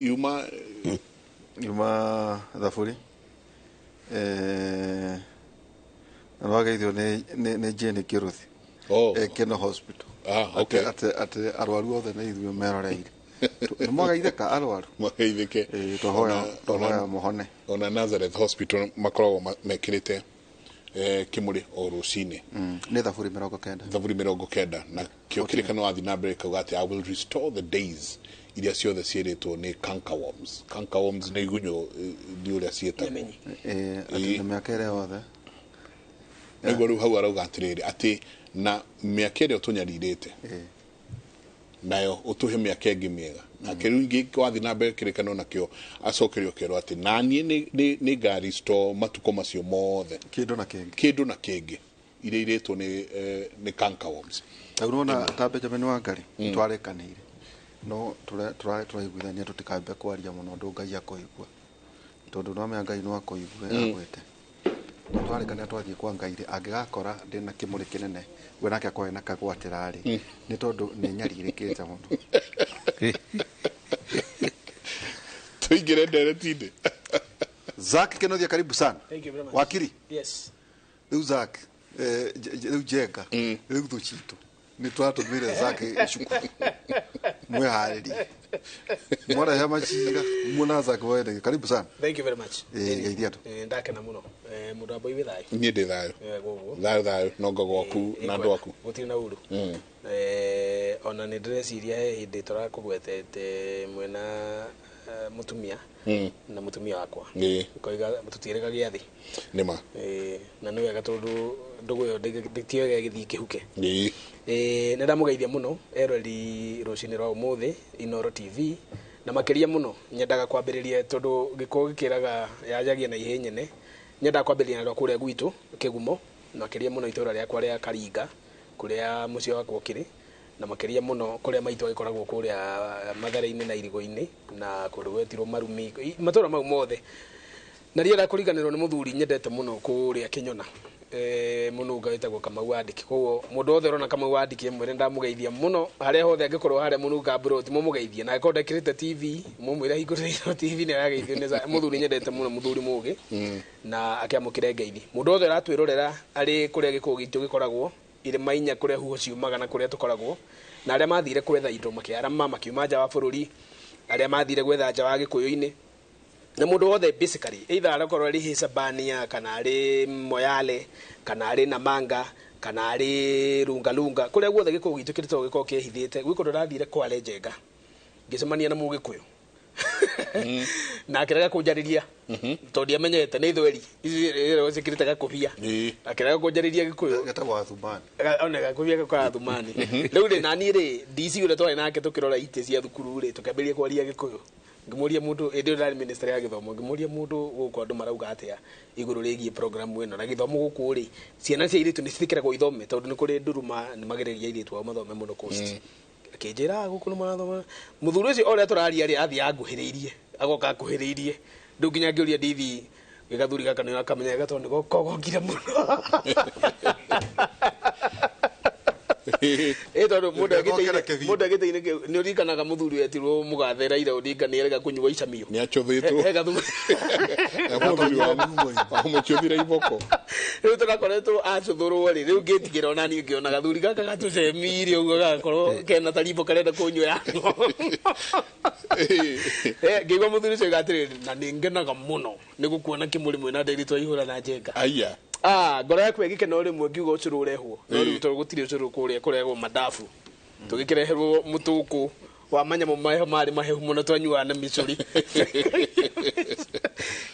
Yuma Yuma thaburi eh, na nĩwageithio nĩ Jane Kĩruthi. Oh. Eh, Keno Hospital. Ah, okay. Atĩ arwaru othe nĩ ithuĩ meroreire. Nĩ mwageithĩka arwaru? Mageithĩke. Eh, twahoya mũhone. Ona Nazareth Hospital makoragwo mekĩrĩte kĩmũrĩ o rũcinĩ. Nĩ thaburi 90. Thaburi 90 na kĩo kĩrĩkano wathiĩ na mbere kauga atĩ, "I will restore the days iria ciothe ciĩrĩtwo nĩ cankerworms." Cankerworms nĩ igunyũ, nĩ ũrĩa ciĩtagwo. Nĩmenyi. Eh, atĩ na mĩaka ĩrĩa yothe. Nĩguo rĩu hau arauga atĩrĩrĩ, atĩ na mĩaka ĩrĩa ũtũnyarirĩte nayo ũtũhe mĩaka ĩngĩ mĩega. Nake rĩu ingĩ wathiĩ na mbere kĩrĩkanĩro nakĩo acokerio kerwo atĩ naniĩ nĩ nga restore matukũ macio mothe. Kĩndũ na kĩngĩ. Kĩndũ na kĩngĩ iria irĩtwo nĩ cankerworms. Ta rĩu nĩwona ta Benjamin Wangari twarĩkanĩire no tũraiguithania tũtikambe kwaria mũno ũndũ Ngai akũigua, tondũ nĩwamenya Ngai no akũigue agwĩte. Twarĩkanĩra twathiĩ kwa Ngai rĩ, angĩgakora ndĩna kĩmũrĩ kĩnene we nake akorwo ena kagwatĩra rĩ, nĩ tondũ nĩ nyarirĩkĩte mũno. Tũingĩre ndereti-inĩ. Zack Kenothia, karibu sana. Thank you very much. Wakiri. Yes. Rĩu Zack, rĩu Njenga, rĩu thũ citũ nĩ twatũmire Zack cukuru mwĩharĩrie mwarehe macira muona Zack wene. Karibu sana. Thank you very much. Eh, geithia andũ. Eh, ndakena mũno. Eh, mũndũ wa Mboi wĩ thayũ? Niĩ ndĩ thayũ. Eh, gũguo. Thayũ thayũ nonga gwaku na andũ aku. Gũtirĩ na ũru. Eh, ona nĩ ndĩreciria he hĩndĩ tũrakũgwetete mwena mũtumia na mũtumia wakwa. Ũkoiga tũtiĩrĩga gĩathĩ. Nĩ ma. Eh, na nĩ wega tondũ ndũgũ ĩyo ndĩtioga ĩgĩthiĩ kĩhuke. Eh, nĩ ndamũgeithia mũno eroreri rũcinĩ rwa ũmũthĩ Inooro TV, na makĩria mũno nyendaga kwambĩrĩria tondũ gĩkũyũ gĩkĩraga yanjagia na ihĩ nyene. Nyendaga kwambĩrĩria na rwa kũrĩa gwitũ Kĩgumo, makĩria mũno itũra rĩakwa rĩa Karinga kũrĩa mũciĩ wakwa ũkĩrĩ, na makĩria mũno kũrĩa maitũ agĩkoragwo kũrĩa Mathare-inĩ na Irigũ-inĩ na kũndũ gwetirwo Marumi, matũra mau mothe. Na rĩera kũriganĩrwo nĩ mũthuri nyendete mũno kũrĩa Kĩnyona, mũnunga wĩtagwo Kamau Wandĩki. Koguo mũndũ wothe ũrona Kamau Wandĩki mwĩre ndamũgeithia mũno harĩa hothe angĩkorwo harĩa mũnunga mburoti mũmũgeithie, na angĩkorwo ndekĩrĩte TV mũmwĩre ahingũrĩre ino TV nĩ arageithio nĩ mũthuri nyendete mũno, mũthuri mũgĩ na akĩamũkĩre ngeithi. Mũndũ wothe ũratwĩrorera arĩ kũrĩa gĩkũyũ gitũ gĩkoragwo irĩma inya kũrĩa huho ciumaga na kũrĩa tũkoragwo, na arĩa mathire kwetha indo makĩarama makiuma nja wa bũrũri, arĩa mathire gwetha nja wa gĩkũyũ-inĩ, na mũndũ wothe basically either arakorwo arĩ Hispania kana arĩ Moyale kana arĩ Namanga kana arĩ Lungalunga, kũrĩa guothe gĩkũyũ gitũ kĩrĩ to gĩkorwo kĩhithĩte. Gwĩ kũndũ ndathire Kwale Njenga ngĩcemania na mũgĩkũyũ na akĩrega kũnjarĩria tondũ ndiamenyete nĩ ithweri ici ciĩkĩrĩte gakũbia, akĩrega kũnjarĩria gĩkũyũ. Getagwo Athumani. Ona gakũbia gako Athumani. Rĩu rĩ naniĩ rĩ DC ũrĩa twarĩ nake tũkĩrora itĩ cia thukuru rĩ, tũkĩambĩrĩria kwaria gĩkũyũ. Ngĩmũria mũndũ hĩndĩ ĩyo ndarĩ minister ya gĩthomo, ngĩmũria mũndũ gũkũ andũ marauga atĩa igũrũ rĩgiĩ program ĩno na gĩthomo gũkũ rĩ, ciana cia airĩtu nĩ ciĩkĩragwo ithome tondũ nĩ kũrĩ nduruma nĩ magereria airĩtu ao mathome mũno coast. Akĩnjĩra gũkũ nĩ marathoma. Mũthuri ũcio ũrĩa tũraria rĩ athiĩ anguhĩrĩirie, agoka akuhĩrĩirie, rĩu nginya ngĩũria ndithi gĩgathuri gaka nĩ akamenya wega tondũ nĩko kogokire mũno. Ĩ tondũ mũndũ mũndũ agĩte-inĩ kĩu nĩ ũririkanaga mũthuri wetirwo mũgathe Raila Odinga nĩ arega kũnyua icamio. Nĩ acothĩtwo. He gathuri. Mũthuri wa amũcũthire iboko. Rĩu tũrakoretwo acũthũrwo rĩ, rĩu ngĩtigĩra ona niĩ ngĩona gathuri gaka gatũcemiire ũguo gagakorwo kena tarimbo karenda kũnyua. Ngĩigua mũthuri ũcio oiga atĩrĩrĩ, na nĩ ngenaga mũno nĩ gũkuona kĩmũrĩ mwĩna ndĩri twaihũra na Njenga. Aya. Ngoro yaku ĩgĩkena o rĩmwe ngiuga ũcũrũ ũrehwo. No rĩu tondũ gũtirĩ ũcũrũ kũrĩa kũrehwo madafu. Tũgĩkĩreherwo mũtũkũ wa manyamũ mahehu marĩ mahehu mũno twanyuaga na mĩcũri.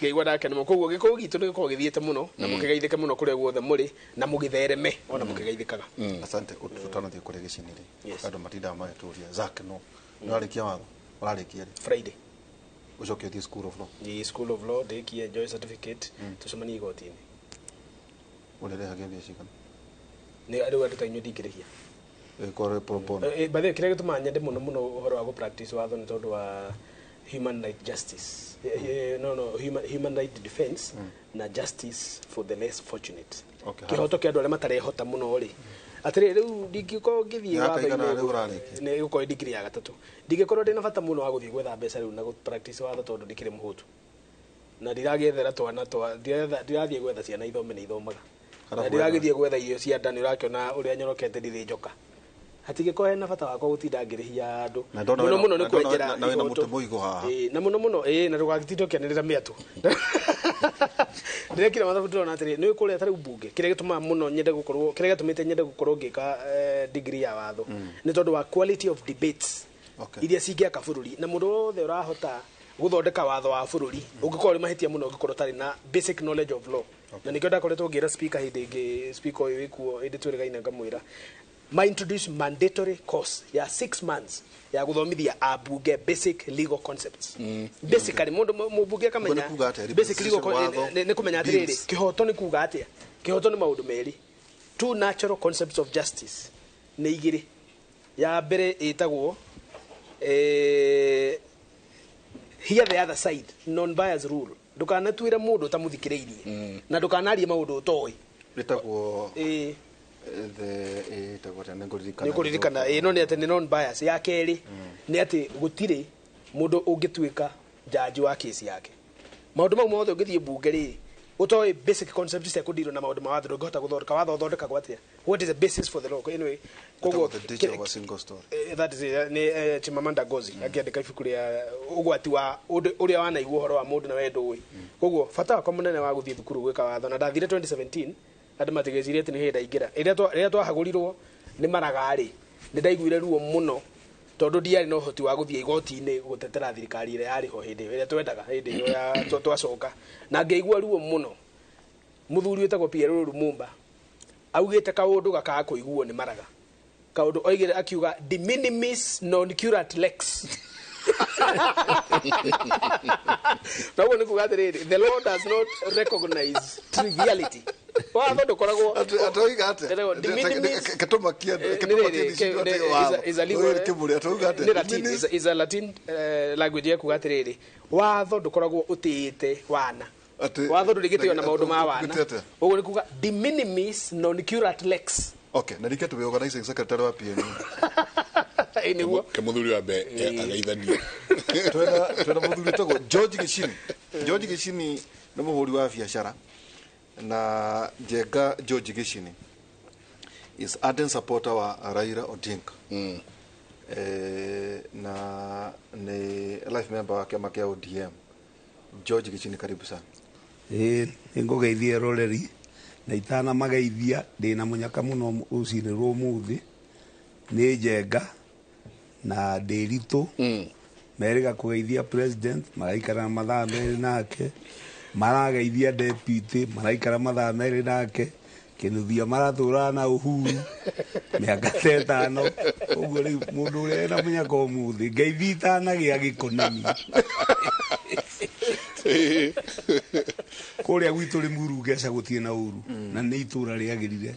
Ngĩigua ndakena mũno. Koguo gĩkũyũ gitũ nĩ gĩkoragwo gĩthiĩte mũno na mũkĩgeithĩke mũno kũrĩa guothe mũrĩ na mũgĩthereme ona mũkĩgeithĩkaga. Asante, tũtanathiĩ kũrĩa gĩcini rĩ. Andũ matindaga magĩtũria Zack no. Nĩ warĩkia watho? Ũrarĩkia rĩ? Friday. Ũcoke ũthiĩ School of Law. Ni School of Law ndĩkie enjoy certificate tũcemanie igoti-inĩ. Ũrĩrĩhagia mbia cigana? Nĩ rĩu andũ ta inyuĩ ndingĩrĩhia. Ĩkorwo pro bono. By the way, kĩrĩa gĩtũmaga nyende mũno mũno ũhoro wa gũ practice watho nĩ tondũ wa human right justice. No, no, human right defense na justice for the less fortunate. Okay, Kĩhoto kĩa andũ arĩa matarehota mũno rĩ, Atĩrĩrĩ, rĩu ndingĩkorwo ngĩthiĩ Mĩaka watho-inĩ ĩigana rĩu ũrarĩkia? Nĩ ĩgũkorwo ĩ degree ya gatatũ. Ndingĩkorwo ndĩna bata mũno wa gũthiĩ gwetha mbeca rĩu na gũ practice watho, tondũ ndikĩrĩ mũhũtu na ndiragĩethera twana twa ndirathiĩ gwetha ciana ithome, nĩ ithomaga. Kana Na ndiragĩthiĩ gwetha irio cia nda, nĩ ũrakĩona ũrĩa nyorokete, ndirĩ njoka, hatingĩkorwo hena bata wakwa gũtinda ngĩrĩhia andũ. Na ndona Mũno wĩna- mũno nĩ na ndona kwenjera na wĩna ihoto. mũtĩ mũigũ haha. Ĩĩ, na mũno mũno, ĩĩ, na ndũgagĩtinde ũkĩanĩrĩra mĩatũ. Ndĩrekire mathabu, ndĩrona atĩrĩ, nĩ kũrĩa ta rĩu mbunge, kĩrĩa gĩtũmaga mũno nyende gũkorwo, kĩrĩa gĩatũmĩte nyende gũkorwo ngĩka degree ya watho nĩ tondũ wa quality of debates iria cingĩaka bũrũri, na mũndũ wothe ũrahota gũthondeka watho wa bũrũri ũngĩkorwo ũrĩ mahĩtia mũno ũngĩkorwo ũtarĩ na basic knowledge of law. Na nĩkĩo ndakoretwo ngĩra speaker hĩndĩ ĩngĩ, speaker ũyũ wĩkuo, hĩndĩ twĩrĩgaine, ngamwĩra ma introduce mandatory course ya 6 months ya gũthomithia ambunge basic legal concepts. Basically, mũndũ mũmbunge akamenya Ũguo nĩ kuga atĩa? basic legal Watho, nĩ kũmenya atĩrĩrĩ, bills. Kĩhoto nĩ kuga atĩa? Kĩhoto nĩ maũndũ merĩ, two natural concepts of justice nĩ igĩrĩ. Ya mbere ĩtagwo hear the other side, non bias rule, ndũkanatuĩre mũndũ ũtamũthikĩrĩirie na ndũkanarie maũndũ ũtoĩ. Ĩtagwo Ĩĩ. the ĩtagwo atĩa? Nĩ ngũririkana. Nĩ kũririkana, ĩ, no nĩ atĩ nĩ non bias. Ya kerĩ nĩ atĩ gũtirĩ mũndũ ũngĩtuĩka jaji wa kesi yake. Maũndũ mau mothe, ũngĩthiĩ mbunge rĩ, ũtoĩ basic concepts cia kũndirwo na maũndũ ma watho, ndũngĩhota gũthondeka watho. Ũthondekagwo atĩa? What is the basis for the law? Anyway, koguo Ĩtagwo The Danger of a Single Story. That is it, nĩ Chimamanda Ngozi akĩandĩka ibuku rĩa ũgwati wa ũrĩa wanaigua ũhoro wa mũndũ na we ndũĩ. Koguo bata wakwa mũnene wa gũthiĩ thukuru gwĩka watho, na ndathire 2017, andũ matigecirie atĩ nĩ hĩndĩ ndaingĩra. Rĩrĩa twahagũrirwo nĩ maraga-rĩ, nĩ ndaiguire ruo mũno tondũ ndiarĩ na ũhoti wa gũthiĩ igoti-inĩ gũtetera thirikari ĩrĩa yarĩ ho hĩndĩ ĩyo, ĩrĩa twendaga hĩndĩ ĩyo ya twacoka, na ngĩigua ruo mũno. Mũthuri wĩtagwo Pierre Lumumba augĩte kaũndũ gakaga kũiguo nĩ maraga, kaũndũ oigire akiuga, "De minimis non curat lex." Na ũguo nĩ kuga atĩrĩrĩ, the law does not recognize triviality. Watho ndũkoragwo Atoiga atĩa? Ĩtagwo de minimis. Kĩtũmakia Nĩ rĩrĩ, is a legal- kĩmũrĩ atoiga atĩa? Nĩ Latin, is a Latin language ya kuga atĩrĩrĩ, watho ndũkoragwo ũtĩĩte wana. Watho ndũrĩ gĩtĩo na maũndũ ma wana. Ũgĩte atĩa? Ũguo nĩ kuga de minimis non curat lex. Okay, na rike tũbe organizing secretary wa PNU. Ĩ, nĩguo. Ke mũthuri wa mbe agaithanie. Twena mũthuri wĩtagwo George Gĩcini. George Gĩcini nĩ mũhũri wa biacara, na Njenga George Gĩcini is ardent supporter wa Raila Odinga. Na nĩ life member wa kĩama kĩa ODM. George Gĩcini, karibu sana. Ĩĩ, nĩngũgeithia eroreri, na itanamageithia ndĩna mũnyaka mũno rũcinĩ rwa ũmũthĩ. Nĩ Njenga na Ndĩritũ merĩga kũgeithia president, maraikara mathaa 2 nake, marageithia deputy, maraikara mathaa 2 nake, kĩnuthia maratũraga na Uhuru mĩaka ta 5 ũguo. Rĩu mũndũ ũrĩa ena mũnyaka ũmũthĩ, ngeithi itanagĩa gĩko nini kũrĩa gwitũ Rĩmuru Ngeca gũtirĩ na ũru, na nĩ itũra rĩagĩrire,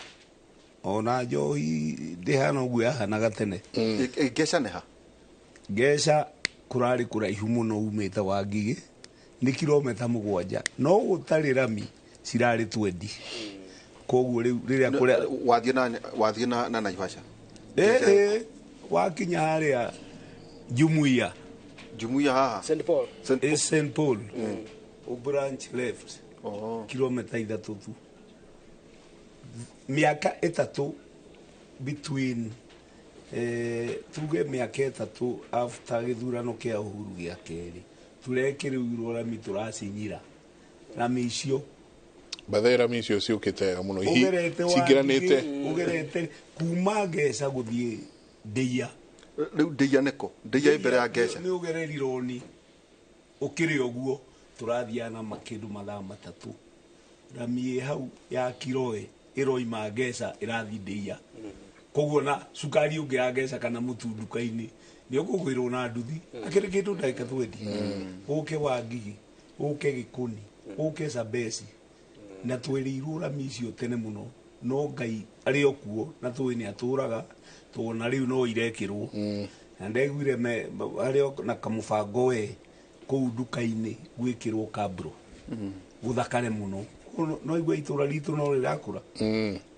ona njohi ndĩhana ũguo yahanaga tene. Ngeca nĩ ha? Ngeca kũrarĩ kũraihu mũno, umĩte wa Ngigĩ nĩ kilomita 7, no gũtarĩ rami cirarĩ 20. Koguo rĩu rĩrĩa kũrĩa Wathiĩ na Naivasha? Ĩĩ, wakinya harĩa Jumuiya. Jumuiya haha? St Paul. St. Ĩ, St Paul o branch left. Oh. Kilomita 3 tu, mĩaka 3 between, tuge mĩaka 3 after gĩthurano kĩa Uhuru gĩa kerĩ, turekĩrĩirwo rami, tũracinyira rami icio. Bathe rami icio ciũkĩte wega mũno. Ũgerete wa Cingĩranĩte. Ngigĩ, ũgerete kuma Ngeca gũthiĩ Ndĩia. Rĩu Ndĩia nĩkũ? Ndĩia ĩ mbere ya Ngeca? Nĩ ũgereri roni ũkĩrĩ ũguo, tũrathiaga na makĩndũ mathaa 3. Rami ĩ hau ya Kiroe ĩroima Ngeca ĩrathiĩ Ndĩia, koguo na cukari ũngĩ ya Ngeca kana mũtu nduka-inĩ nĩ ũkũgwĩrwo na nduthi akĩrĩ kĩndũ ndagĩka 20, ũke wa Ngigĩ, ũke Gĩkũni, ũke Cabeci. Na twĩrĩirwo rami icio tene mũno, no Ngai arĩ o kuo na tũĩ nĩ atũraga, tũona rĩu no irekĩrwo. Na ndaiguire harĩ o na kamũbango we kũu nduka-inĩ gwĩkĩrwo kabro gũthakare mũno. Koguo no igua itũra ritũ no rĩrakũra.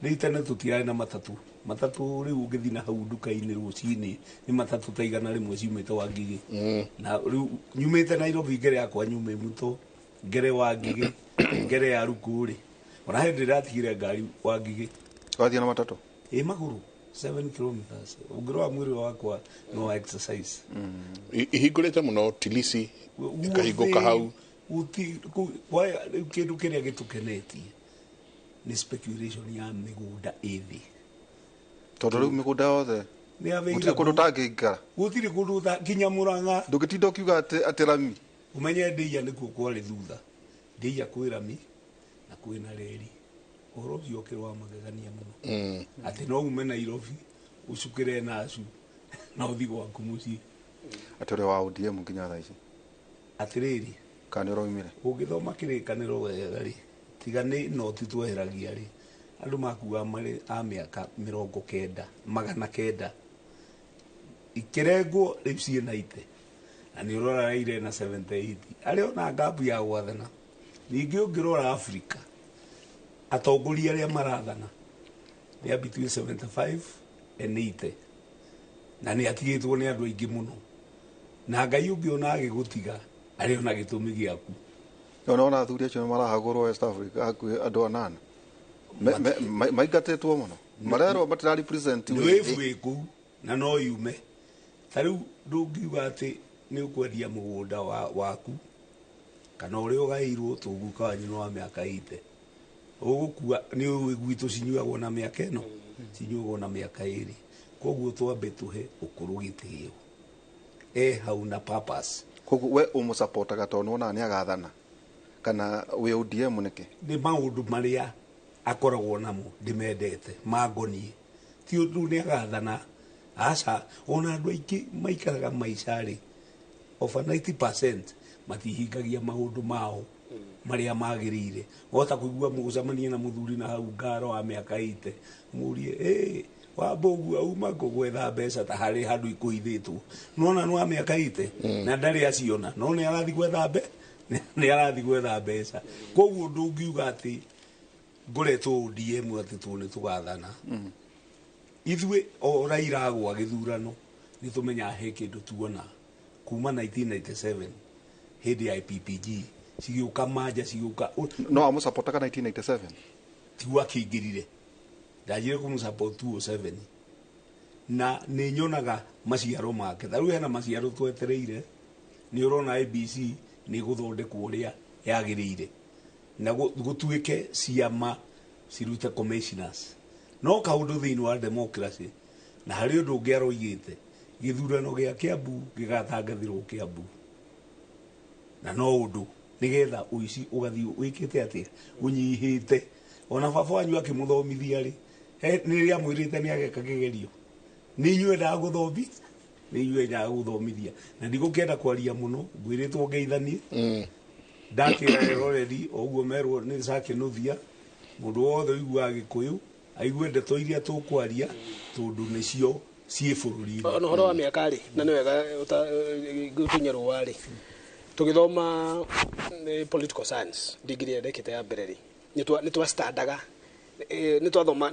Rĩu tene tũtirarĩ na matatũ. Matatu rĩu ũngĩthiĩ na hau nduka-inĩ rũcinĩ nĩ matatũ ta 100 ciumĩte Wangigĩ. Na rĩu nyumĩte Nairobi ngere yakwa nyume Muto, ngere Wangigĩ, ngere ya Ruku rĩ. Ona hĩndĩ ndĩratigire ngari Wangigĩ. Wathiĩ na matatũ? Ĩ magũrũ 7 kilometers. Ũngĩrora mwĩrĩ wakwa no exercise. Ihingũrĩte mũno Tilisi ikahingũka hau. Rĩu kĩndũ kĩrĩa gĩtũkenetie nĩ speculation ya mĩgũnda ĩthĩ. Tondũ rĩu mĩgũnda yothe gũtirĩ kũndũ ũtangĩikara. Gũtirĩ kũndũ nginya Mũrang'a. Ndũngĩtinda ũkiuga atĩ rami. Ũmenye Ndĩia nĩkuo kwarĩ thutha. Ndĩia kwĩ rami na kwĩna reri. Ũhoro ũcio ũkĩrĩ wa magegania mũno. Atĩ no ume Nairobi ũcukĩre nacu na ũthiĩ gwaku mũciĩ. Atĩ ũrĩ wa ODM nginya thaa ici? Atĩrĩrĩ. Kana nĩ ũraumire? Ũngĩthoma kĩrĩkanĩro wega rĩ, tiga nĩ noti tweheragia rĩ, andũ makuaga marĩ a mĩaka 90, 900. Ikĩrengwo rĩu ciĩ 90. Na nĩ ũrora Raila na 78. Arĩ ona ngabu ya gwathana. Ningĩ ũngĩrora Africa, atongoria arĩa marathana they are between 75 and 80. Na nĩ atigĩtwo nĩ andũ aingĩ mũno. Na Ngai ũngĩona agĩgũtiga arĩ ona gĩtũmi gĩaku. Ona athuri acio marahagũrwo West Africa hakuhĩ andũ 8. Maingatĩtwo mũno. Marerwo matira represent wĩ wĩ kũu na no yume. Ta rĩu ndũngiuga atĩ nĩ ũkwendia mũgũnda waku kana ũrĩa ũgaĩirwo tũguka wanyu nĩ wa mĩaka 80. Ũgũkua nĩ ũĩ gwitũ cinyuagwo na mĩaka ĩno, cinyuagwo na mĩaka 2. Koguo twambe tũhe ũkũrũ gĩtĩo. Hau na purpose. Koguo we ũmũsupportaga tondũ nĩwonaga nĩ agathana kana wĩ ODM nĩkĩ? Nĩ maũndũ marĩa akoragwo namo ndĩmendete mangoniĩ. Ti ũndũ nĩ agathana, aca. Ona andũ aingĩ maikaraga maica rĩ, over 90% matihingagia maũndũ mao marĩa magĩrĩire. Wahota kũigua mũgũcemania na mũthuri na hau ngaro wa mĩaka 80, mũrie, wamba ũguo auma kũ gwetha mbeca ta harĩ handũ ikũhithĩtwo. Nĩwona nĩ wa mĩaka 80 na ndarĩ aciona, no nĩ arathiĩ gwetha nĩ arathiĩ gwetha mbeca. Koguo ndũngiuga atĩ ngoretwo ODM atĩ tũ nĩ tũgathana. Ithuĩ o Raila agwa gĩthurano nĩ tũmenyaga he kĩndũ tuona kuma 1997 hĩndĩ ya IPPG cigĩũka manja cigĩũka. No amũsupportaga 1997? Tiguo akĩingĩrire. Ndanjire kũmũsupport 2007 na nĩ nyonaga maciaro make. Ta rĩu hena maciaro twetereire, nĩ ũrona ABC nĩ gũthondekwo ũrĩa yagĩrĩire na gũtuĩke ciama cirute commissioners. No kaũndũ thĩinĩ wa democracy na harĩ ũndũ ũngĩ aroigĩte, gĩthurano gĩa Kiambu gĩgatangathĩrwo Kiambu. Na no ũndũ nĩgetha ũici ũgathiĩ wĩkĩte atĩa, ũnyihĩte. Ona baba wanyu akĩmũthomithia rĩ, nĩ rĩrĩa amwĩrĩte nĩ ageka kĩgerio. Nĩ inyuĩ endaga gũthomi, nĩ inyuĩ endaga gũthomithia. Na ndigũkĩenda kwaria mũno, ngwĩrĩtwo ngeithanie. Ndakĩra eroreri o ũguo merwo nĩ Sakĩnũthia, mũndũ wothe ũiguaga Gĩkũyũ aigue ndeto iria tũkwaria tondũ nĩcio ciĩ bũrũri-inĩ. Ona ũhoro wa mĩaka rĩ, na nĩ wega gũkinya rũa rĩ, tũgĩthoma political science degree ĩrĩa ndekĩte ya mbere rĩ, nĩ twastandaga, nĩ twathoma,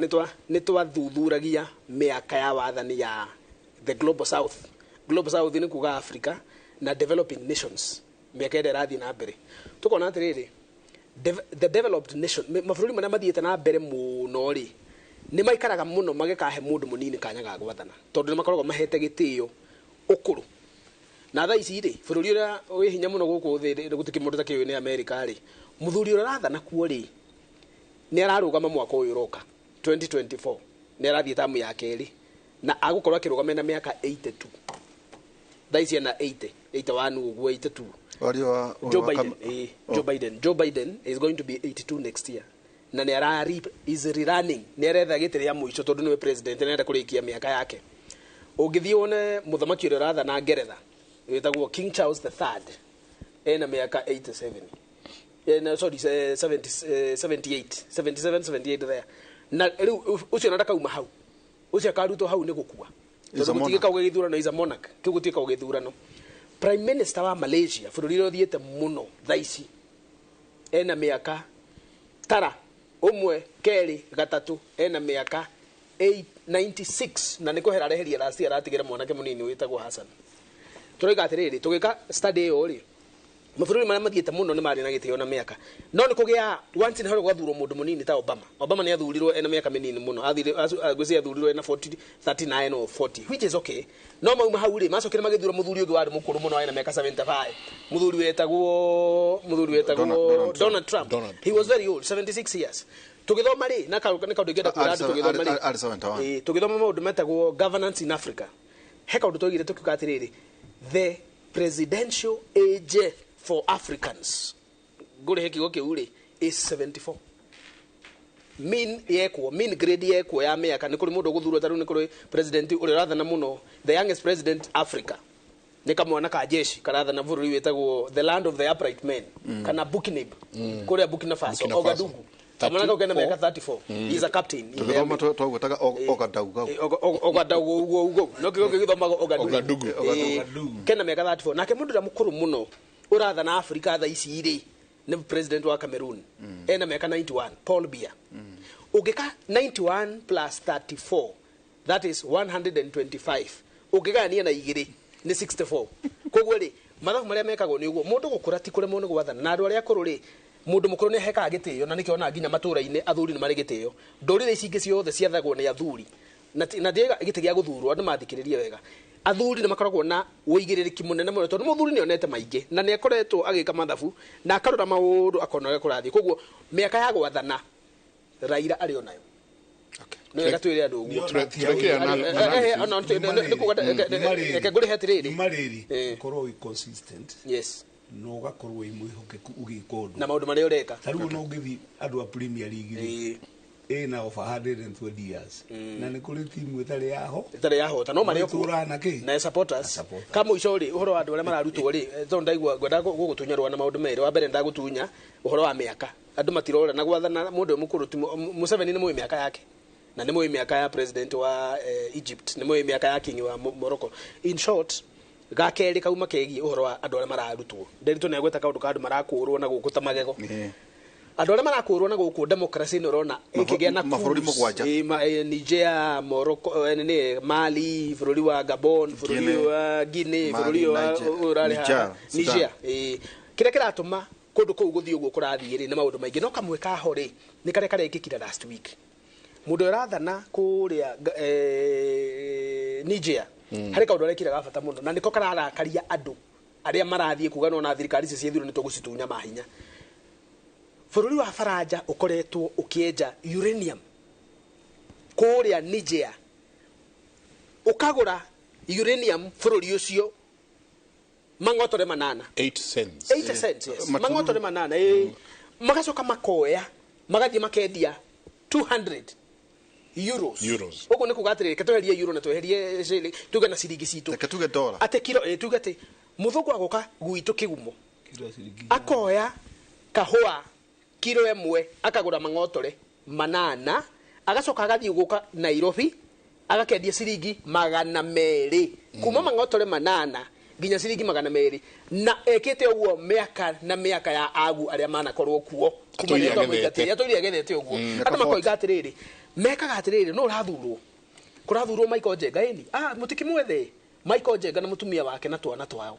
nĩ twathuthuragia mĩaka ya wathani ya the global south. Global south nĩ kuga Africa na developing nations, mĩaka ĩrĩa ĩrathiĩ na mbere. Tũkona atĩrĩrĩ, the developed nation, mabũrũri marĩa mathiĩte na mbere mũno rĩ, nĩ maikaraga mũno magĩkahe mũndũ mũnini kanya ga gwathana, tondũ nĩ makoragwo mahete gĩtĩo ũkũrũ. Na thaa ici rĩ, bũrũri ũrĩa wĩ hinya mũno gũkũ thĩ gũtirĩ mũndũ ũtakĩũĩ nĩ America rĩ, mũthuri ũrĩa ũrathana kuo rĩ, nĩ ararũgama mwaka ũyũ ũroka 2024, nĩ arathiĩ tamu ya kerĩ na agũkorwo akĩrũgama na mĩaka 82. Thaa ici ena 80, 81 ũguo, 82. Joe Biden, Joe Biden, Joe Biden is going to be 82 next year. Na nĩ ara is rerunning, nĩ aretha gĩtĩ rĩa mũico tondũ nĩwe president, nĩ arenda kũrĩkia mĩaka yake. Ũngĩthiĩ wone mũthamaki ũrĩa ũrathana Ngeretha wĩtagwo King Charles the Third, ena mĩaka 87. No, sorry, 70, 78, 77, 78 there. Na rĩu ũcio ndakauma hau. Ũcio akarutwo hau nĩ gũkua. Tondũ gũtigĩkagwo gĩthurano, is a monarch. Kĩu gũtigĩkagwo gĩthurano. Prime Minister wa Malaysia, bũrũri ũrĩa ũthiĩte mũno thaa ici, ena mĩaka tara, ũmwe, kerĩ, gatatũ, ena mĩaka 96 na nĩ kwehera areheria last year aratigĩra mwanake mũnini wĩtagwo Hassan. Tũroiga atĩrĩrĩ, tũgĩka study ĩyo rĩ, mabũrũri marĩa mathiĩte mũno nĩ marĩ na gĩtĩo na mĩaka, no nĩ kũgĩa once in a while gwathurwo mũndũ mũnini ta Obama. Obama nĩ athurirwo ena mĩaka mĩnini mũno, athire ngwĩciria athurirwo ena 40, 39 or 40, which is okay. No mauma hau rĩ, macokire magĩthura mũthuri ũngĩ warĩ mũkũrũ mũno, ena mĩaka 75, mũthuri wetagwo Donald Trump. Donald. He was very old, 76 years. Tũgĩthoma rĩ, na nĩ kaũndũ ingĩenda kwĩra andũ, tũgĩthoma rĩ, Arĩ 71. Ĩĩ, tũgĩthoma maũndũ metagwo governance in Africa, he kaũndũ twaigire tũkiuga atĩrĩrĩ, the presidential age for Africans, ngũrĩhe kiugo kĩu rĩ, is 74. Mean yekwo, mean grade yekwo ya mĩaka, nĩ kũrĩ mũndũ ũgũthurwo, ta rĩu nĩ kũrĩ president ũrĩa ũrathana mũno, the youngest president Africa, nĩ kamwana ka jeshi karathana bũrũri wĩtagwo the land of the upright men, kana Burkinabe, kũrĩa Burkina Faso. Burkina Faso. Ouagadougou. Kamwana kau kena mĩaka 34, he is a captain in the Tũgĩthoma army. twagwĩtaga Ogadauga. Ogadaugu no kiugo gĩgĩthomagwo Ogadugu. Ogadugu. Ogadugu. Kena mĩaka 34. Nake mũndũ ũrĩa mũkũrũ mũno ũrathana Africa thaa ici rĩ, nĩ president wa Cameroon, ena mĩaka 91, Paul Biya. Ũngĩka 91 plus 34, that is 125. Ũngĩgayania na igĩrĩ nĩ 64. Koguo rĩ, mathabu marĩa mekagwo nĩ ũguo, mũndũ gũkũra ti kũremwo nĩ gwathana. Na andũ arĩa akũrũ rĩ, mũndũ mũkũrũ nĩ ahekaga gĩtĩo, na nĩkĩo onaga nginya matũũra-inĩ athuri nĩ marĩ gĩtĩo. Ndũrĩrĩ ici ingĩ ciothe ciathagwo nĩ athuri, na ndiga gĩtĩ gĩa gũthurwo. Andũ mathikĩrĩrie wega, athuri nĩ makoragwo na ũigĩrĩrĩki mũnene mũno, tondũ mũthuri nĩ onete maingĩ na nĩ akoretwo agĩka mathabu na akarora maũndũ akona ũrĩa kũrathiĩ. Koguo mĩaka ya gwathana Raila arĩ o nayo. Nĩ wega twĩre andũ ũguo. Turekere Reke ngũrĩhe atĩrĩrĩ. Nyuma rĩrĩ, ũkorwo wĩ consistent na ũgakorwo wĩ mwĩhokeku ũgĩka ũndũ na maũndũ marĩa ũreka. Ta rĩu no ũngĩthiĩ andũ a Premier League rĩ, ĩna over 120 years, na nĩ kũrĩ timu ĩtarĩ yaho Ĩtarĩ yahota, no marĩ okuo. Matũraga na kĩ? Na supporters. Na supporters. Ka mũico rĩ, ũhoro wa andũ arĩa mararutwo rĩ, tondũ ndaigua ngwenda gũgũtunya rũa na maũndũ merĩ. Wa mbere, ndagũtunya ũhoro wa mĩaka, andũ matirora na gwathana mũndũ ũyũ mũkũrũ ti Museveni nĩ mũĩ mĩaka yake, na nĩ mũĩ mĩaka ya president wa Egypt, nĩ mũĩ mĩaka ya king wa Morocco. In short, gakerĩ kauma kegiĩ ũhoro wa andũ arĩa mararutwo. Nderitũ nĩ agweta kaũndũ ka andũ marakũrwo na gũkũ ta magego, andũ arĩa marakũrwo na gũkũ democracy nĩ ũrona ĩkĩgĩa na Mabũrũri coups. mũgwanja. Niger, Morocco, nĩ Mali, bũrũri wa Gabon, bũrũri Guinea, wa Guinea, Mali, bũrũri wa ũrarĩ Niger, haha. Sudan. Niger. Kĩrĩa kĩratũma kũndũ kũu gũthiĩ ũguo kũrathiĩ rĩ, nĩ maũndũ maingĩ, no kamwe kaho rĩ, nĩ karĩa karekĩkire last week. Mũndũ ũrĩa ũrathana kũrĩa Niger, harĩ kaũndũ arekire ga bata mũno, na nĩko kararakaria andũ arĩa marathiĩ kuga no na thirikari ici ciethurwo nĩ tũgũcitunya mahinya. Bũrũri wa Faranja ũkoretwo ũkĩenja uranium kũrĩa Niger, ũkagũra uranium bũrũri ũcio mang'otore 8. 8 cents. 8 cents, yes. Matururu. Mang'otore 8, ĩ. Magacoka makoya magathiĩ makendia 200 euros. Euros. Ũguo nĩ kuga atĩrĩrĩ, reke tweherie euro na tweherie shilling, tuge na ciringi citũ. Reke tuge dollar. Atĩ kiro, tuge atĩ mũthũngũ agoka gwitũ kĩgumo, Kiro ciringi akoya kahũa kiro ĩmwe akagũra mang'otore 8, agacoka agathiĩ gũka Nairobi agakendia ciringi 200, kuma mang'otore 8 nginya ciringi 200, na ekĩte ũguo mĩaka na mĩaka ya agu arĩa manakorwo kuo. Kuma Atũire rĩrĩa twamũingatire, agethete. atũire agethete ũguo. Andũ Mĩaka makoiga atĩrĩrĩ, mekaga atĩrĩrĩ, no ũrathurwo, kũrathurwo Michael Njenga ĩni, mũtikĩmwethe Michael Njenga na mũtumia wake na twana twao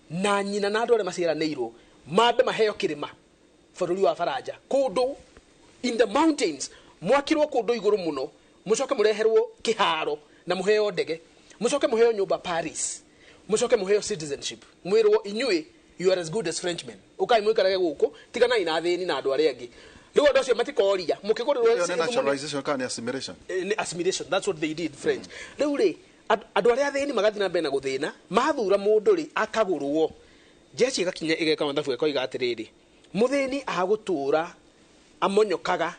na nyina na andũ arĩa maciaranĩirwo, mambe maheo kĩrĩma bũrũri wa Faranja, kũndũ in the mountains, mwakirwo kũndũ igũrũ mũno, mũcoke mũreherwo kĩharo na mũheo ndege, mũcoke mũheo nyũmba Paris, mũcoke mũheo citizenship, mwĩrwo inyuĩ you are as good as Frenchmen, ũkai mũikarage gũkũ, tiganai na athĩni na andũ arĩa angĩ. Rĩu andũ acio matikoria mũkĩgũrĩrwo. Ĩyo nĩ naturalization kana nĩ assimilation? Nĩ assimilation, that's what they did, French. Rĩu rĩ, andũ arĩa athĩni magathiĩ na mbere na gũthĩna. Mathura mũndũ rĩ, akagũrwo, jeshi ĩgakinya ĩgeka mathabu, ĩkoiga atĩrĩrĩ, mũthĩni agũtũra amonyokaga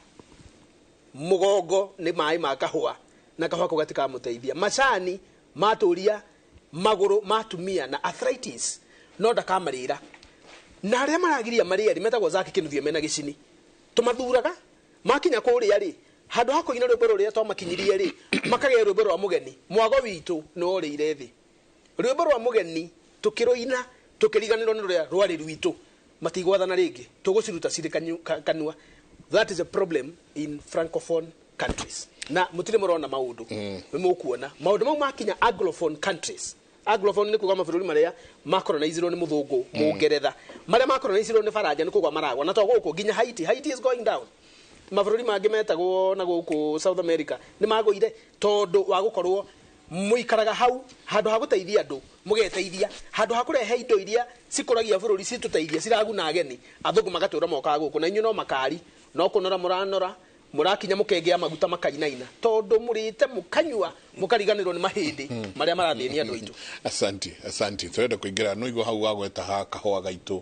mũgongo nĩ maĩ ma kahũa, na kahũa kau gatikamũteithia, macani matũria magũrũ matumia na arthritis, no ndakamarĩra. Na arĩa maragiria marĩeri metagwo Zaki Kinuthia mena gĩcini, tũmathuraga makinya kũrĩa rĩ, handũ ha kũina rwĩmbo rũrĩa twamakinyirie rĩ, makagĩa rwĩmbo rwa mũgeni, mwago witũ nĩ worĩire thĩ. Rwĩmbo rwa mũgeni tũkĩrũina tũkĩriganĩrwo nĩ rũrĩa rwarĩ rwitũ. Matigwathana rĩngĩ, tũgũciruta cirĩ kanua. That is a problem in francophone countries na mutire murona maundu ni mukuona maundu mau makinya anglophone countries. Anglophone ni kuga mabũrũri maria macolonizirwo ni muthungu Mungeretha, maria macolonizirwo ni Faranja ni kugwa maragwa na to guku nginya Haiti. Haiti is going down. Mabũrũri mangĩ metagwo na gũkũ South America nĩ magũire tondũ wa gũkorwo mũikaraga hau handũ ha gũteithia andũ mũgeteithia, handũ ha kũrehe indo iria cikũragia bũrũri citũteithia ciraguna ageni, athũngũ magatũra mokaga gũkũ na inyuĩ no makari no kũnora mũranora mũrakinya mũkengea maguta makainaina tondũ mũrĩte mũkanyua mũkariganĩrwo nĩ mahĩndĩ marĩa marathĩnia andũ aitũ. Asante, asante. Turenda kuingira no igua hau wagweta ha kahũa gaitũ,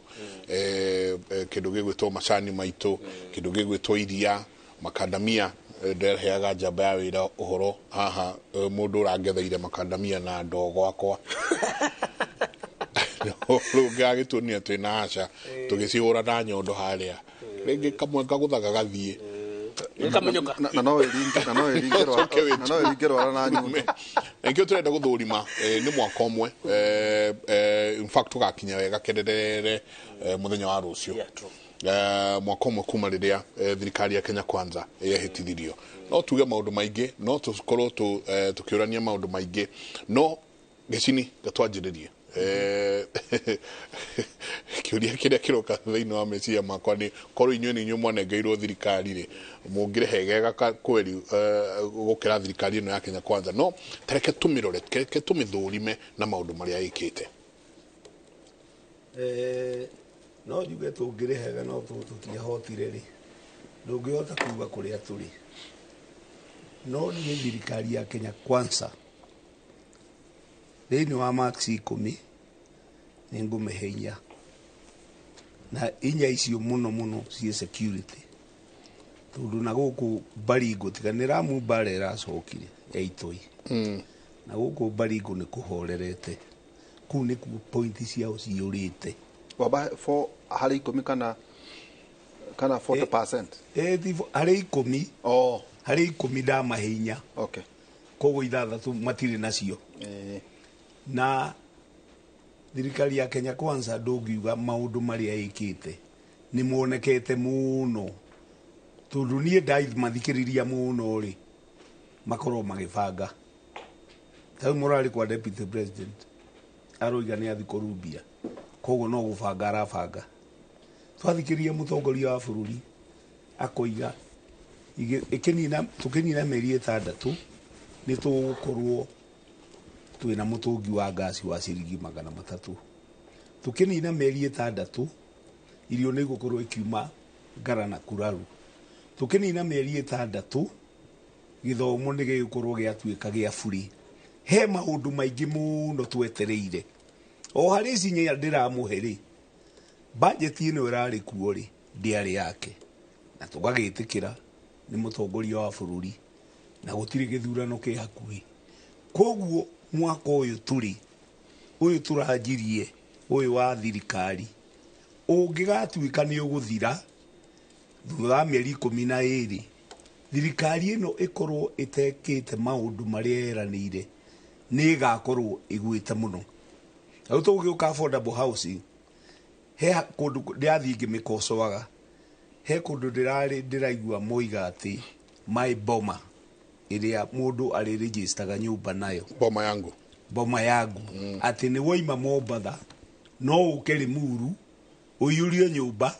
kĩndũ gĩgwĩtwo macani maitũ, kĩndũ gĩgwĩtwo iria, makandamia. Ndereheaga njamba ya wĩra ũhoro haha, mũndũ ũrangetheire makandamia na ndoo gwakwa. Rĩu ngagĩtuonia twĩna aca tũgĩcihũra na nyondo harĩa, rĩngĩ kamwe kagũthaga gathiĩ na no ĩringe rwara na nyundo. Nikio turenda guthurima ni mwaka umwe, in fact tugakinya wega kererere muthenya wa rucio. Mwaka umwe kuma riria thirikari ya Kenya Kwanza yehitithirio. No tuge maundu maingi, no tukorwo tukiurania maundu maingi, no gicini gatwanjiririe. Kiuria kiria kiroka thiini wa meciria makwa ni korwo inyuĩ nĩ inyuĩ mwanengeirwo thirikari rĩ, mũngĩrehegega kweri gũkĩra thirikari ĩno ya Kenya Kwanza. No tareke tũmĩrore, reke tũmĩthũrime na maũndũ marĩa ĩkĩte. No njuge tũngĩrehega no tũtiahotire rĩ, ndũngĩhota kuga kũrĩa tũrĩ. No niĩ thirikari ya Kenya Kwanza thĩinĩ wa max 10 nĩ ngũmĩhe inya, na inya icio mũno mũno ciĩ security, tondũ na gũkũ Baringo tiga nĩ Ramu mbara ĩracokire ya Itoi, na gũkũ Baringo nĩ kũhorerete, kũu nĩkuo point ciao ciyũrĩte. Waba 4 harĩ 10 kana 40%? Harĩ 10. Oh, harĩ 10 ndamahe inya. Okay. Koguo ithathatũ matirĩ nacio. Na thirikari ya Kenya Kwanza ndũngiuga maũndũ marĩa ĩkĩte nĩ monekete mũno, tondũ niĩ ndamathikĩrĩria mũno rĩ, makorwo magĩbanga. Ta rĩu mũrarĩ kwa deputy president aroiga nĩ athi Columbia, koguo no gũbanga arabanga. Twathikĩrĩria mũtongoria wa bũrũri akoiga tũkĩnina mĩeri 6 nĩ tũgũkorwo twina mutungi wa ngasi wa ciringi 300. Tukinina mĩeri 6 irio nĩ igũkorwo ikiuma Ngara na Kuraru. Tukinina mĩeri 6 gĩthomo nĩ gĩgũkorwo gĩatuĩka gĩa buri. He maũndũ maingĩ mũno twetereire. O harĩ ici inya ndĩramũhe rĩ, bajeti ĩno ĩrarĩ kuo rĩ, ndĩarĩ yake, na tũgagĩtĩkĩra nĩ mũtongoria wa bũrũri, na gũtirĩ gĩthurano kĩ hakuhĩ. Koguo mwaka ũyũ tũrĩ, ũyũ tũranjirie, ũyũ wa thirikari, ũngĩgatuĩka nĩ ũgũthira thutha wa mĩeri 12, thirikari ĩno ĩkorwo ĩtekĩte maũndũ marĩa yeranĩire, nĩ ĩgakorwo ĩgwĩte mũno. Rĩu tũgĩũka affordable housing, he kũndũ ndĩrathiĩ ngĩmĩkocoaga, he kũndũ ndĩraigua moiga atĩ my boma ĩrĩa mũndũ arĩregistaga nyũmba nayo, boma yangu, boma yangu, atĩ nĩ woima Mombatha no ũke Limuru ũiyũrie nyũmba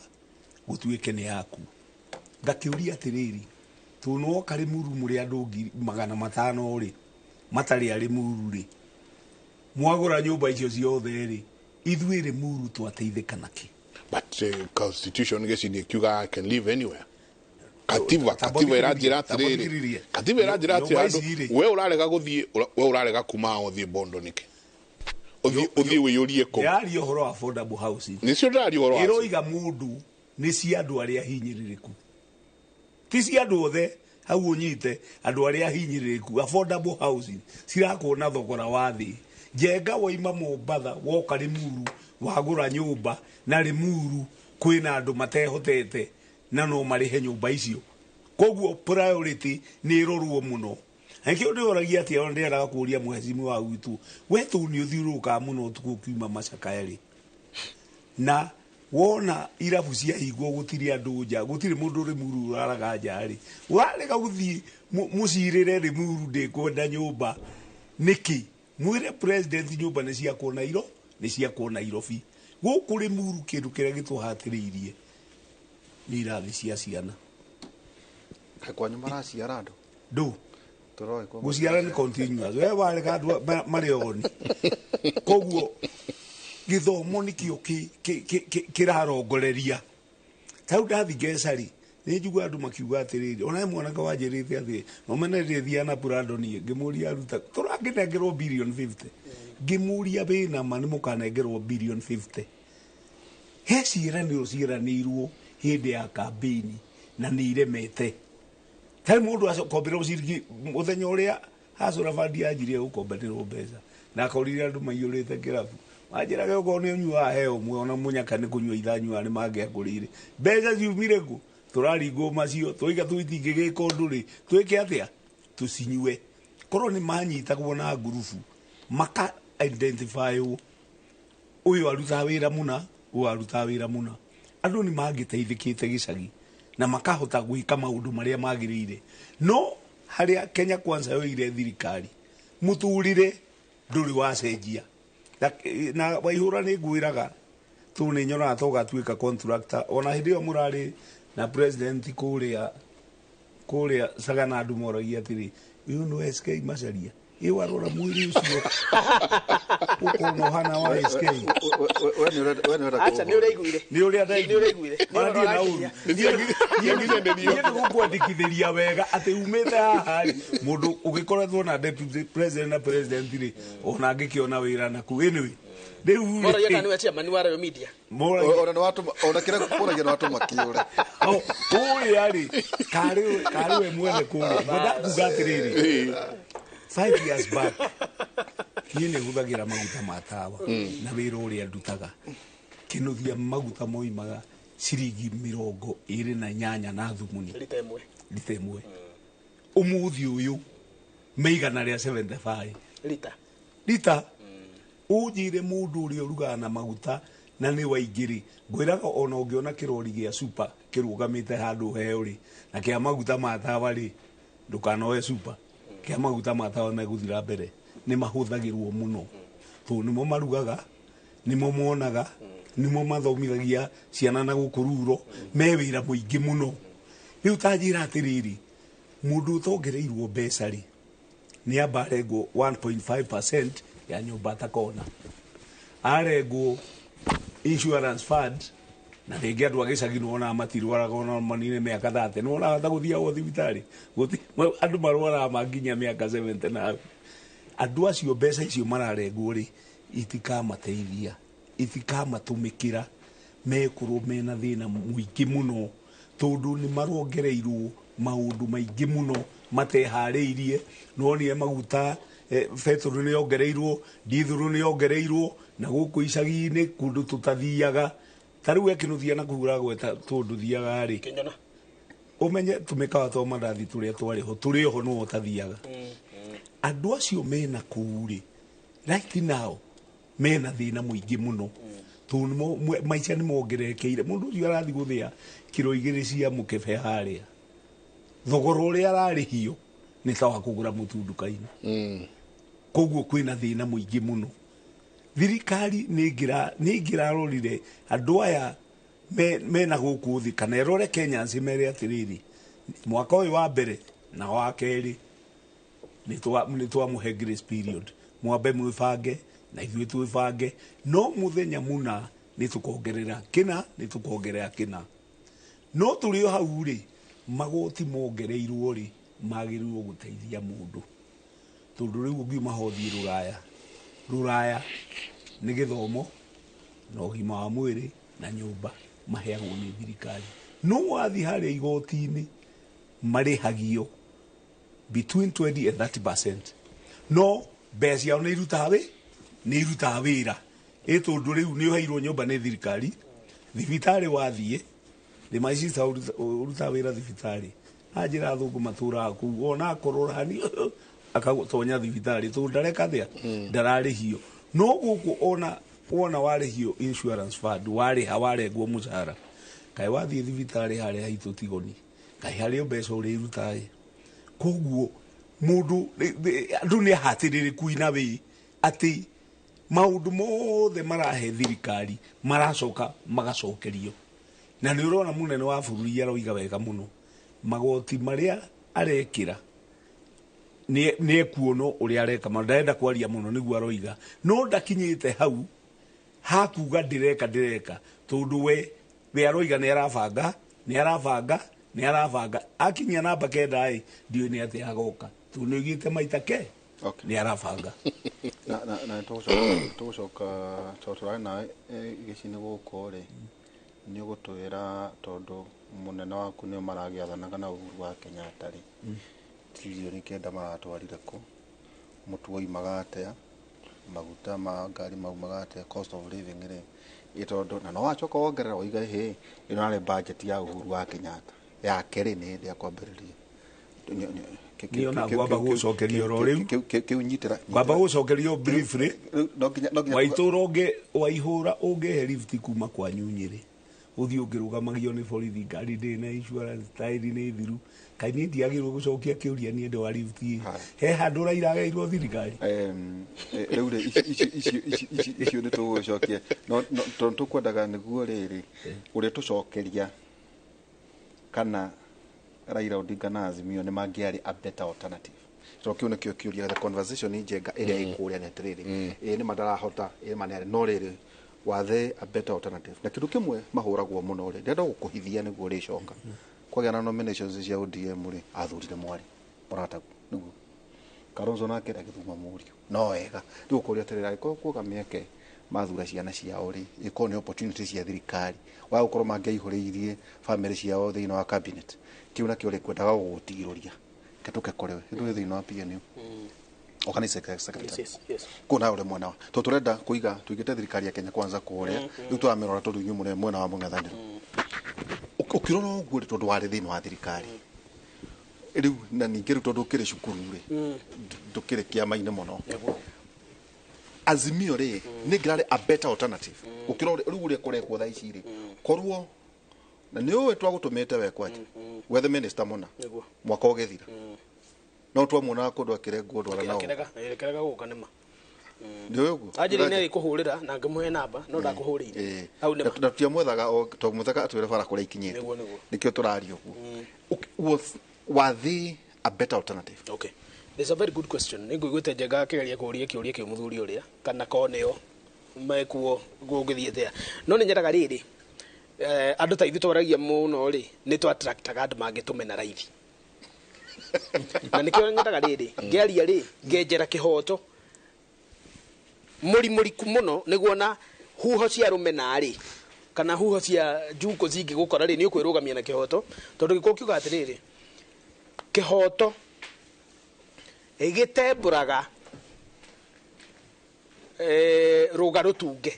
gũtuĩke nĩ yaku. Ngakĩũria atĩrĩrĩ, tondũ nĩwoka Limuru mũrĩ andũ 500 rĩ, matarĩ a Limuru rĩ, mwagũra nyũmba icio ciothe rĩ, ithuĩ Limuru twateithĩka nakĩ? But constitution gĩci kiuga I can live anywhere. Katiba ĩranjĩra atĩrĩrĩ, katiba ĩranjĩra atĩrĩ, we ũrarega gũthiĩ, we ũrarega kuma ũthiĩ Bondo nĩkĩ? Ũthiĩ ũiyũrie kũ? Ndĩraria ũhoro wa affordable housing. Nĩcio ndĩraria ũhoro wacio. Ĩroiga mũndũ nĩ cia andũ arĩa hinyĩrĩrĩku, ti cia andũ othe. Hau ũnyite andũ arĩa hinyĩrĩrĩku. Affordable housing cirakwo na thogora wa thĩ. Njenga waima Mombatha woka Limuru wagũra nyũmba, na Limuru kwĩna andũ matehotete na no marĩhe nyũmba icio. Koguo priority nĩ ĩrorwo mũno. Nĩkĩo ndĩroragia atĩ ona ndĩrendaga kũũria mũhecimiwa wa gwitũ, we tũ nĩ ũthiũrũrũkaga mũno ũtukũ ũkiuma macakaya rĩ, na Wona irabu ciahingwo gũtirĩ andũ nja, gũtirĩ mũndũ Rĩmuru ũraraga nja rĩ, ũrarega gũthiĩ mũcirĩre Rĩmuru ndĩkwenda nyũmba nĩkĩ? Mwĩre president nyũmba nĩ ciakwo Nairo, nĩ ciakwo Nairobi. Gũkũ Rĩmuru kĩndũ kĩrĩa gĩtũhatĩrĩirie nĩ irathi cia ciana. Kaĩ kwanyu maraciara andũ? Ndũ. Tũroĩ kwa Gũciara nĩ continuous. We warega andũ marĩ oni. Koguo gĩthomo nĩkĩo kĩrarongoreria. Ta rĩu ndathi Ngeca-rĩ, nĩ njiguaga andũ makiuga atĩrĩrĩ, ona he mwanake wanjĩrĩte atĩ, no mene ndĩthiaga na Prado niĩ, ngĩmũria aruta, tũrangĩnengerwo billion 50. Ngĩmũria wĩna ma nĩ mũkanengerwo billion 50. He ciĩranĩro ciĩranĩirwo hĩndĩ ya campaign na nĩ iremete. Tarĩ mũndũ akomberwo ciringi mũthenya ũrĩa Hustler Fund yanjirie gũkombanĩrwo mbeca, na akorire andũ maiyũrĩte kĩrabu. Manjĩraga okorwo nĩ ũnyuaga heo ũmwe, ona mũnyaka nĩ kũnyua ithanyua nĩ mangĩakũrĩire. Mbeca ciumire kũ? Tũraringwo macio, twoiga tũitingĩgĩka ũndũ rĩ, twĩke atĩa? Tũcinyue. Korwo nĩ manyitagwo na ngurubu, maka identify ũyũ arutaga wĩra mũna, ũyũ arutaga wĩra mũna. Andũ nĩ mangĩteithĩkĩte gĩcagi na makahota gwĩka maũndũ marĩa magĩrĩire. No harĩa Kenya Kwanza yoire thirikari, mũtũrĩre ndũrĩ wacenjia. Na Waihũra nĩ ngwĩraga, tũ nĩ nyonaga ta ũgatuĩka contractor. Ona hĩndĩ ĩyo mũrarĩ na president kũrĩa Sagana andũ moragia atĩrĩ, ũyũ nĩ SK Macharia? Ĩ warora mwĩrĩ ũcio ũkona ũhana wa SK. We nĩ ũrenda Acha, nĩ ũraiguire. Nĩ ũrĩa ndaiguire. Nĩ ũraiguire. Nĩ Ona ndirĩ na ũru. Nĩ Niĩ nĩgũkwandĩkithĩria wega atĩ umĩte haha rĩ, mũndũ ũgĩkoretwo na deputy president na president rĩ, ona angĩkĩona wĩra naku. Anyway, rĩu rĩ, Moragia kana nĩwe chairman wa Royal Media. moragia. Ona nĩ watũma, ona kĩrĩa kũragia nĩ watũma kĩũre. Oh, kũrĩa rĩ, karĩ we mwene kũrĩa. Ngwenda kuga atĩrĩrĩ, 5 years back, niĩ nĩ hũthagĩra maguta ma tawa na wĩra ũrĩa ndutaga. Kĩnuthia maguta moimaga ciringi mĩrongo ĩrĩ na inyanya na thumuni. Rita ĩmwe. Rita ĩmwe. Ũmũthĩ ũyũ, me igana rĩa 75. Rita. Rita. Ũnjĩre mũndũ ũrĩa ũrugaga na maguta na nĩ waingĩ rĩ, ngwĩraga ona ũngĩona kĩrori gĩa super kĩrũgamĩte handũ heo rĩ, na kĩa maguta ma tawa rĩ, ndũkanoe super. Kĩa maguta ma tawa megũthira mbere. Nĩ mahũthagĩrwo mũno. Tondũ nĩmo marugaga, nĩmo monaga, nĩmo mathomithagia ciana na gũkũ ruro, me wĩra mũingĩ mũno. Rĩu ta njĩra atĩrĩrĩ, mũndũ ũtongereirwo mbeca rĩ, nĩ amba arengwo 1.5% ya nyũmba atakona. Arengwo insurance fund, na rĩngĩ andũ a gĩcagi nĩwonaga matirwaraga ona manine mĩaka 30, nĩwonaga ta gũthiagwo thibitarĩ. Andũ marwaraga manginya mĩaka 70 na hau. Andũ acio mbeca icio mararengwo rĩ, itikamateithia, itikamatũmĩkĩra, mekorwo mena thĩna mũingĩ mũno, tondũ nĩ marongereirwo maũndũ maingĩ mũno mateharĩirie. Nĩwonire maguta, betũrũ nĩ yongereirwo, ndithũrũ nĩ yongereirwo, na gũkũ icagi-inĩ kũndũ tũtathiaga. Ta rĩu Kĩnuthia na kũu ũragweta tondũ thiaga rĩ. Kĩnyona. Ũmenye tũmĩkawa twa mandathi tũrĩa twarĩ ho, tũrĩ oho nĩwe ũtathiaga. Andũ acio mena kũu rĩ, right now, mena thĩna mũingĩ mũno. Tondũ maica nĩ mongererekeire. Mũndũ ũcio arathiĩ gũthĩa kiro igĩrĩ cia mũkebe harĩa. Thogora ũrĩa ararĩhio nĩ ta wa kũgũra mũtu nduka-inĩ. Koguo kwĩna thĩna mũingĩ mũno. Thirikari nĩ ĩngĩrarorire andũ aya mena gũkũ thĩ, kana ĩrore Kenyans mere atĩrĩrĩ, mwaka ũyũ wa mbere na wa kerĩ nĩ twamũhe grace period, mwambe mwĩbange na ithuĩ twĩbange, no mũthenya mũna nĩ tũkongerera kĩna, nĩ tũkongerera kĩna. No tũrĩ o hau rĩ, magoti mongereirwo rĩ, magĩrĩirwo gũteithia mũndũ. Tondũ rĩu ũngiuma ho ũthiĩ Rũraya, Rũraya nĩ gĩthomo na ũgima wa mwĩrĩ na nyũmba maheagwo nĩ thirikari. No wathiĩ harĩa igoti-inĩ marĩhagio between 20 and 30%. No mbeca ciao nĩ irutaga wĩ, nĩ irutaga wĩra. Ĩ tondũ rĩu nĩ ũheirwo nyũmba nĩ thirikari, thibitarĩ wathiĩ, nĩ my sister ũrutaga wĩra thibitarĩ. Anjĩra athũngũ matũraga kũu, ona akorwo hani, akatonya thibitarĩ, tondũ ndareka atĩa? Ndararĩhio. No gũkũ ona Wona warĩhio insurance fund, warĩha warengwo mũcara, kaĩ wathiĩ thibitarĩ harĩa haitũ Tigoni, kaĩ harĩ o mbeca ũrĩrutaĩ. Koguo mũndũ andũ nĩ ahatĩrĩrĩku ina wĩ atĩ maũndũ mothe marahe thirikari maracoka magacokerio. Na nĩ ũrona mũnene wa bũrũri aroiga wega mũno, magoti marĩa arekĩra nĩ ekuonwo ũrĩa areka, ndarenda kwaria mũno nĩguo aroiga, no ndakinyĩte hau hakuga ndĩreka tondũ we aroiga nĩ arabanga nĩ arabanga akinyia namba 9 ĩ ndiũĩ nĩ atĩa agoka tondũ nĩ oigĩte maita ke nĩ arabanga. Na tũgũcoka tondũ tũrarĩ nawe gĩcigo-inĩ gũkũ rĩ, nĩ ũgũtwĩra tondũ mũnene waku nĩo maragĩathanaga na Uhuru wa Kenyatta rĩ, tririoni 9 maratwarire kũ, mũtu woimaga atĩa, maguta ma ngari maumaga atĩa, cost of living rĩ, ĩ tondũ na no wacoka wongerera woiga hĩ ĩno yarĩ budget ya Uhuru wa Kenyatta yake rĩ, nĩ hĩndĩ ya kwambĩrĩria. Niĩ ona ngwamba gũcokeria oro rĩu. Kĩu nyitĩra Ngwamba gũcokerio briefly. No nginya Waitũra ũngĩ waihũra ũngĩhe lift kuma kwanyu Nyĩrĩ, ũthiĩ ũngĩrũgamagio nĩ borithi, ngari ndĩrĩ na insurance, taĩri nĩ thiru, kaĩ niĩ ndiagĩrĩirwo gũcokia kĩũria niĩ ndĩ wa lift ĩ? He handũ Raila ageirwo thirikari? Rĩu rĩ, icio nĩ tũgũcokia, no tondũ tũkwendaga nĩguo rĩrĩ ũrĩa tũcokeria kana Raila Odinga na Azimio nĩ mangĩarĩ a better alternative. So kĩu nĩkĩo kĩũria, the conversation njenga ĩrĩa ĩkũrĩa nĩ atĩrĩrĩ, ĩ nĩ madarahota, ĩ ma nĩ no rĩrĩ wathe a better alternative. Na kĩndũ kĩmwe mahũragwo mũno rĩ, ndĩrenda gũkũhithia nĩguo rĩcoka kwagĩa na nominations cia ODM rĩ, athurire mwarĩ mũratagu nĩguo Kalonzo nake agĩthuma mũriũ, no wega rĩu ũkũria atĩrĩrĩ, angĩkorwo kuoga mĩeke mathura ciana ciao rĩ, ĩkorwo nĩ opportunity cia thirikari wa gũkorwo mangĩaihũrĩirie family ciao thĩinĩ wa cabinet, kĩu nakĩo rĩ kwendaga gũgũtigĩrũria kĩtũke kũrĩ we ndũrĩ thĩinĩ wa PNU oka nĩ secretary. Yes. Kũu nawe ũrĩ mwena wa tondũ tũrenda kũiga tũigĩte thirikari ya Kenya kwanza kũrĩa, rĩu tũramĩrora tondũ inyuĩ mũrĩ mwena wa mũng'ethanĩro. Ũkĩrora ũguo rĩ, tondũ warĩ thĩinĩ wa thirikari rĩu, na ningĩ rĩu tondũ ũkĩrĩ cukuru rĩ, ndũkĩrĩ kĩama-inĩ mũno, Azimio rĩ nĩ ngĩrarĩ a better alternative gũkĩra rĩu ũrĩa kũrekwo thaa ici rĩ, korwo na nĩ ũĩ twagũtũmĩte we kwanja wethe minister mũna mwaka ũgĩthira, no twamuonaga kũndũ akĩrengwo ndwara nao Akĩrega gũka nĩma. Nĩ ũĩ ũguo Anjĩrire nĩ arĩkũhũrĩra na ngĩmũhe namba no ndakũhũrĩire. Hau nĩma. Na tutiamwethaga o twamwethaga atwĩre bara kũrĩa ikinyĩte. Nĩguo. Nĩkĩo tũraria ũguo. Was they a better alternative? Okay. There's a very good question. Nĩ ngũiguĩte Njenga akĩgeria kũũria kĩũria kĩu mũthuri ũrĩa kana ko nĩo mekuo gũgĩthiĩ atĩa. No nĩ nyendaga rĩrĩ, andũ ta ithuĩ twaragia mũno rĩ, nĩ tũ attractaga andũ mangĩtũmena raithi. Na nĩkĩo nyendaga rĩrĩ, ngĩaria rĩ, ngenjera kĩhoto mũrimũriku mũno nĩguo na huho cia rũmena rĩ, kana huho cia njuko cingĩgũkora rĩ, nĩ ũkwĩrũgamia na kĩhoto, tondũ gĩkũyũ kiugaga atĩrĩrĩ, kĩhoto gĩtembũraga rũga rũtunge.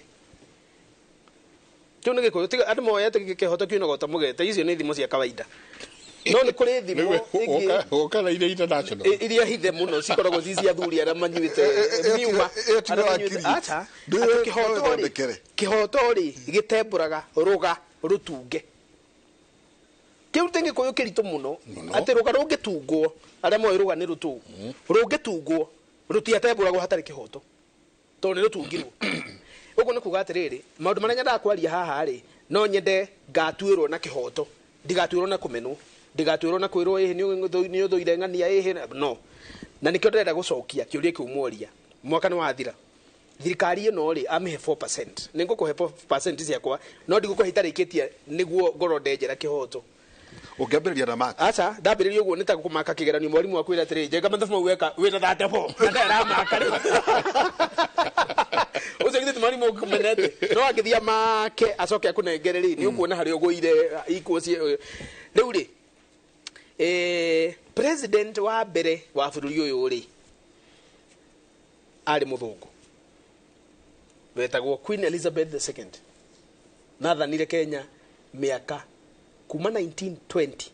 Kĩu nĩ gĩkũyũ, tiga andũ moe atĩ kĩhoto kiunaga ta mũgete, icio nĩ thimo cia kawaida. No nĩ kũrĩ thimo ingĩ Ũka na iria international iria hithe mũno cikoragwo ci cia athuri arĩa manyuĩte miuma, ĩyo ti arĩa wakiri. manyuĩte- Acha, Ndũĩ atĩ kĩhoto rĩ, ũthondekere. kĩhoto rĩ gĩtembũraga rũga rũtunge. Kĩu ti gĩkũyũ kĩritũ mũno, Mũno. atĩ rũga rũngĩtungwo, arĩa moĩ rũga nĩ rũtũ, rũngĩtungwo rũtiatembũragwo hatarĩ kĩhoto, tondũ nĩ rũtungirwo. Ũguo nĩ kuga atĩrĩrĩ, maũndũ marĩa nyendaga kwaria haha rĩ, no nyende ngatuĩrwo na kĩhoto, ndigatuĩrwo na kũmenwo, ndigatuĩrwo na kwĩrwo ĩhĩ nĩ ũthũire ng'ania ĩhĩ, no. Na nĩkĩo ndĩrenda gũcokia kĩũria kĩu mworia, mwaka nĩ wathira, thirikari ĩno rĩ, amĩhe 4%, nĩ ngũkũhe 4% ciakwa, no ndigũkũhe itarĩkĩtie nĩguo ngorwo ndenjera kĩhoto. Ũngĩambĩrĩria na marks. Aca, ndambĩrĩria ũguo nĩ ta kũmaka kĩgeranio, mwarimũ akwĩra atĩrĩrĩ, Njenga mathabu mau weka wĩna 34, na ndaramaka rĩ. Ũcio githĩ ti mwarimũ ũkũmenete, no angĩthiĩ amake acoke akũnengere rĩ, nĩ ũkuona harĩa ũgũire ikuũ rĩu rĩ, president wa mbere wa bũrũri ũyũ rĩ, arĩ mũthũngũ wetagwo Queen Elizabeth the II, na athanire Kenya mĩaka kuma 1920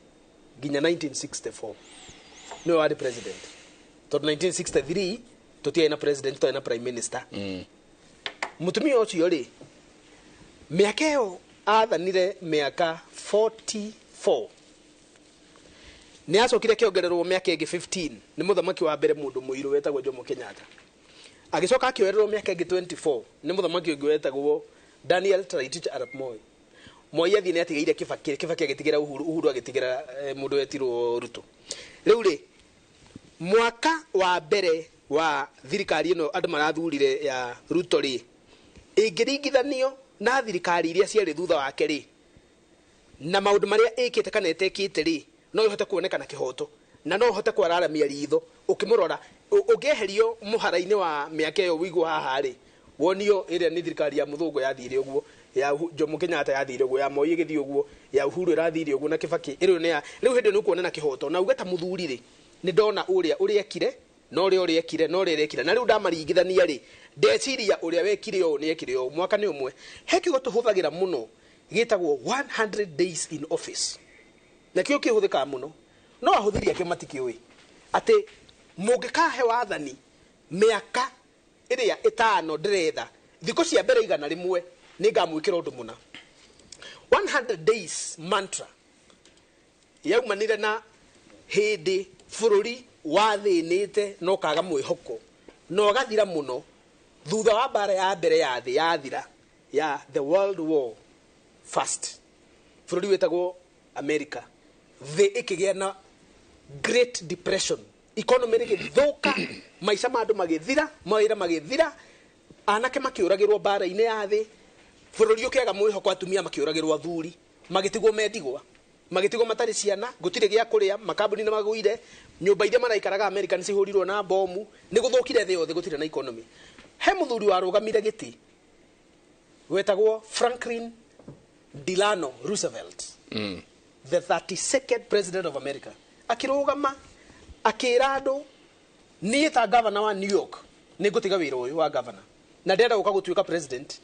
nginya 1964. Nĩwe warĩ president, tondũ 1963 tũtiarĩ na president, twarĩ na prime minister. Mũtumia ũcio rĩ, mĩaka ĩyo athanire mĩaka 44. Nĩ acokire akĩongererwo mĩaka ĩngĩ 15 nĩ mũthamaki wa mbere mũndũ mũirũ wetagwo Jomo Kenyatta. Agĩcoka akĩongererwo mĩaka ĩngĩ 24 nĩ mũthamaki ũngĩ wetagwo Daniel Toroitich arap Moi. Moi athiĩ nĩ atigĩire Kibaki, Kibaki agĩtigĩra Uhuru, Uhuru agĩtigĩra mũndũ wetirwo Ruto. Rĩu rĩ, mwaka wa mbere wa thirikari ĩno andũ marathurire ya Ruto rĩ, ĩngĩringithanio na thirikari iria ciarĩ thutha wake rĩ, na maũndũ marĩa ĩkĩte kana ĩtekĩte rĩ, no ĩhote kuoneka na kĩhoto na no ũhote kwararamia ritho ũkĩmũrora. Ũngĩeherio mũhara-inĩ wa mĩaka ĩyo wĩigwo haha rĩ, wonio ĩrĩa nĩ thirikari ya mũthũngũ yathire ũguo, ya Jomo Kenyatta yathire ũguo, ya Moi ĩgĩthiĩ ũguo, ya Uhuru ĩrathire ũguo, na Kibaki ĩrĩ nĩ ya rĩu. Hĩndĩ ĩyo nĩ ũkuona na kĩhoto na uge ta mũthuri rĩ, nĩ ndona ũrĩa ũrĩa ekire na ũrĩa ũrĩa ekire na ũrĩa ekire, na rĩu ndamaringithania rĩ, ndeciria ũrĩa wekire ũũ nĩ ekire ũũ. Mwaka nĩ ũmwe. He kiugo tũhũthagĩra mũno gĩtagwo 100 days in office, na kĩo kĩhũthĩkaga mũno, no ahũthĩri akĩo matikĩũĩ atĩ mũngĩkahe wathani mĩaka ĩrĩa ĩtano ndĩretha, thikũ cia mbere 100 nĩ ngamwĩkĩra ũndũ mũna. 100 days mantra yaumanire na hĩndĩ bũrũri wathĩnĩte na ũkaga mwĩhoko na ũgathira mũno thutha wa mbara ya mbere ya thĩ yathira, ya the World War First. Bũrũri wĩtagwo America, thĩ ĩkĩgĩa na Great Depression, economy rĩgĩthũka, maica ma andũ magĩthira, mawĩra magĩthira, anake makĩũragĩrwo mbara-inĩ ya thĩ, bũrũri ũkĩaga mwĩhoko, atumia makĩũragĩrwo athuri, magĩtigwo mendigwa, magĩtigwo matarĩ ciana, gũtirĩ gĩa kũrĩa, makambuni nĩ magũire, nyũmba iria maraikaraga America nĩ cihũrirwo na bomu, nĩ gũthũkire thĩ yothe, gũtirĩ na economy. He mũthuri warũgamire gĩtĩ wetagwo Franklin Delano Roosevelt, the 32nd president of America. Akĩrũgama akĩra andũ, niĩ ta governor wa New York nĩ ngũtiga wĩra ũyũ wa governor na ndĩrenda gũka gũtuĩka president.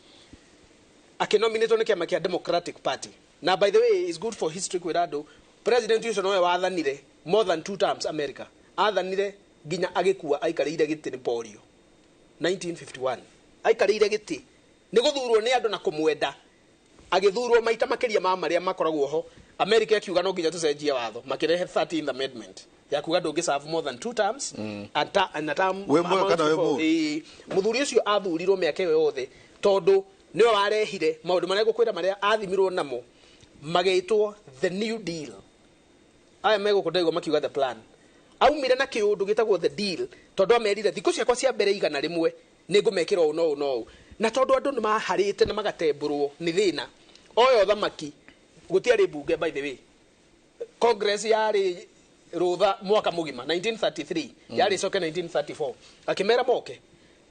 Akĩnominatwo nĩ kĩama kĩa Democratic Party. Na by the way, is good for history kwĩra andũ, president ũcio nowe wathanire more than two terms America. Athanire nginya agĩkua, aikarĩire gĩtĩ nĩ polio 1951. Aikarĩire gĩtĩ nĩ gũthurwo nĩ andũ na kũmwenda, agĩthurwo maita makĩria ma marĩa makoragwo ho. America akiuga no nginya tũcenjie watho, makĩrehe 13th Amendment ya kuga ndũngĩ serve more than two terms and a term Wĩ muoyo kana wĩ mũũru? Ĩĩ. Mũthuri ũcio athurirwo mĩaka ĩyo yothe tondũ nĩwe warehire maũndũ marĩa ngũkwĩra, marĩa athimirwo namo magĩtwo the New Deal. Aya megũkũ ndaigua makiuga the plan. Aumire na kĩũndũ gĩtagwo the deal tondũ amerire thikũ ciakwa cia mbere 100 nĩ ngũmekĩra ũũ na ũũ na ũũ. Na tondũ andũ nĩ maharĩte na magatembũrwo nĩ thĩna oyo thamaki, gũtiarĩ mbunge, by the way. Congress yarĩ rũtha mwaka mũgima 1933, yarĩ coke 1934. Akĩmera moke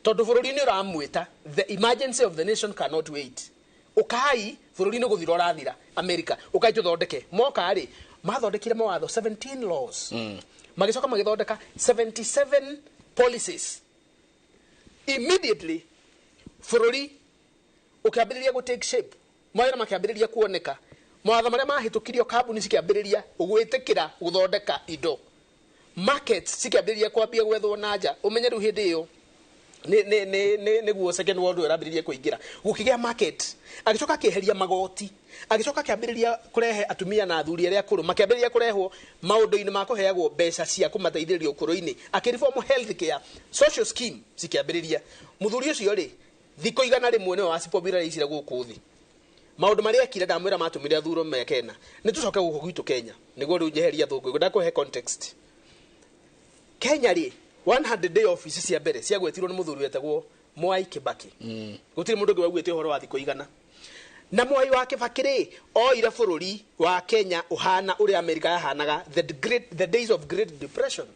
tondũ bũrũri nĩ ũramwĩta, the emergency of the nation cannot wait. Ũkai, bũrũri nĩ gũthira ũrathira America, ũkai tũthondeke. Moka rĩ, mathondekire mawatho 17 laws, magĩcoka magĩthondeka 77 policies. Immediately bũrũri ũkĩambĩrĩria gũ take shape, mawĩra makĩambĩrĩria kuoneka, mawatho marĩa mahĩtũkirio, kambuni cikĩambĩrĩria gwĩtĩkĩra gũthondeka indo, markets cikĩambĩrĩria kwambia gwethwo na nja. Ũmenye rĩu hĩndĩ ĩyo nĩ nĩguo Second World War ĩrambĩrĩria kũingĩra, gũkĩgĩa market. Agĩcoka akĩeheria magoti, agĩcoka akĩambĩrĩria kũrehe atumia na athuri arĩa akũrũ, makĩambĩrĩria kũrehwo maũndũ-inĩ ma kũheagwo mbeca cia kũmateithĩrĩria ũkũrũ-inĩ, akĩreform health care, social scheme cikĩambĩrĩria. Mũthuri ũcio rĩ, thikũ 100 nĩwe wacipopularizire gũkũ thĩ. Maũndũ marĩa ekire, ndamwĩra matũmire athurwo mĩaka ĩna. Nĩ tũcoke gũkũ gwitũ Kenya nĩguo rĩu njeheria thũngũ ndakũhe context. Kenya rĩ, 100 day office cia mbere ciagwetirwo nĩ mũthuri wetagwo Mwai Kibaki. Gũtirĩ mũndũ ũngĩ waugĩte ũhoro wa thikũ 100. Na Mwai wa Kibaki rĩ, oire bũrũri wa Kenya ũhana ũrĩa America yahanaga the days of Great Depression.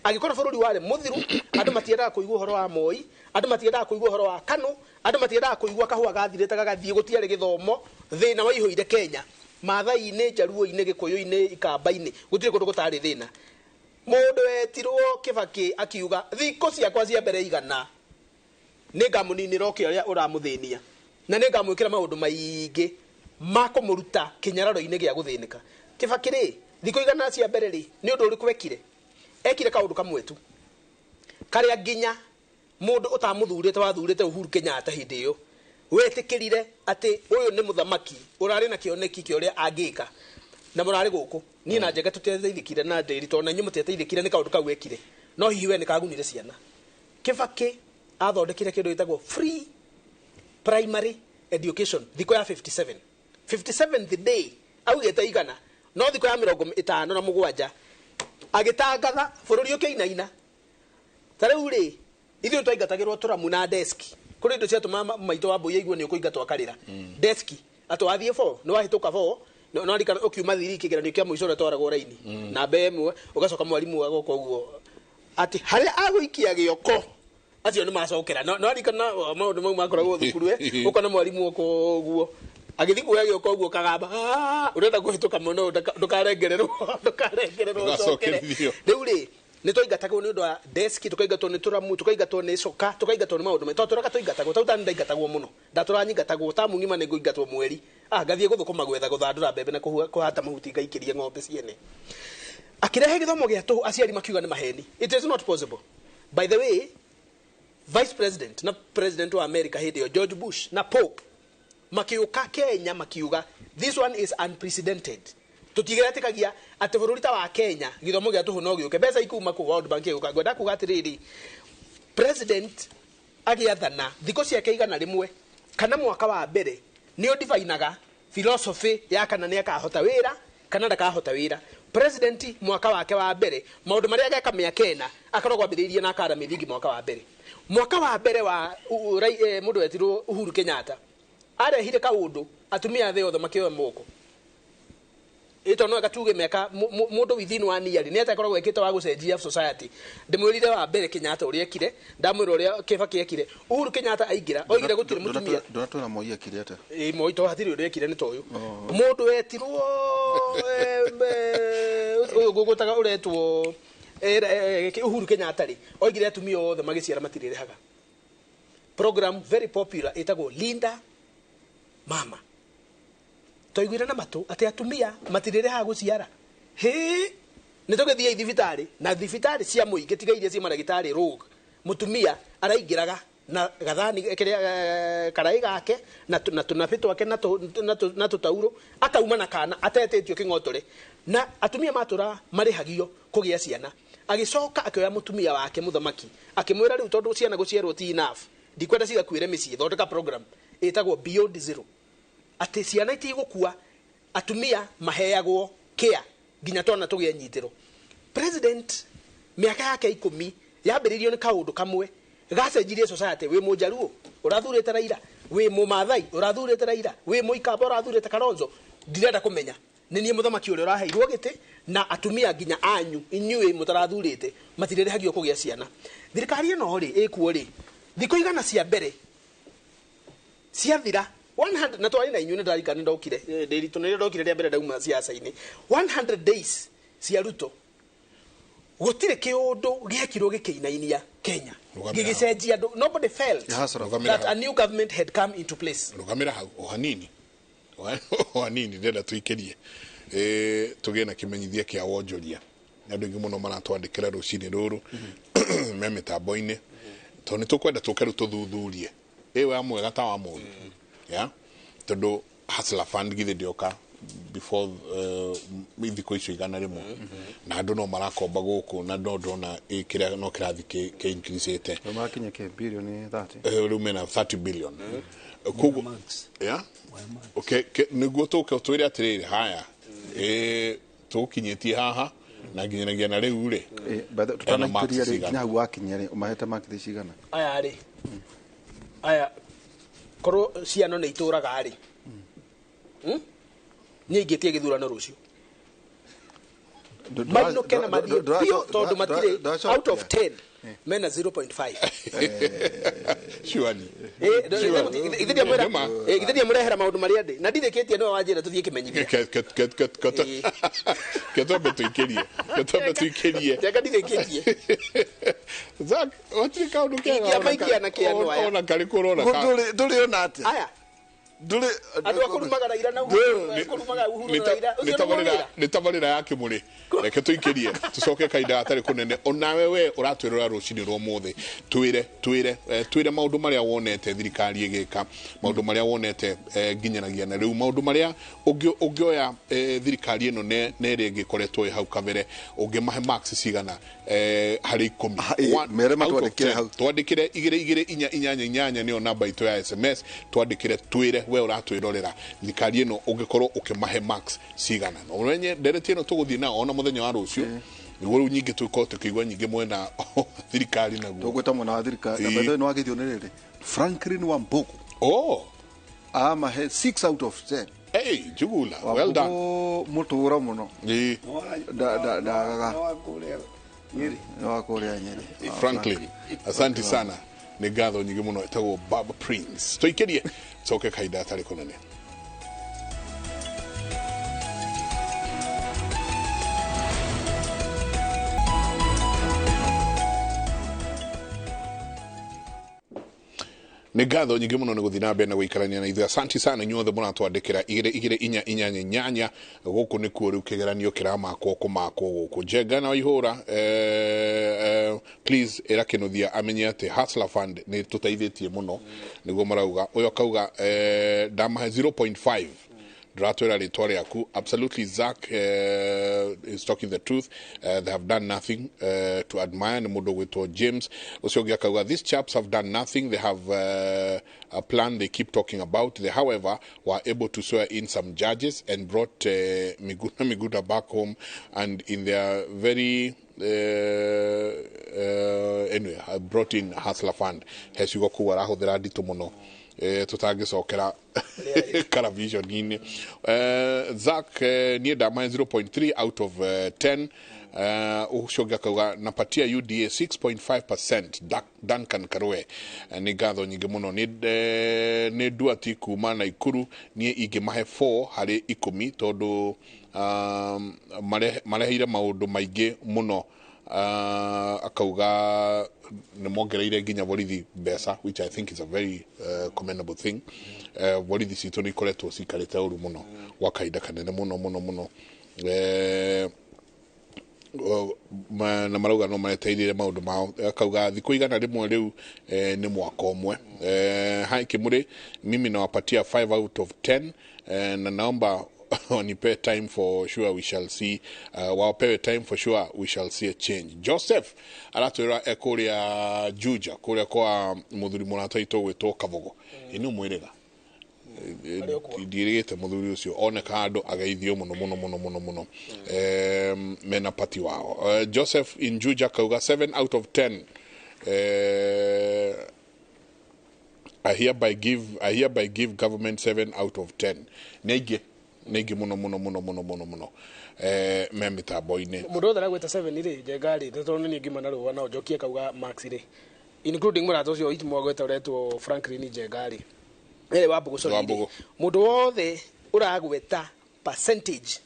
Agĩkora bũrũri warĩ mũthiru, andũ matiendaga kũigua ũhoro wa Moi, andũ matiendaga kũigua ũhoro wa KANU, andũ matiendaga kũigua kahũa gathirĩte gagathiĩ, gũtiarĩ gĩthomo, thĩna waihũire Kenya, Maathai-inĩ, Njaruo-inĩ, Gĩkũyũ-inĩ, Ikamba-inĩ, gũtirĩ kũndũ gũtarĩ thĩna. Mũndũ wetirwo Kibaki akiuga thikũ ciakwa cia mbere 100 nĩ ngamũninĩra oke ũrĩa ũramũthĩnia na nĩ ngamwĩkĩra maũndũ maingĩ ma kũmũruta kĩnyararo-inĩ gĩa gũthĩnĩka. Kibaki rĩ, thikũ 100 cia mbere rĩ, nĩ ũndũ ũrĩkũ ekire? Ekire kaũndũ kamwe tu karĩa nginya mũndũ ũtamũthurĩte wathurĩte Uhuru Kenyatta hĩndĩ ĩyo. Wetikirire ati uyu ni muthamaki urari na kioneki kia uria angika na murari guku nie na Njenga tutiateithikire na Ndĩri tondũ na inyuĩ mũtiateithĩkire nĩ kaũndũ kau ekire no hihi we nĩ kagunire ciana. Kibaki athondekire kĩndũ gĩtagwo free primary education thikũ ya 57 57th day augĩte igana no thikũ ya 57 agĩtangatha bũrũri ũkĩinaina. Ta rĩu rĩ ithuĩ twaingatagĩrwo tũramu na deski kũrĩ indo ciatũmaga maitũ wa mbũi aigue nĩ ũkũingatwo akarĩra deski atĩ wathiĩ 4 nĩ wahĩtũka 4 no rikana ũkiuma thiri kĩgeranio kĩa mũico ũrĩa twaragwo raini namba ĩmwe ũgacoka mwarimũ agoka ũguo atĩ harĩa agũikia gĩoko acio nĩ macokera no rikana maũndũ mau makoragwo thukuru ũkona mwarimũ oka ũguo agĩthiĩ kuoya gĩoko ũguo kagamba ũrenda kũhĩtũka mũno ndũkarengererwo ũcokere. Rĩu rĩ nĩ twaingatagwo nĩ ũndũ wa deski tũkaingatwo nĩ tũramu tũkaingatwo nĩ coka tũkaingatwo nĩ maũndũ tondũ tũraga tũingatagwo tau tani ndaingatagwo mũno ndatũra nyingatagwo tamu ng'ima nĩ ngũingatwo mweri ngathiĩ gũthũkũma gwetha gũthandũra mbembe na kũhata mahuti ngaikĩrie ng'ombe ciene. Akĩrehe gĩthomo gĩa tũhũ aciari makiuga nĩ maheni. It is not possible. By the way, vice president na president wa America hĩndĩ ĩyo George Bush na Pope makiuka Kenya makiuga this one is unprecedented. Tutigeretikagia atĩ bũrũri ta wa Kenya gĩthomo gĩa tũhũ no gĩũke mbeca ikuma kũ World Bank ĩgũka. Ngwenda kuga atĩrĩrĩ, president agĩathana thikũ ciake 100 kana mwaka wa mbere nĩ ũdivainaga philosophy ya kana nĩ akahota wĩra kana ndakahota wĩra. President mwaka wake wa mbere maũndũ marĩa ageka mĩaka ĩna akoragwo ambĩrĩirie na akara mĩthingi mwaka wa mbere. Mwaka wa mbere wa mũndũ wetirwo Uhuru Kenyatta arehire kaũndũ atumia thĩ othe makĩoya moko ito no gatuge meka mundu within 1 year ni atakoragwo ekite wa gucenjia society. Ndimwirire wa mbere Kenyatta uria ekire ndamwira uria Kibaki ekire. Uhuru Kenyatta aingira oigire gutire mutumia nduratwira Moi ekire atia Moi to hatiri uria ekire ni toyu mundu wetirwo uyu gugutaga uretwo Uhuru Kenyatta ri oigire atumia othe magiciara matiririhaga. Program very popular itagwo Linda Mama. Twaiguire na matũ atĩ atumia matirĩrĩhaga gũciara. Hĩ nĩ tũgĩthiĩ thibitarĩ na thibitarĩ cia mũingĩ tiga iria cia maragĩtarĩ rogue mũtumia araingĩraga na gathani kĩrĩa karaĩ gake na tũnabĩ twake na tũtaurũ akauma na kana atetĩtio kĩng'otore na atumia matũra marĩhagio kũgĩa ciana. Agĩcoka akĩoya mũtumia wake mũthamaki akĩmwĩra rĩu tondũ ciana gũciarwo ti enough ndikwenda cigakuĩre mĩciĩ thondeka program ĩtagwo Beyond Zero atĩ ciana itigũkua atumia maheagwo care nginya twana tũgĩe nyitĩro. President mĩaka yake 10 yambĩrĩirio nĩ kaũndũ kamwe gacenjirie society. Wĩ mũnjaruo ũrathurĩte Raila, wĩ mũmathai ũrathurĩte Raila, wĩ mũikamba ũrathurĩte Kalonzo, ndirenda kũmenya nĩ niĩ mũthamaki ũrĩa ũraheirwo gĩtĩ na atumia nginya anyu inyuĩ mũtarathurĩte matirĩrĩhagio kũgĩa ciana. Thirikari ĩno rĩ ĩkuo rĩ thikũ 100 cia mbere ciathira 100 na twari na inyuĩ nĩ ndarikana ndokire Ndĩritũ nĩrĩo ndokire rĩa mbere ndauma siasa-inĩ 100 days cia Ruto gũtirĩ kĩũndũ gĩekirwo gĩkĩinainia Kenya gĩgĩcenjia andũ. Nobody felt that a new government had come into place. Rũgamĩra hau o hanini o hanini ndĩrenda tũikĩrie tũgĩe na kĩmenyithia kĩa wonjoria. Nĩ andũ aingĩ mũno maratwandĩkĩra rũcinĩ rũrũ me mĩtambo-inĩ tondũ nĩ tũkwenda tũke rĩu tũthuthurie ĩ wa mwega ta wa mũru ya tondu Hustler Fund githĩ ndĩoka before thikũ icio 100 na andũ no marakomba gũkũ na no ndona kĩrĩa no kĩrathiĩ kĩ increase marakinya kĩ bilioni 30 rĩu mena 30 billion koguo ya okay nĩguo tũke twĩre atĩrĩrĩ haya tũkinyĩtie haha na nginyanagia na rĩu rĩ tutanaikĩria rĩ nginya hau wakinya rĩ ũmahete marks cigana aya rĩ aya korwo ciana nĩ itũraga rĩ niĩ ingĩtie gĩthurano rũciũ mainũke na mathiĩ biũ tondũ matirĩ out of 10 mena 0.5 surely ithe ndiamũrehera maũndũ marĩa ndĩ na ndirĩkĩtie nĩwe wanjĩra tũthiĩ kĩmenyithia ketwambe tũikĩrie ketwambe tũikĩrie Njenga ndirĩkĩtie Zack gũtirĩ kaũndũ kega Ingĩamba ikia na kĩanũ aya. ona karĩkũ ũrona ndũrĩ ona atĩa aya Ndũrĩ Andũ a kũrumaga Raila na Uhuru, kũrumaga Uhuru na Raila. Ũcio nĩguo wĩra. Nä tabarä ra ya kä må rä reke tå ikä rie tå coke kahinda gatarä kå nene onawe we å ratwä rora rå cinä rwa må thä twä re maå ndå marä a wonete thirikari ä gä ka maå ndå marä a wonete nginyanagia na rä u maå ndå marä a å ngä oya thirikari ä no na ä rä ä ngä koretwo ä hau kabere å ngä mahe marks cigana harä ikå mi Mere matwandĩkĩre hau. Twandä kä re 2 2 4 8 8 nä yo namba itå ya SMS twandä kä re twä re we å ratwä rorera thirikari ä no å ngä korwo å kä mahe marks cigana na ũmenye ndereti ä no tå gå thiä nao ona må thenya wa rå cio nĩguo rĩu nyingĩ tũkorwo tũkĩigua nyingĩ mwena wa thirikari naguo. Tũgwĩta mwena wa thirikari na Ĩĩ. by the way nĩwagĩthio nĩ rĩrĩ Franklin Wambugu Oh, amahe 6 out of 10. Hey, Njuguna, well done. Wambugu mũtũra mũno. Ĩĩ, Ndagaga. Nyeri. Nĩ wa kũrĩa Nyeri. Franklin, asante sana, nĩ ngatho nyingĩ mũno. Ĩtagwo Baba Prince. Tũikĩrie coke kahinda gatarĩ kũnene. Nä ngatho nyingä må no nä gå thiä na mbere na gå ikarania na ithuä. Asanti sana inyuothe må ratwandä kä ra 2 2 4 8 8. Gå kå nä kuo rä u kä geranio kä ramakwo kå makwo gå kå njenga na waihå ra. Please ä ra kä nå thia amenye atä Hustler Fund nä tå teithä tie må no nä guo marauga å yå akauga ndamahe 0.5 ndratwĩra rĩtwa rĩaku. Absolutely, Zach is talking the truth. They have done nothing to admire. Nĩ mũndũ ũgwĩtwo James. Ũcio ũngĩ akauga these chaps have done nothing. They have a plan they keep talking about. They, however, were able to swear in some judges and brought Miguna Miguna back home, and in their very anyway, I brought in Hustler Fund. He ciugo kuu arahũthĩra nditũ mũno tũtangĩcokera karavision-inĩ. Zach, niĩ ndamahe 0.3 out of 10. Ũcio ũngĩ akauga napatia UDA 6.5%. Duncan Karue. Nĩ ngatho nyingĩ mũno. Nĩ nduati kuma Naikuru. Niĩ ingĩmahe 4 harĩ 10 tondũ mareheire maũndũ maingĩ mũno. Akauga nĩ mongereire nginya borithi mbeca, which I think is a very commendable thing. Borithi citũ nĩ ikoretwo cikarĩte ũru mũno gwa kahinda kanene mũno mũno mũno. Na marauga no mareteirire maũndũ mao. Akauga thikũ 100 rĩu nĩ mwaka ũmwe. Hai Kimuri, mimi nawapatia 5 out of 10 na naomba wanipe time, for sure we shall see, wapewe time, for sure we shall see a change. Joseph aratwĩra e kũrĩa Juja, kũrĩa kwa mũthuri mũrata witũ gwĩtwo Kabogo. Ĩ nĩ ũmwĩrĩga ndirĩgĩte mũthuri ũcio oneka handũ ageithio mũno mũno mũno mũno mũno. Mena pati wao. Joseph in Juja kauga 7 out of 10. I hereby give government 7 out of 10. Nĩ aingĩ mũno mũno mũno mũno mũno mũno me mĩtambo-inĩ. Mũndũ wothe aragwĩta 7 rĩ, njenga rĩ, nĩ tondũ niĩ ngiuma na rũa no njokie kauga max rĩ, including mũrata ũcio itmwagweta ũretwo Franklin Njenga rĩ, ĩrĩ wa Mbũgũ, sorry. Wa Mbũgũ. Rĩ, mũndũ wothe ũragweta percentage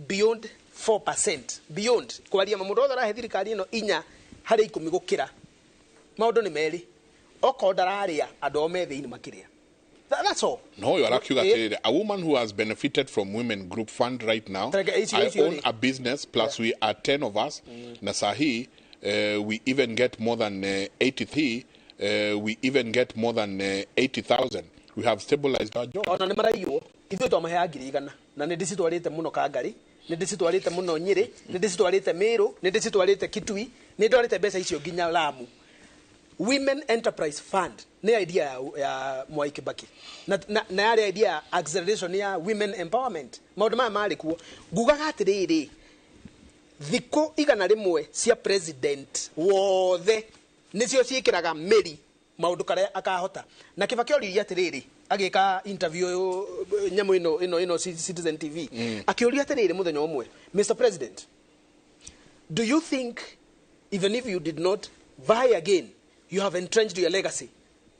beyond 4%, beyond kwaria ma, mũndũ wothe ũrahe thirikari ĩno 4 harĩ 10 gũkĩra, maũndũ nĩ merĩ, okorwo ndararĩa andũ ao me thĩinĩ makĩrĩa. That's all. No ũyũ arakiuga atĩrĩrĩ, a woman who has benefited from Women Group Fund right now, Tareke, I own ici. a business, plus we are 10 of us, na sahi we even get more than 83, we even get more than 80,000. We have stabilized our job. Ona nĩ maraiywo. Ithuĩ twamaheaga 100,000 na nĩ ndĩcitwarĩte mũno Kangari, nĩ ndĩcitwarĩte mũno Nyĩrĩ, nĩ ndĩcitwarĩte Mĩrũ, nĩ ndĩcitwarĩte Kitui, nĩ ndwarĩte mbeca icio nginya Lamu. Women Enterprise Fund nĩ idea ya Mwai Kibaki na yarĩ idea ya acceleration ya women empowerment. Maũndũ maya marĩ kuo. Ngugaga atĩrĩrĩ, thikũ 100 cia president wothe nĩcio ciĩkĩraga mĩri maũndũ karĩa akahota. Na Kibaki oririe atĩrĩrĩ agĩka interview nyamũ ĩno Citizen TV, akĩũria atĩrĩrĩ mũthenya ũmwe, "Mr President, do you think even if you did not vie again, you have entrenched your legacy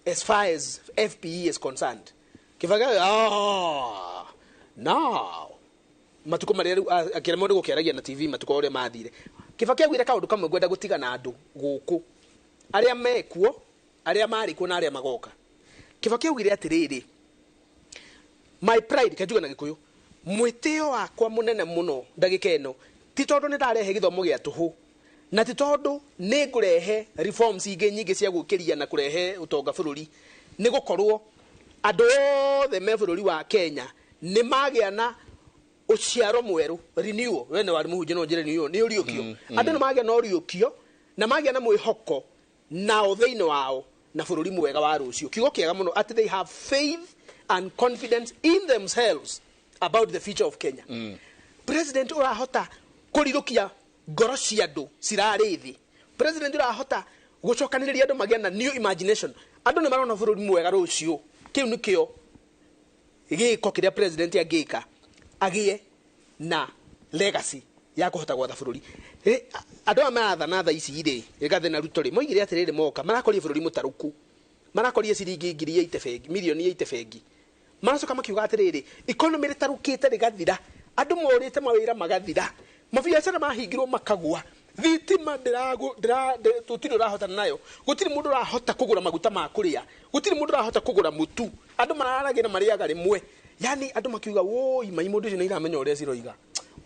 as far as FPE is concerned?" Kibaki, "Ah, now matuko marĩa rĩu akĩremwo nĩ gũkĩaragia na TV matuko ũrĩa mathire." Kibaki augire kaũndũ kamwe ngwenda gũtiga na andũ gũkũ arĩa mekuo, arĩa marĩ kuo na arĩa magoka. Kibaki augire atĩrĩrĩ, My pride kenjuga na Gikuyu mwitio wakwa munene muno ndagika ĩno ti tondu nĩ ndarehe gĩthomo gĩa tũhũ na ti tondu nĩ ngũrehe reforms ingĩ nyingĩ cia gũkĩria na kũrehe ũtonga bũrũri, nĩ gũkorwo andũ othe me bũrũri wa Kenya nĩ magĩa na ũciaro mwerũ, renewal. We nĩ warĩ mũhunjia no njĩre renewal nĩ ũriũkio. Andũ nĩ magĩa na ũriũkio na magĩa na mwĩhoko nao thĩinĩ wao na bũrũri mwega wa rũciũ. Kiugo kĩega mũno atĩ they have faith and confidence in themselves about the future of Kenya. President ũrahota kũrirũkia ngoro cia andũ cirarĩ thĩ. President ũrahota gũcokanĩrĩria andũ magĩa na new imagination. Andũ nĩ marona bũrũri mwega rũciũ. Kĩu nĩkĩo gĩko kĩrĩa president angĩka agĩe na legacy ya kũhota gwatha bũrũri. Andũ aya marathana thaa ici rĩ, Rigathĩ na Ruto rĩ, moigire atĩrĩrĩ moka marakorire bũrũri mũtarũku, marakorire ciringi ngiri ĩite bengi, mirioni ĩite bengi. Maracoka makiuga atĩrĩrĩ, economy rĩtarũkĩte rĩgathira, andũ morĩte mawĩra magathira, mabiacara mahingirwo makagwa, thitima gũtirĩ ũrahotana nayo, gũtirĩ mũndũ ũrahota kũgũra maguta ma kũrĩa, gũtirĩ mũndũ ũrahota kũgũra mũtu, andũ mararagĩra marĩaga rĩmwe. Yani andũ makiuga woi mai mũndũ ũcio nĩ iramenya ũrĩa ciroiga,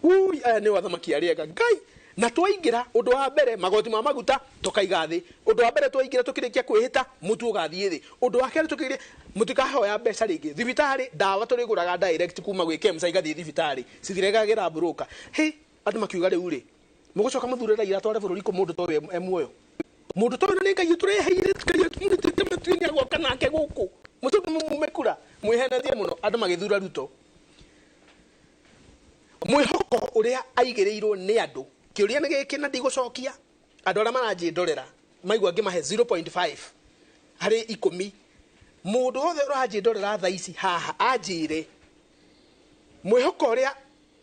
ui aya nĩ athamaki arĩa ega Ngai. Na twaingĩra ũndũ wa mbere magoti ma maguta tũkaiga thĩ, ũndũ wa mbere twaingĩra tũkĩrĩkia kwĩhĩta mũtu ũgathiĩ thĩ, ũndũ wa kerĩ tũkĩrĩkia mũtikahoya mbeca rĩngĩ, thibitarĩ ndawa tũrĩgũraga direct kuma gwĩ KEMSA igathiĩ thibitarĩ cithiregagĩra broker. Hĩ, andũ makiuga rĩu rĩ mũgũcoka mũthure Raila atware bũrũri kũ mũndũ toĩ e muoyo, mũndũ toĩ na nĩ Ngai ũtũreheire tũkĩria nĩ agoka nake gũkũ mũtũke mume kura mwĩhenetie mũno. Andũ magĩthura Ruto mwĩhoko ũrĩa aigĩrĩirwo nĩ andũ. Kĩũria nĩ gĩkĩ na ndigũcokia, andũ arĩa maranjĩndorera maigua ngĩmahe 0.5 harĩ 10. Mũndũ wothe ũranjĩndorera thaa ici haha anjĩre mwĩhoko ũrĩa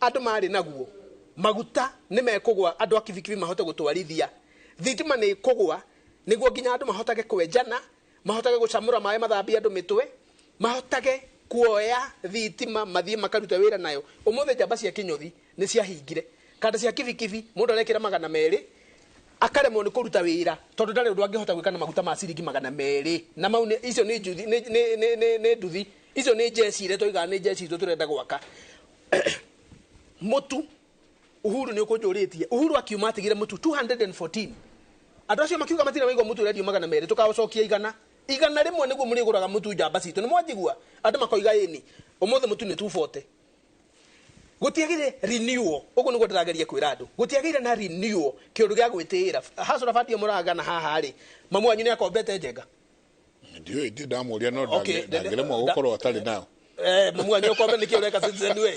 andũ marĩ naguo, maguta nĩ mekũgwa, andũ a kibikibi mahote gũtwarithia, thitima nĩ ĩkũgwa nĩguo nginya andũ mahotage kwenjana, mahotage gũcamũra maĩ mathambie andũ mĩtwe, mahotage kuoya thitima mathiĩ makaruta wĩra nayo. Ũmũthĩ njamba cia kĩnyũthi nĩ ciahingire kanda cia kibikibi, mũndũ arekĩra 200 akaremwo nĩ kũruta wĩra tondũ ndarĩ ũndũ angĩhota gwĩka na maguta ma ciringi 200. Na mau icio nĩ njuthi, nĩ nduthi, icio nĩ njeci iria tũigaga nĩ njeci itũ tũrenda gwaka. Mũtu Uhuru nĩ ũkũnjũrĩtie, Uhuru akiuma atigire mũtu 214. Andũ acio makiuga matirĩ maigua mũtu ũrendio 200, tũkaũcokia 100. 100 nĩguo mũrĩgũraga mũtu njamba citũ. Nĩ mwanjigua? Andũ makoiga ĩni, ũmũthĩ mũtu nĩ 240. Gũtiagĩire renewal, ũguo nĩguo ndĩrageria kwĩra andũ, gũtiagĩire na renewal kĩũndũ gĩa gwĩtĩĩra. Hustler Fund mũragana haha rĩ, mamu wanyu nĩ akombete Njenga? Ndiũĩ, ndirĩ ndamũria no ndangĩremwo gũkorwo atarĩ nayo. Mamu wanyu akombe nĩkĩ ũreka Citizen we?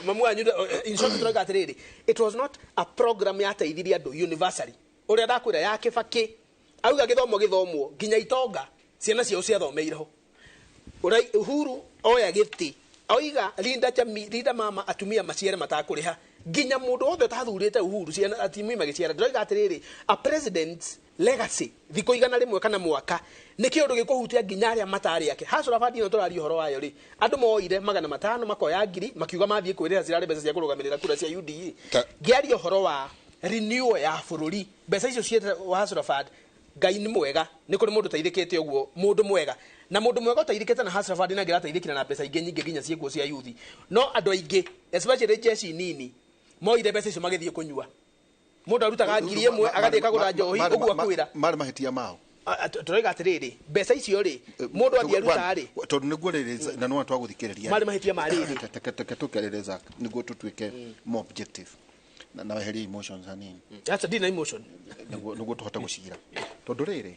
Mamu wanyu, in short tũrauga atĩrĩrĩ, it was not a program yateithirie andũ universally. Ũrĩa ndakwĩra ya Kĩbakĩ auga gĩthomo gĩthomwo nginya itonga ciana ciao ciathomeire ho. Uhuru oya gĩtĩ oiga linda jamii, linda mama atumia maciare matakũrĩha, nginya mũndũ wothe ũtathurĩte Uhuru ciana atumia magĩciara. Ndĩroiga atĩrĩrĩ, a president's legacy thikũ 100 kana mwaka nĩ kĩũndũ gĩkũhutia nginya arĩa matarĩ ake. Hustler Fund ĩno tũraria ũhoro wayo rĩ, andũ moire 500 makoya 1000 makiuga mathiĩ kwĩrĩha cirarĩ mbeca cia kũrũgamĩrĩra kura cia UDA. Ngĩaria ũhoro wa renewal ya bũrũri, mbeca icio ciĩtagwo Hustler Fund. Ngai nĩ mwega, nĩ kũrĩ mũndũ ũteithĩkĩte ũguo, mũndũ mwega na mũndũ mwega ũteithĩkĩte na Hustler Fund na ngĩrateithĩkire na mbeca ingĩ nyingĩ nginya ciĩkuo cia youth. No andũ aingĩ especially jeshi nini moire mbeca icio magĩthiĩ kũnyua. Mũndũ arutaga 1000 agathiĩ kagũra njohi ũguo akwĩra marĩ mahĩtia mao. Tũroiga atĩrĩrĩ, mbeca icio rĩ mũndũ athiĩ aruta rĩ, tondũ nĩguo rĩrĩ na nĩwona twagũthikĩrĩria marĩ mahĩtia ma rĩrĩ. Teke tũkerere Zack nĩguo tũtuĩke more objective na weherie emotions hanini. That's a dina emotion. Nĩguo tũhote gũcira. Tondũ rĩrĩ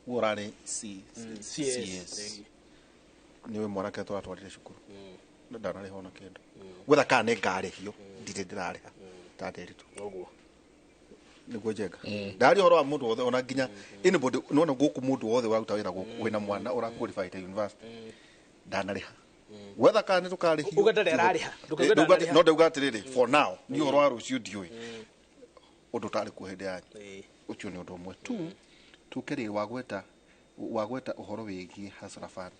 we ũrarĩ CS nĩwe mwanake tũratwarire cukuru ndanarĩha ona kĩndũ, gwetha kana nĩ ngarĩhio ndirĩ ndĩrarĩha ndanderitwo ũguo nĩguo Njenga. Ndaria ũhoro wa mũndũ wothe ona nginya anybody nĩwona gũkũ mũndũ wothe ũraruta wĩra gũkũ wĩna mwana ũra qualified university ndanarĩha, gwetha kana nĩ tũkarĩhio. Uga ndarĩ ararĩha, ndũkauge ndanarĩha. No ndauga atĩrĩrĩ, for now niĩ ũhoro wa rũciũ ndiũĩ ũndũ ũtarĩ kuo hĩndĩ yanyu. Ũcio nĩ ũndũ ũmwe tu. Tuke rĩ wagweta ũhoro wĩgiĩ Hustler Fund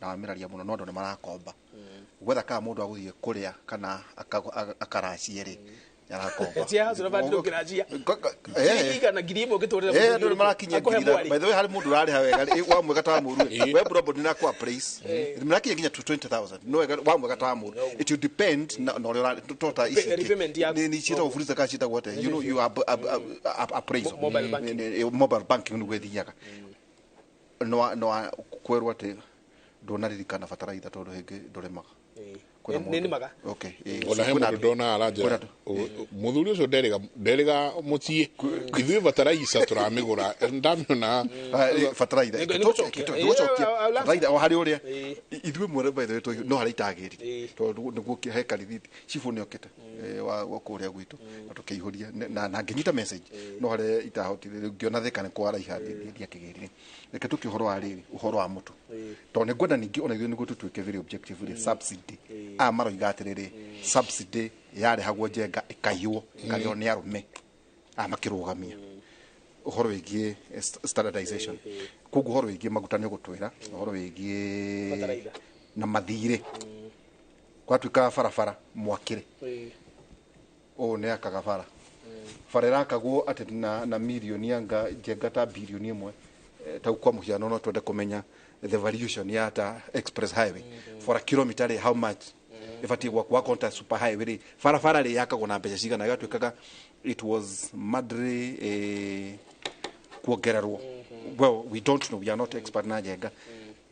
na wamĩraria mũno, no andũ nĩ marakomba gwetha kana mũndũ agũthiĩ kũrĩa kana akaracie rĩ, Nĩarakomba. Cia Hustler Fund ndũngĩranjia. Igana 1000 ũngĩtũrĩra Andũ nĩ marakinyia 1000. By the way, harĩ mũndũ ũrarĩha wega wa mwega ta mũru. We bro nĩ nakwa place. Marakinyia nginya to 20,000. No wega wa mwega ta mũru. It will depend na ũrĩa tota ici. Repayment yaku. Ni ciĩtagwo fuliza kana ciĩtagwo atĩa? You know you are appraisal. Mobile banking. Mobile banking nĩguo ĩthiaga. No kwerwo atĩ ndũnaririkana bataraitha tondũ hĩngĩ ndũrĩmaga. Nĩ nĩmaga. Okay. Ona he mũndũ ndona aranjĩra mũthuri ũcio nderĩga mũciĩ ithuĩ bataraitha tũramĩgũra ndamĩona bataraitha tũgũcokia bataraitha o harĩ ũrĩa ithuĩ mwene by the way no harĩa itagĩrire tondũ nĩguo he karithiti cibũ nĩokĩte wa kũrĩa gwitũ na tũkĩihũria na ngĩnyita message no harĩa itahotire rĩu ngĩona Thika nĩ kwaraiha ndiakĩgĩrire. Reke tũke ũhoro wa rĩrĩ ũhoro wa mũtu tondũ nĩngwenda ningĩ ona ithuĩ nĩguo tũtuĩke very objective rĩ subsidy aya maroiga atĩrĩrĩ subsidy yarehagwo Njenga ĩkaiywo ĩkarĩo nĩ arũme aya makĩrũgamia ũhoro wĩgiĩ standardization. Koguo ũhoro wĩgiĩ maguta nĩ ũgũtwĩra ũhoro wĩgiĩ na mathirĩ gwatuĩka barabara mwakĩre ũũ nĩ akaga bara bara ĩrakagwo atĩ na mirioni anga Njenga ta birioni ĩmwe tau kwa mũhiano no twende kũmenya the valuation ya ta express highway for a kilometer rĩ how much ĩbatiĩ gwakwo akonta super highway rĩ barabara rĩ yakagwo na mbeca cigana ĩgatuĩkaga it was madre kuongererwo. Well, we don't know, we are not expert na Njenga.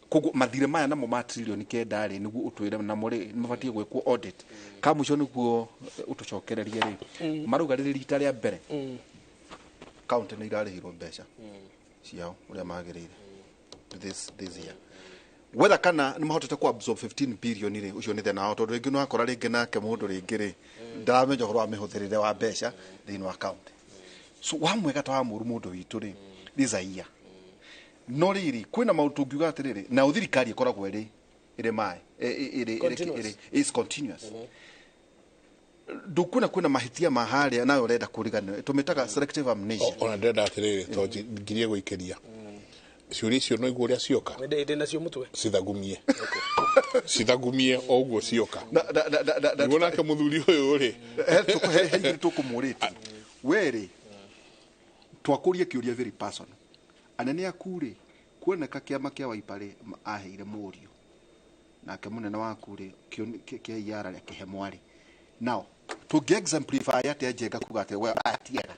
Koguo mathirĩ maya namo ma trilioni 9 rĩ nĩguo ũtwĩre namo rĩ nĩmabatiĩ gwĩkwo audit ka mũico nĩguo ũtũcokererie rĩ marauga rĩrĩ rita rĩa mbere county nĩ irarĩhirwo mbeca ciao ũrĩa magĩrĩire this year whether kana nĩ mahotete ku absorb 15 billion rĩ ũcio nĩ thĩna wao tondũ rĩngĩ nĩwakora rĩngĩ nake mũndũ rĩngĩ rĩ ndaramenya ũhoro wa mĩhũthĩrĩre wa mbeca thĩinĩ wa county. So wa mwega ta wa mũru mũndũ witũ rĩ this a year no rĩrĩ kwĩna maũndũ tũngiuga atĩrĩrĩ na thirikari ĩkoragwo ĩrĩ ĩrĩ maĩ ĩrĩ is continuous. Ndũkuona kwĩna mahĩtia ma harĩa nawe ũrenda kũriganĩrwo tũmĩtaga selective amnesia. Ona ndĩrenda atĩrĩrĩ tondũ ngirie gũikĩria ciũria icio no igũrĩa cioka ndĩ nacio mũtwe cithagumie cithagumie o ũguo cioka nĩguo nake mũthuri ũyũ rĩ he tũkũmũrĩtie we rĩ twakũrie kĩũria very personal anene aku rĩ kuoneka kĩama kĩa Wiper rĩ aheire mũriũ nake mũnene waku rĩ kĩa IR rĩ akĩhe mwarĩ. Now tũngĩ exemplify atĩa Njenga kuga atĩ we atiega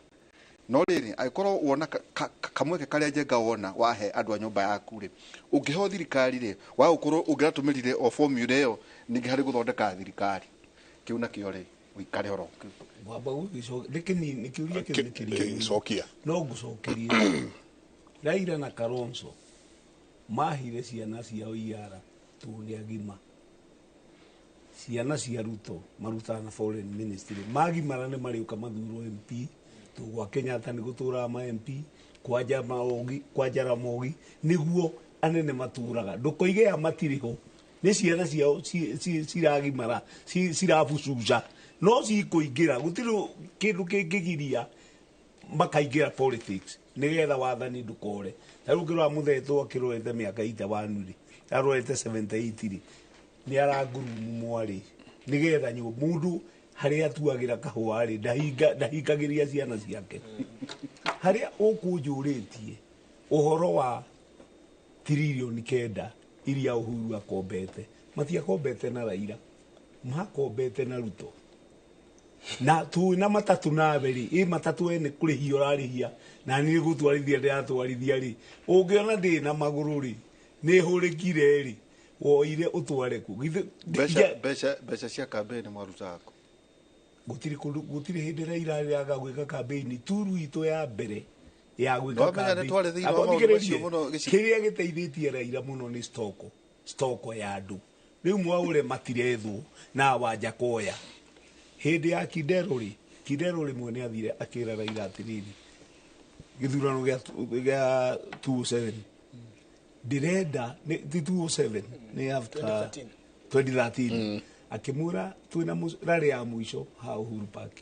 no rĩrĩ angĩkorwo wona kamweke karĩa Njenga wona wahe andũ a nyũmba yaku rĩ ũngĩheo thirikari rĩ wa gũkorwo ũngĩratũmĩrire o formula ĩyo ningĩ harĩ gũthondeka thirikari kĩu nakĩo rĩ ũikare oro mwamba gũgĩcokia nĩ kĩũria kĩu nĩ kĩrĩa no ngũcokerie. Raila na Kalonzo mahire ciana ciao IR tondũ nĩ agima. Ciana cia Ruto marutaga na foreign ministry magimara nĩ marĩũka mathurwo MP tũgwa Kenyatta nĩ gũtũraga ma MP kwa Jaramogi nĩguo anene matũraga ndũkoige ya matirĩ ho nĩ ciana ciao ciragimara cirabucuca no cikũingĩra gũtirĩ kĩndũ kĩngĩgiria makaingĩra politics nĩgetha wathani ndũkore. Ta rĩu ũngĩrora Mũthetwo akĩrorete mĩaka 81 rĩ arorete 78 rĩ nĩ arangurumu mwarĩ nĩgetha mũndũ harĩa atuagĩra kahũa rĩ ndahingagĩria ciana ciake. Harĩa ũkũnjũrĩtie ũhoro wa trilioni 9 iria Uhuru akombete matiakombete na Raila makombete na Ruto na tu na matatu nawe rĩ ĩ matatu ene kũrĩhia ũrarĩhia na niĩ gũtwarithia ndĩratwarithia rĩ ũngĩona ndĩ na magũrũ rĩ nĩ hũrĩkire rĩ woire ũtware kũ mbeca cia campaign mwarutaga kũ? Gũtirĩ kũndũ gũtirĩ hĩndĩ Raila rĩaga gwĩka campaign turu itũ ya mbere ya gwĩka campaign kĩrĩa gĩteithĩtie Raila mũno nĩ stoko ya andũ rĩu mwaũre matirethwo na Wanjakoya. Hĩndĩ ya Kidero rĩ Kidero rĩmwe nĩ athire akĩra Raila atĩrĩrĩ gĩthurano gĩa 2007 ndĩrenda ti 2007 nĩ after 2013 akĩmwĩra twĩna rally ya mũico ha Uhuru Park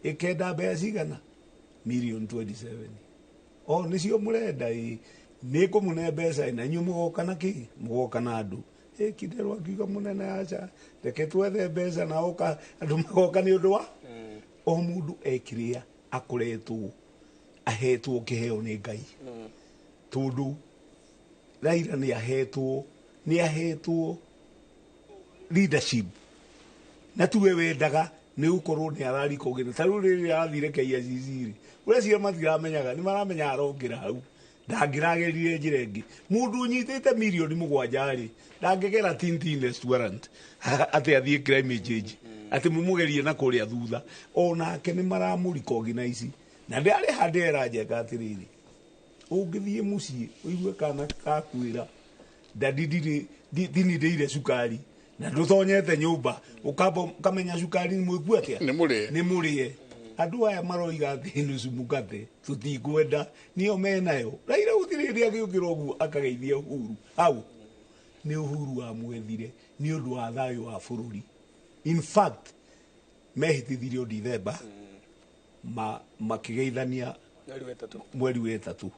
ĩkenda mbeca cigana milioni 27 o nĩcio mũrenda ĩ nĩ ngũmũne mbeca na inyuĩ mũgoka na kĩ mũgoka na andũ Kidero akiuga mũnene aca reke twethe mbeca na oka andũ magoka nĩ ũndũ wa O mũndũ ekĩrĩa akoretwo ahetwo kĩheo nĩ Ngai. Tondũ Raila nĩ ahetwo leadership na tuwe wendaga nĩ gũkorwo nĩ ararikogĩra ta rĩu rĩrĩa arathire KICC rĩ ũreciria matiramenyaga nĩ maramenya arokĩra hau ndangĩragerire njĩra ĩngĩ mũndũ ũnyitĩte mirioni 7 rĩ ndangĩgera Tintin restaurant atĩ athiĩ climate change atĩ mũmũgerie na kũrĩa thutha onake nĩ maramũrecognize na ndĩarĩ handĩ era njega atĩrĩrĩ ũngĩthiĩ mũciĩ ũigue kana kakwĩra ndadi ndinindĩire cukari na ndũtonyete nyũmba ũkamba ũkamenya cukari nĩ mwĩku atĩa Nĩ mũrĩe. nĩ mũrĩe andũ aya maroiga atĩ nusu mukate tũtikwenda nĩo menayo Raila gũtirĩ hĩndĩ agĩũkĩra ũguo akageithia Uhuru hau nĩ Uhuru wamwethire nĩ ũndũ wa thayũ wa bũrũri. In fact mehĩtithirio Dithemba makĩgeithania Mweri wa ĩtatũ. Mweri wa ĩtatũ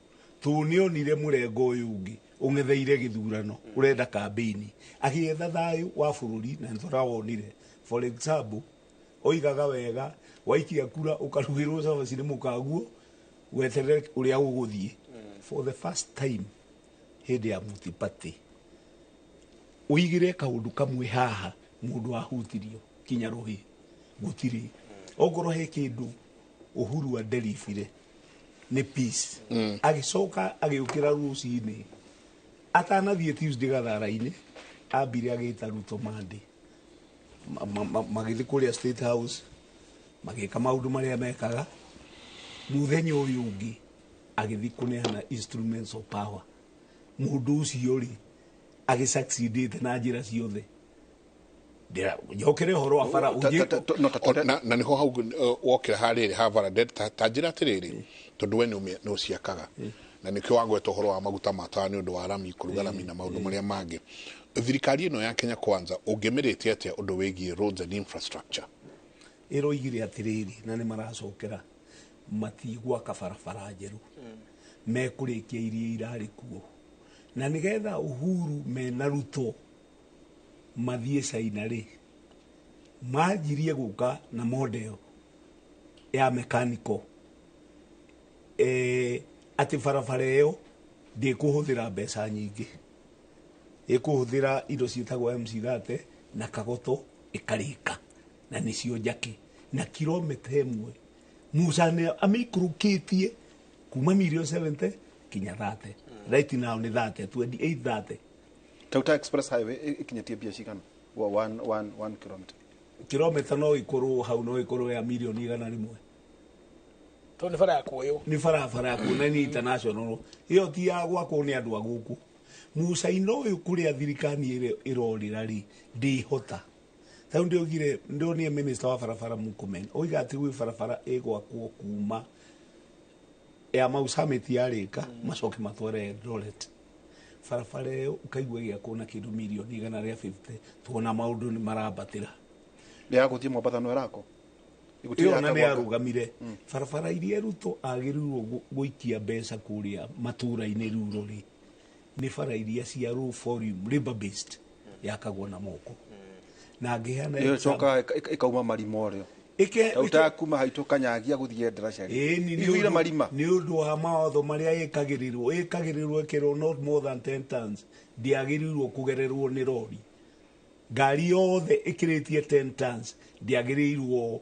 tũ nĩonire mũrengo ũyũ ũngĩ ũng'etheire gĩthurano ũrenda kambĩini agĩetha thayũ wa bũrũri na nĩtũrawonire. For example, oigaga wega waikia kura ũkarugĩrwo cabaci nĩ mũkaguo weterere ũrĩa ũgũthiĩ. For the first time hĩndĩ ya multi-party ũigĩre kaũndũ kamwe haha mũndũ ahutirio kinya rũhĩ gũtirĩ ongorwo he kĩndũ Uhuru aderibire nĩ peace. Agĩcoka agĩũkĩra rũcinĩ atanathiĩ Tuesday gathara-inĩ ambire agĩta Ruto Monday magĩthiĩ kũrĩa State House magĩka maũndũ marĩa mekaga mũthenya ũyũ ũngĩ agĩthiĩ kũneana instruments of power mũndũ ũcio rĩ agĩsucceedĩte na njĩra ciothe. Njokere ũhoro wa bara No, ta- Na niho hau wokĩra harĩrĩ ha bara ta njĩra atĩrĩrĩ tondũ we nĩ ũciakaga na nĩkĩo wagweta ũhoro wa maguta ma tawa nĩ ũndũ wa rami kũruga rami na maũndũ marĩa mangĩ. Thirikari ĩno ya Kenya Kwanza ũngĩmĩrĩte atĩa ũndũ wĩgiĩ roads and infrastructure? Ĩroigire atĩrĩrĩ na nĩ maracokera matigwaka barabara njerũ mekũrĩkia iria irarĩ kuo na nĩgetha Uhuru mena Ruto mathiĩ China rĩ manjirie gũka na model ya mechanical atĩ barabara ĩyo ndĩkũhũthĩra mbeca nyingĩ ĩkũhũthĩra indo ciĩtagwo MC30 na kagoto ĩkarĩka na nĩcio njake na kilomita 1 Musa nĩ amĩikũrũkĩtie kuma mirioni 70 kinya 30. Right now nĩ 30 28 30. Tauta Express Highway ĩkinyĩtie mbia cigana wa 1 kilometer? Kilomita no ikorwo hau no ikorwo ya mirioni 100. Tondũ nĩ bara ya kuoywo. Nĩ barabara ya kuona nĩ international ĩyo ti ya gwakwo nĩ andũ a gũkũ Musa-inĩ ũyũ kũrĩa thirikari ĩrorĩra rĩ ndĩhota tau ndĩogire ndonire minister wa barabara Murkomen oiga atĩ gwĩ barabara ĩgwakwo kuma ya Mau Summit yarĩka macoke matware Eldoret barabara ĩyo ũkaigua ĩgĩakwo na kĩndũ mirioni 150 tuona maũndũ nĩ marambatĩra. Ya gũthiĩ Mombatha no ĩrakwo? Ĩyo ona nĩ yarũgamire barabara iria Ruto agĩrĩirwo gũikia mbeca kũrĩa matũra-inĩ ruro rĩ nĩ bara iria cia low volume labor based yakagwo na moko na ngĩheana Ĩyo ĩcokaga ĩkauma marima ũrĩo Tauta kuma haitũ kanyagia gũthiĩ ndaraca Ĩni nĩ iyũire marima. Nĩ ũndũ wa mawatho marĩa ĩkagĩrĩrwo ĩkĩrwo not more than 10 tons ndĩagĩrĩirwo kũgererwo nĩ rori ngari yothe ĩkĩrĩtie 10 tons ndĩagĩrĩirwo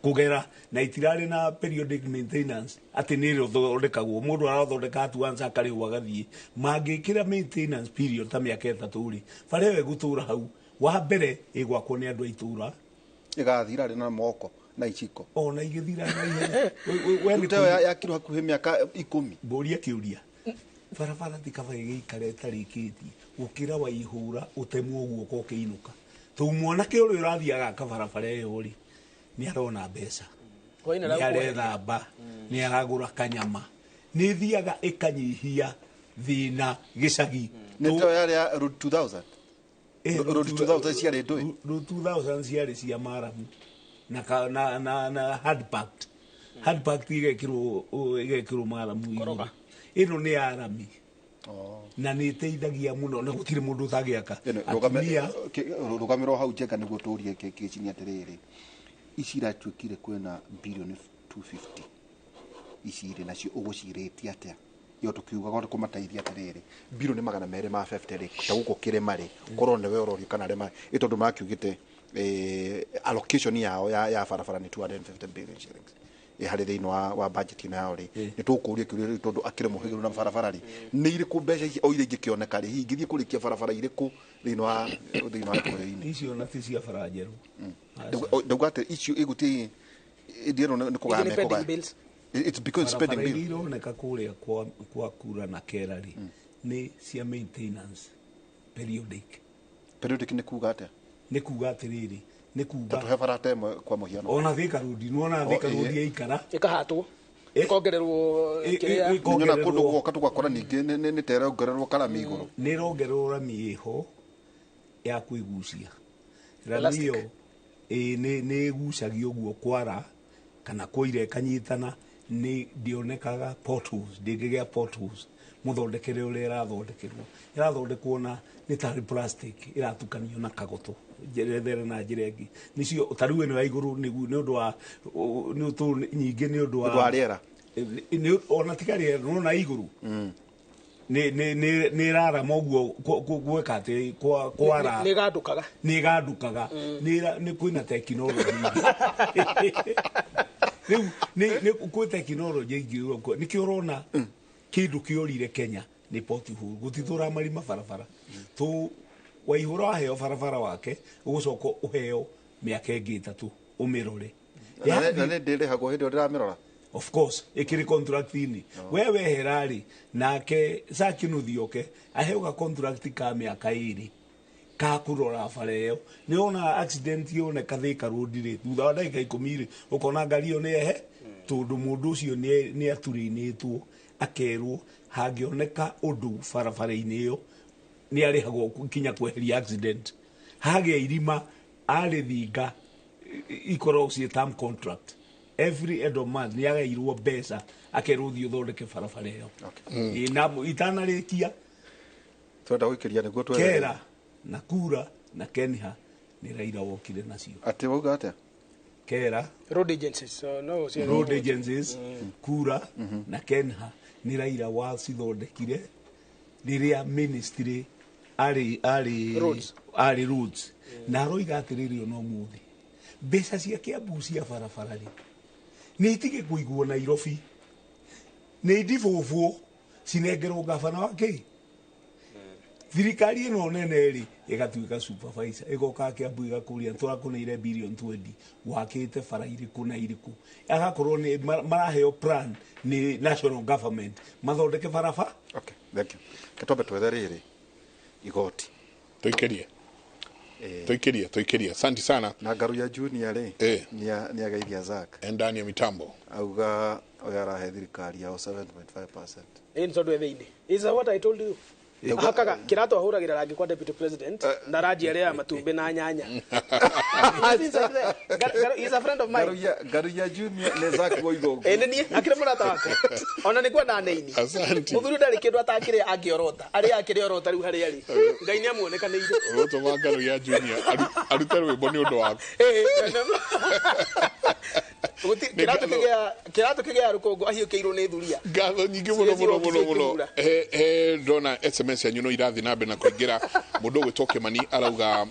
kũgera na itirarĩ na periodic maintenance atĩ nĩ ĩrĩthondekagwo mũndũ arathondeka at once akarĩhwo agathiĩ mangĩkĩra maintenance period ta mĩaka 3 rĩ bara ĩyo ĩgũtũra hau wa mbere ĩgwakwo nĩ andũ a itũra. Ĩgathira rĩ na moko na iciko. Ona igĩthira na ihenya. We nĩ Tauta ĩyo yakirwo hakuhĩ mĩaka 10. Mbũria kĩũria barabara ti kaba ĩgĩikara ĩtarĩkĩtie gũkĩra waihũra ũtemwo guoko ũkĩinũka tou mwanake ũrĩa ũrathiĩ agaka barabara ĩyo rĩ nĩ arona mbeca Hwaĩ-inĩ nĩ aragũkũheria. Arethamba nĩ aragũra kanyama nĩ ĩthiaga ĩkanyihia thĩna gĩcagi. Nĩ ta yarĩ ya Road 2000. Road 2000 ciarĩ ndũĩ? Road 2000 ciarĩ cia maramu na na hard packed igekĩrwo maramu igũrũ. Koroga. Ĩno nĩ ya rami Oh. na nĩ ĩteithagia mũno na gũtirĩ mũndũ ũtangĩaka Ĩno, atumia rũgamĩrwo hau njenga nĩguo tũrie kĩcinia atĩrĩrĩ Ici iratuĩkire kwĩna bilioni 250 ici irĩ nacio ũgũcirĩtie atĩa? Iyo tukiugaga kũmateithia atĩrĩrĩ, bilioni 250 rĩ, ta gũkũ kĩrĩma rĩ, korwo nĩwe ũrorio kana arĩa ĩ tondũ makiugĩte allocation yao ya barabara nĩ 250 billion shillings harĩ thĩinĩ wa budget ĩno yao rĩ, nĩ tũkũria kĩũria rĩu tondũ akĩrĩ mũhĩgĩru na barabara rĩ, nĩ irĩkũ mbeca ici o iria ingĩkĩoneka rĩ, hihi ingĩthiĩ kũrĩkia barabara irĩkũ thĩinĩ wa gĩkũyũ-inĩ? Icio na ti cia bara njerũ. Ndauga atĩ icio iguti ndĩrona nĩ kũgaya Icio nĩ pending mekũgaya. bills. It's because it's Barabara pending iria bill. ironeka kũrĩa kwa kura na kera rĩ, nĩ cia maintenance periodic. Periodic nĩ kuga atĩa? Nĩ kuga atĩrĩrĩ, nĩ Ta kuga tũhe bara ta ĩmwe kwa mũhiano. Ona Thika Road, nĩwona Thika Road yaikara Ĩkahatwo, Eh? ĩkongererwo kĩrĩa. Nĩnyona kũndũ gwoka tũgakora ningĩ nĩ ta ĩrongererwo karami igũrũ. Nĩ ĩrongererwo rami ĩho ya kwĩgucia rami. Elastic. Ĩyo ĩ nĩ ĩgucagio ũguo kwara kana kũira ĩkanyitana, nĩ ndĩonekaga potholes, ndĩngĩgĩa potholes mũthondekere ũrĩa ĩrathondekerwo, ĩrathondekwo na nĩ tarĩ plastic ĩratukanio na kagoto njerethere na njĩra ĩngĩ, nĩcio ta rĩu ĩno ya igũrũ nĩ ũndũ wa nĩ ũtũ nyingĩ nĩ ũndũ wa Ũndũ wa rĩera. Nĩ ona tiga rĩera, nĩwona igũrũ nĩ ĩrarama ũguo gwĩka atĩ kwara. Nĩ ĩgandũkaga. Nĩ ĩgandukaga, nĩ kwĩna tekinoronjĩ rĩu, nĩ kwĩ tekinoronjĩ ingĩ ũguo. Nĩkĩo ũrona kĩndũ kĩorire Kenya nĩ pothole, gũtitũra marima barabara tũ Waihũra waheo barabara wake, ũgũcoka ũheo mĩaka ĩngĩ 3 ũmĩrore. Na nĩ ndĩrĩhagwo hĩndĩ ĩyo ndĩramĩrora? Of course, ĩkĩrĩ contract-inĩ we wehera rĩ, nake Sakinuthi oke aheo ga contract ka mĩaka 2 ka kũrora bara ĩyo. Nĩ wona accident yoneka Thika Road rĩ, thutha wa ndagĩka 10 rĩ, ũkona ngari ĩyo nĩ yehe, tondũ mũndũ ũcio nĩ aturĩinĩtwo akerwo hangĩoneka ũndũ barabara-inĩ ĩyo nĩ arĩhagwo kinya kweheria accident. Hagĩa irima arĩthinga, ikoragwo ciĩ term contract, every end of month nĩ agairwo mbeca, akerwo thiĩ ũthondeke barabara ĩyo. Ĩ, na itanarĩkia. Twenda gũikĩria nĩguo twethere. Kera na kura na Kenha nĩ Raila wokire nacio. Atĩ wauga atĩa? Kera. Road agencies, so no cio. Road agencies, kura na Kenha nĩ Raila wacithondekire rĩrĩa ministry arĩ Roads. Arĩ roads, na aroiga atĩrĩrĩ, ona ũmũthĩ mbeca cia Kiambu cia barabara rĩ, nĩ itige kũigwo Nairobi, nĩ indibũbwo cinengerwo gabana wa kĩ thirikari ĩno nene rĩ, ĩgatuĩka supervisor, ĩgoka Kiambu ĩgakũria, tũrakũneire bilion 20, wakĩte bara irĩkũ na irĩkũ? Agakorwo nĩ maraheo plan nĩ national government mathondeke barabara. Okay, thank you. Ke twambe twethe rĩrĩ igoti. Tuikirie, tuikirie, tuikirie, asante sana. Na Ngaruya Junior rĩ, nĩ ageithia Zack. Ndani ya mitambo. Auga ũyũ arahe thirikari yao 7.5%. Ĩ nĩ tondũ e thĩinĩ. Is that what I told you? Ahakaga kĩratũ, ahũragĩra rangi kwa deputy president na ranji arĩa matumbĩ na nyanya. He's inside there. He's a friend of mine. Ngaruya Junior nĩ Zack woiga ũguo. Ĩ nĩ niĩ akĩrĩ mũrata wakwa, ona nĩ kwenda neini. Asante. Mũthuri ndarĩ kĩndũ atakĩrĩa angĩorota, arĩa akĩrĩ orota rĩu harĩa arĩ Ngai nĩ amuonekanĩire. Ũgũtũma Ngaruya Junior arute rwĩmbo nĩ ũndũ waku. Kĩratũ kĩgĩa rũkũngũ ahiũkĩirwo nĩ thuria. Ngatho nyingĩ mũno mũno mũno mũno. He ndona SMS yanyu no irathi na mbere na kũingĩra. Mũndũ ũgwĩtwo Kĩmani arauga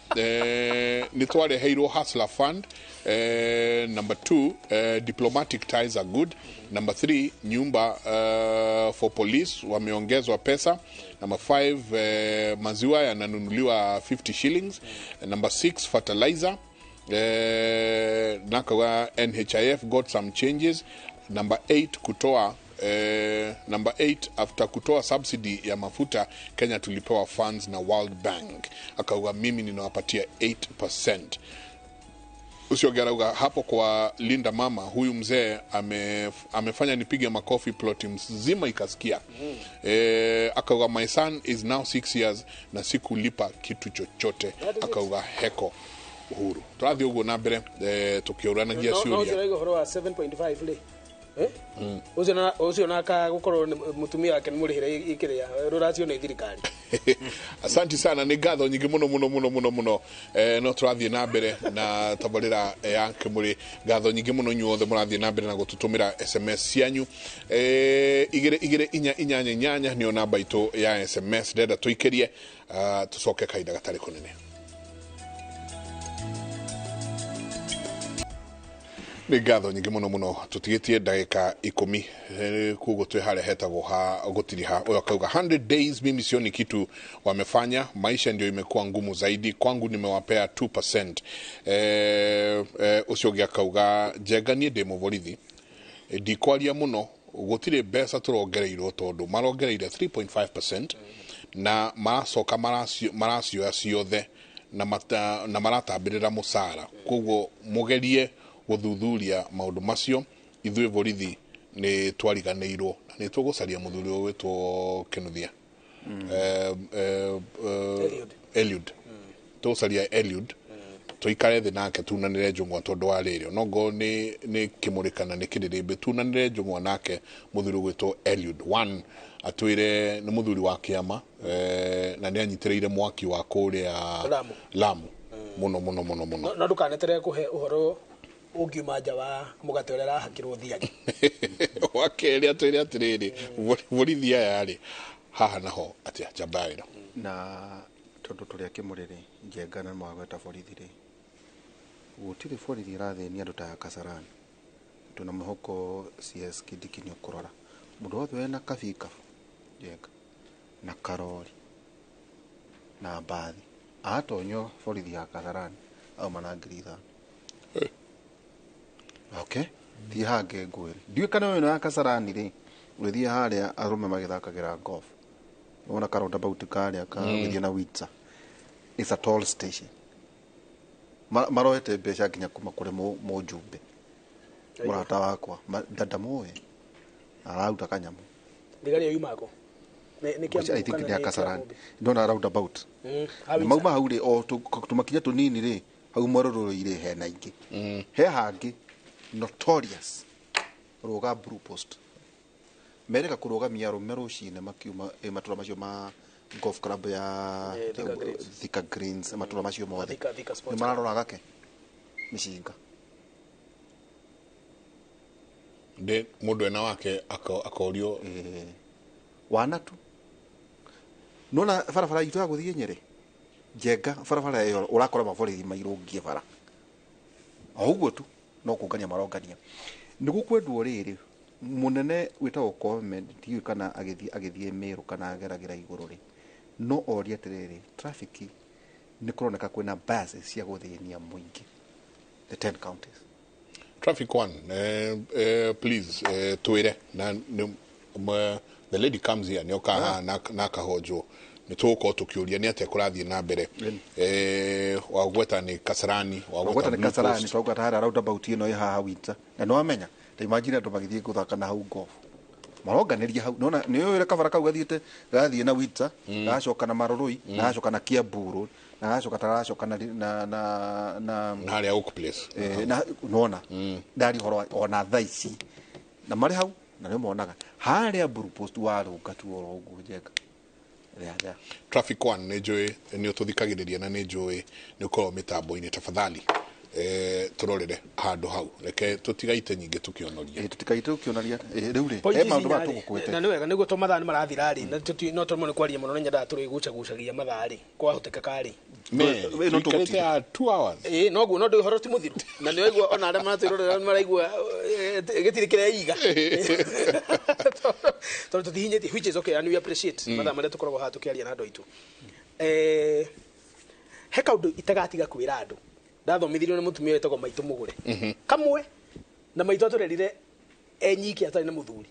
nĩ twareheirwo Hustler Fund. Number two, diplomatic ties are good. Number three, nyumba for police wameongezwa pesa. Number five, maziwa yananunuliwa 50 shillings. Number six, fertilizer. Nakawa NHIF got some changes. Number eight, kutoa number 8, after kutoa subsidy ya mafuta, Kenya tulipewa funds na World Bank. Akauga mimi ninawapatia 8%. Ucio arauga hapo kwa Linda Mama, huyu mzee amefanya nipige makofi ploti mzima ikasikia. Akauga my son is now 6 years na sikulipa kitu chochote. That is it. Akauga heko Uhuru. Tũrathiĩ ũguo na mbere, tukiũranagia No ciũria. ũcio ũrauga ũhoro wa 7.5 rĩ. Ucio na ucio na ka gukorwo mutumia wake ni murihire ikiria ruracio ni thirikari. Asante sana, nĩ ngatho nyingĩ mũno mũno mũno mũno mũno. No tũrathiĩ na mbere na tabarĩra ya Kĩmũrĩ. Ngatho nyingĩ mũno inyuothe mũrathiĩ na mbere na gũtũtũmĩra SMS cianyu. 22488 nĩyo namba itũ ya SMS. Ndĩrenda tũikĩrie, tũcoke kahinda gatarĩ kũnene. Nĩ ngatho nyingĩ mũno mũno, tũtigĩtie ndagĩka 10, koguo twĩ harĩa hetagwo ha gũtiriha. Ũyũ akauga 100 days mimi sioni kitu wamefanya, maisha ndio imekuwa ngumu zaidi kwangu, nimewapea 2%. Ũcio ũngĩ akauga Njenga niĩ ndĩ mũborithi, ndikwaria mũno, gũtirĩ mbeca tũrongereirwo tondũ marongereire 3.5% na maracoka maracioya ciothe na maratambĩrĩra mũcara, koguo mũgerie gũthuthuria maũndũ macio. Ithuĩ borithi nĩ twariganĩirwo na nĩ tũgũcaria mũthuri ũyũ wĩtwo Kinuthia, Eliud. Tũgũcaria Eliud tũikare thĩ nake tunanĩre njũng'wa tondũ wa rĩrĩ nongo nĩ kĩmũrĩ kana nĩ kĩrĩrĩmbĩ, tunanĩre njũng'wa nake mũthuri ũgwĩtwo Eliud. One atwĩre nĩ mũthuri wa kĩama, na nĩ anyitĩrĩire mwaki wa kũrĩa Lamu mũno mũno mũno mũno. No ndũkaneterere kũhe ũhoro ũngiuma nja wa mũgate ũrĩa arahakĩrwo thiagi. Wa kerĩ atwĩre atĩrĩrĩ, borithi aya rĩ haha naho atĩa njamba ya wĩra. Na tondũ tũrĩ a Kĩmũrĩ rĩ, Njenga na mwagweta borithi rĩ, gũtirĩ borithi ĩrathĩnia andũ ta ya Kasarani. Twĩna mwĩhoko CS Kindiki nĩ ũkũrora mũndũ wothe wĩna kabikabu Njenga na karori na mbathi atonywo borithi ya Kasarani auma na 5,000. Okay, thiĩ hangĩ ngwĩre ndiũĩ kana ũyũ ya Kasarani rĩ, ũgĩthiĩ harĩa arũme magĩthakagĩra golf, wona ka roundabout karĩa ka ũgĩthiĩ na Windsor, it's a toll station. Maroete mbeca nginya kuma kũrĩ mũjumbe mũrata wakwa ndandamũĩ araruta kanyamũ. Thigari ĩyo yumako I think nĩ ya Kasarani, ndona roundabout mauma hau rĩ, o tũmakinya tũnini rĩ, hau mwarũrũ-inĩ hena ingĩ, he hangĩ notorious rũga Blue Post mereka kũrũgamia arũme rũcinĩ makiuma matũra macio ma golf club ya Thika Greens, matũra macio mothe nĩ mararora gake mĩcinga ndĩ mũndũ ena wake akorio wana tu. Nona barabara itũ ya gũthiĩ Nyĩrĩ Njenga, barabara ĩyo ũrakora maborithi mairũngie bara o ũguo tu, no kũngania marongania. Nĩ gũkwendwo rĩrĩ mũnene wĩtagwo Koome, ndiũĩ kana agĩthiĩ Meru kana ageragĩra igũrũ rĩ, no orie atĩrĩrĩ, traffic nĩ kũroneka kwĩna biases cia gũthĩnia mũingĩ the 10 counties. Traffic one, please twĩre na the lady comes here nĩ okaga haha na akahonjwo, nĩ tũgũkorwo tũkĩũria nĩ atĩa kũrathiĩ na mbere. Wagweta nĩ Kasarani, wagweta nĩ Kasarani, twagweta harĩa roundabout ĩno ĩ haha Windsor, na nĩ wamenya ta imagine andũ magĩthiĩ gũthaka na hau golf maronganĩria hau, nona nĩ ũĩ ũrĩa kabara kau gathiĩte gathiĩ na Windsor, gacoka na Marũrũi, na gacoka na Kiambu Road, na gacoka taracoka na na na na harĩa Oak Place, na nona ndari horo ona thaa ici na marĩ hau na nĩ monaga harĩa Blue Post warũnga tu oro ũguo Njenga. Traffic one nĩ njũĩ nĩ ũtũthikagĩrĩria na nĩ njũĩ nĩ ũkorwo mĩtambo-inĩ, tafadhali tũrorere handũ hau, reke tũtigaite nyingĩ tũkĩonoria. Tũtigaite ũkĩonoria rĩu rĩ he maũndũ maya tũgũkwĩte na nĩ wega nĩguo to mathaa nĩ marathira rĩ, na no tũremwo nĩ kwaria mũno, nĩ nyendaga tũrĩgucagucagia mathaa rĩ kwahoteka rĩ tũikarĩte ya 2 hours. Noguo no ndĩ ũhoro ti mũthiru na nĩ waigua ona arĩa maratwĩrorera nĩ maraigua gĩtirĩ kĩreiga tondũ tũtihinyĩtie, which is okay and we appreciate mathaa marĩa tũkoragwo haha tũkĩaria na andũ aitũ. He kaũndũ itagatiga kwĩra andũ, ndathomithirio nĩ mũtumia wĩtagwo Maitũ Mũgũre kamwe, na maitũ atũrerire enyike atarĩ na mũthuri,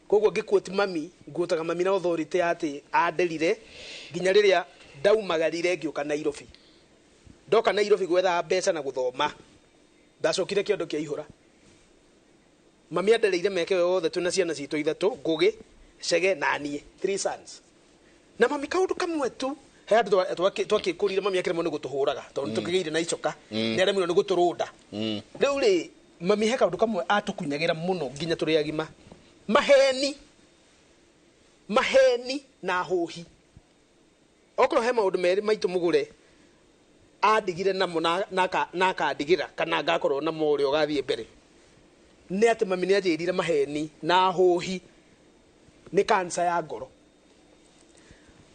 koguo ngĩkuoti mami nguotaga mami na authority atĩ anderire nginya rĩrĩa ndaumagarire ngĩũka Nairobi. Ndoka Nairobi gwetha mbeca na gũthoma, ndacokire kĩondo kĩa ihũra. Mami andereire meke yothe twĩna ciana citũ ithatũ, Ngũgĩ, Chege na niĩ, 3 sons. Na mami kaũndũ kamwe tu he andũ twakĩkũrire mami akĩremwo nĩ gũtũhũraga tondũ nĩ tũkĩgĩire na icoka, nĩ aremirwo nĩ gũtũrũnda. Rĩu rĩ Mami he kaũndũ kamwe atũkunyagĩra mũno nginya tũrĩ agima. Maheni. Maheni na hũhi. Okorwo he maũndũ merĩ maitũ mũgũre andigire namo na akandigĩra kana ngakorwo namo ũrĩa ũgathiĩ mbere. Nĩ atĩ mami nĩ anjĩrire maheni na hũhi nĩ kansa ya ngoro.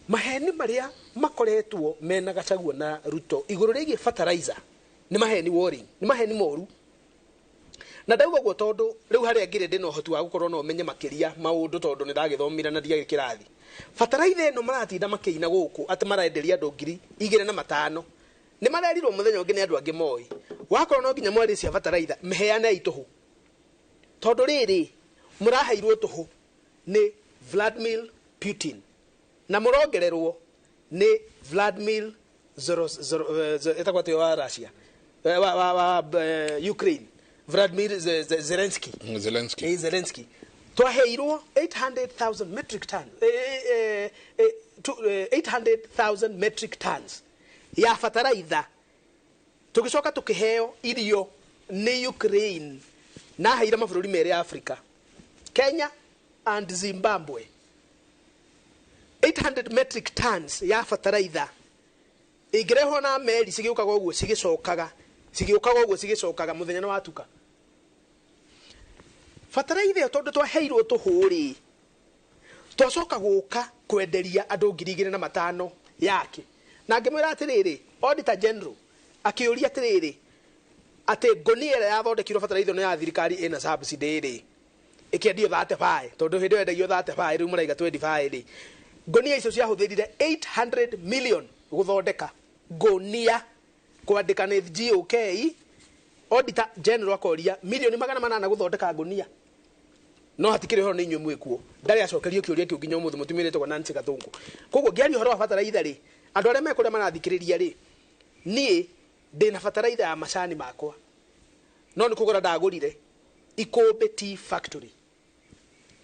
Maheni marĩa makoretwo mena Gachagua na Ruto igũrũ rĩgiĩ fertilizer nĩ maheni worrying, nĩ maheni moru. Na ndauga ũguo tondũ rĩu harĩa ngĩrĩ ndĩna ũhoti wa gũkorwo no menye makĩria maũndũ tondũ nĩ ndagĩthomire na ndiagĩ kĩrathi. Fertilizer ĩno maratinda makĩina gũkũ atĩ marenderia andũ 2,500. Nĩ marerirwo mũthenya ũngĩ nĩ andũ angĩ moĩ. Wakorwo no nginya mwarĩ cia fertilizer mĩheanei tũhũ. Tondũ rĩrĩ mũraheirwo tũhũ nĩ Vladimir Putin na mũrongererwo nĩ Vladimir etagwo atĩa wa Russia, wa Ukraine, Vladimir Zelensky. Zelensky. Zelensky. Twaheirwo 800,000 metric tons, 800,000 metric tons ya fertilizer. Tugicoka tukiheo irio ni Ukraine na heire mabũrũri merĩ ya Africa, Kenya and Zimbabwe. 800 metric tons ya fertilizer ingĩrehwo na meri cigĩũkaga ũguo cigĩcokaga, cigĩũkaga ũguo cigĩcokaga mũthenya nĩ watuka. Fertilizer ĩyo tondũ twaheirwo tũhũ-rĩ, twacoka gũka kwenderia andũ 2,500 yake. Na ngĩmwĩra atĩrĩrĩ, Auditor General akĩũria atĩrĩrĩ, atĩ ngonia ĩrĩa yathondekirwo fertilizer ĩno ya thirikari ĩna subsidy rĩ, ĩkĩendio 35, tondũ hĩndĩ ĩyo yendagio 35, rĩu maraiga 25 rĩ. Ngonia icio ciahũthĩrire 800 million gũthondeka ngonia, kwandĩka nĩ GOK. Auditor General akoria milioni 800 gũthondeka ngonia. No hatikĩrĩ ũhoro nĩ inyuĩ mwĩkuo. Ndarĩ acokerio kĩũria kĩu nginya ũmũthĩ, mũtumia ũrĩa wĩtagwo Nancy Gathũngũ. Koguo ngĩaria ũhoro wa bataraitha rĩ, andũ arĩa mekũrĩa marathikĩrĩria rĩ, niĩ ndĩna bataraitha ya macani makwa, no nĩ kũgũra ndagũrire Ikũmbĩ Tea Factory.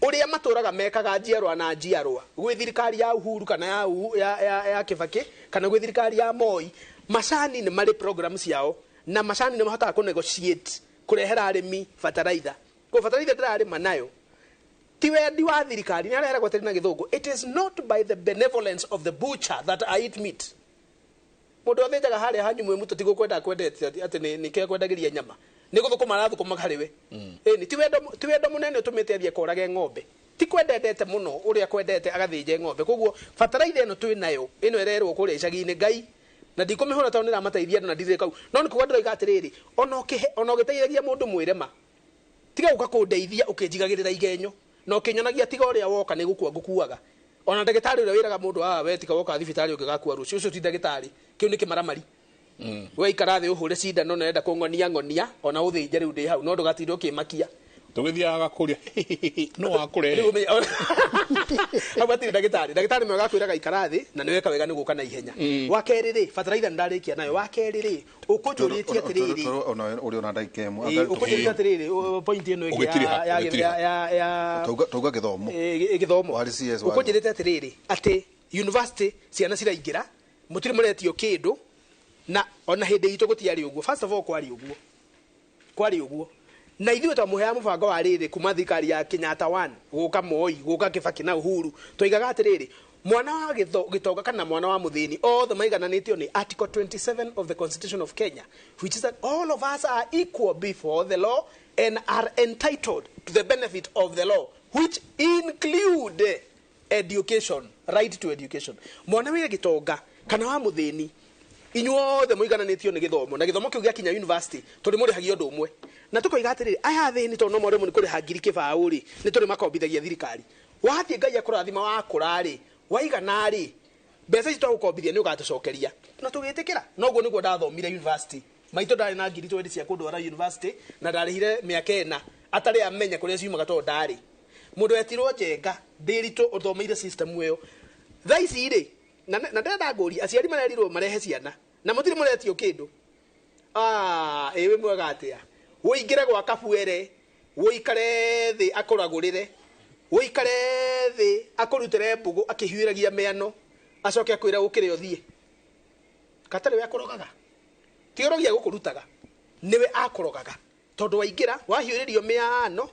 Ũrĩa matũraga mekaga njiarwa na njiarwa, gwĩ thirikari ya Uhuru kana ya Kibaki kana gwĩ thirikari ya Moi, macani nĩ marĩ program ciao na macani nĩ mahotaga kũ negotiate kũrehera arĩmi bataraitha. Kwa bataraitha ndĩrarĩma nayo ti wendi wa thirikari, nĩ areragwo atĩrĩ na gĩthũngũ, it is not by the benevolence of the butcher that I eat meat. Mũndũ athĩnjaga harĩa hanyu mwĩ mũtũ tigũkwenda kwendete atĩ nĩkĩo akwendagĩria nyama, nĩ gũthũkũma arathũkũma harĩ we. Ĩni ti wendo mũnene ũtũmĩte athiĩ akorage ng'ombe, ti kwendete mũno ũrĩa kwendete agathĩnje ng'ombe. Koguo bataraitha ĩno twĩ nayo ĩno ĩrerwo kũrĩa icagi-inĩ Ngai, na ndikũmĩhũra tondũ nĩramateithia andũ na ndirĩ kau, no nĩ kuga ndĩroiga atĩrĩrĩ, ona ũgĩteithagia mũndũ mwĩre ma, tiga gũka kũndeithia ũkĩnjigagĩrĩra igenyo na ũkĩnyonagia tiga ũrĩa woka nĩ gũkua ngũkuaga. Ona ndagĩtarĩ ũrĩa wĩraga mũndũ we tiga woka thibitarĩ ũngĩgakua rũciũ, ũcio ti ndagĩtarĩ, kĩu nĩ kĩmaramari. We ikara thĩ ũhũre cindano na enda kũng'onia ng'onia ona ũthĩnje rĩu ndĩ hau, no ndũgatinde ũkĩmakia. Tũgĩthiaga kũrĩa no wakũrehe. Hau hatirĩ ndagĩtarĩ, ndagĩtarĩ mwega akwĩraga ikara thĩ na nĩ weka wega nĩ gũka na ihenya. Wa kerĩ rĩ, bataraitha nĩ ndarĩkia nayo. Wa kerĩ rĩ, ũkũnjũrĩtie atĩrĩrĩ, ona ũrĩ ona ndagĩka ĩmwe, ũkũnjũrĩtie atĩrĩrĩ, point ĩno ĩngĩ ya tauga gĩthomo. Gĩthomo. Warĩ CS. Ũkũnjĩrĩte atĩrĩrĩ, atĩ university ciana ciraingĩra, mũtirĩ mũretio kĩndũ, na ona hĩndĩ itũ gũtiarĩ ũguo. First of all kwarĩ ũguo. Kwarĩ ũguo. Na ithuĩ twamũheaga mũbango wa rĩrĩ kuma thirikari ya Kenyatta 1 gũka Moi gũka Kibaki na Uhuru, twoigaga atĩrĩrĩ, mwana wa gĩtonga kana mwana wa mũthĩni othe maigananĩtio nĩ Article 27 of the Constitution of Kenya, which is that all of us are equal before the law and are entitled to the benefit of the law, which include education, right to education. Mwana wa gĩtonga kana wa mũthĩni inyuothe mũigananĩtio nĩ gĩthomo, na gĩthomo kĩu gĩakinya university tũrĩ mũrĩhagia ũndũ ũmwe. Na tũkoiga atĩrĩrĩ, aya athĩni tondũ no moremwo nĩ kũrĩha 2,000 rĩ, nĩ tũrĩ makombithagia thirikari. Wathiĩ Ngai akũrathima wakũra rĩ, waigana rĩ, mbeca ici twagũkombithia nĩ ũgatũcokeria. Na tũgĩtĩkĩra. Noguo nĩguo ndathomire university. Maitũ ndarĩ na 20,000 cia kũndwara university, na ndarĩhire mĩaka 4 atarĩ amenya kũrĩa ciumaga tondũ ndarĩ. Mũndũ etirwo Njenga, Ndĩritũ ũthomeire system ĩyo. Thaa ici rĩ, na ndĩrenda ngũrie, aciari marerirwo marehe ciana na mũtirĩ mũretio kĩndũ. Ĩ wĩ mwega atĩa? Ũingĩre gwa Kabuere, ũikare thĩ akũragũrĩre, ũikare thĩ akũrutĩre mbũgũ akĩhiũragia mĩano, acoke akwĩre ũkĩre ũthiĩ. Katarĩ we akũrogaga. Ti ũrogi agũkũrutaga, nĩwe akũrogaga. Tondu waingira wahiũrĩrio mĩano,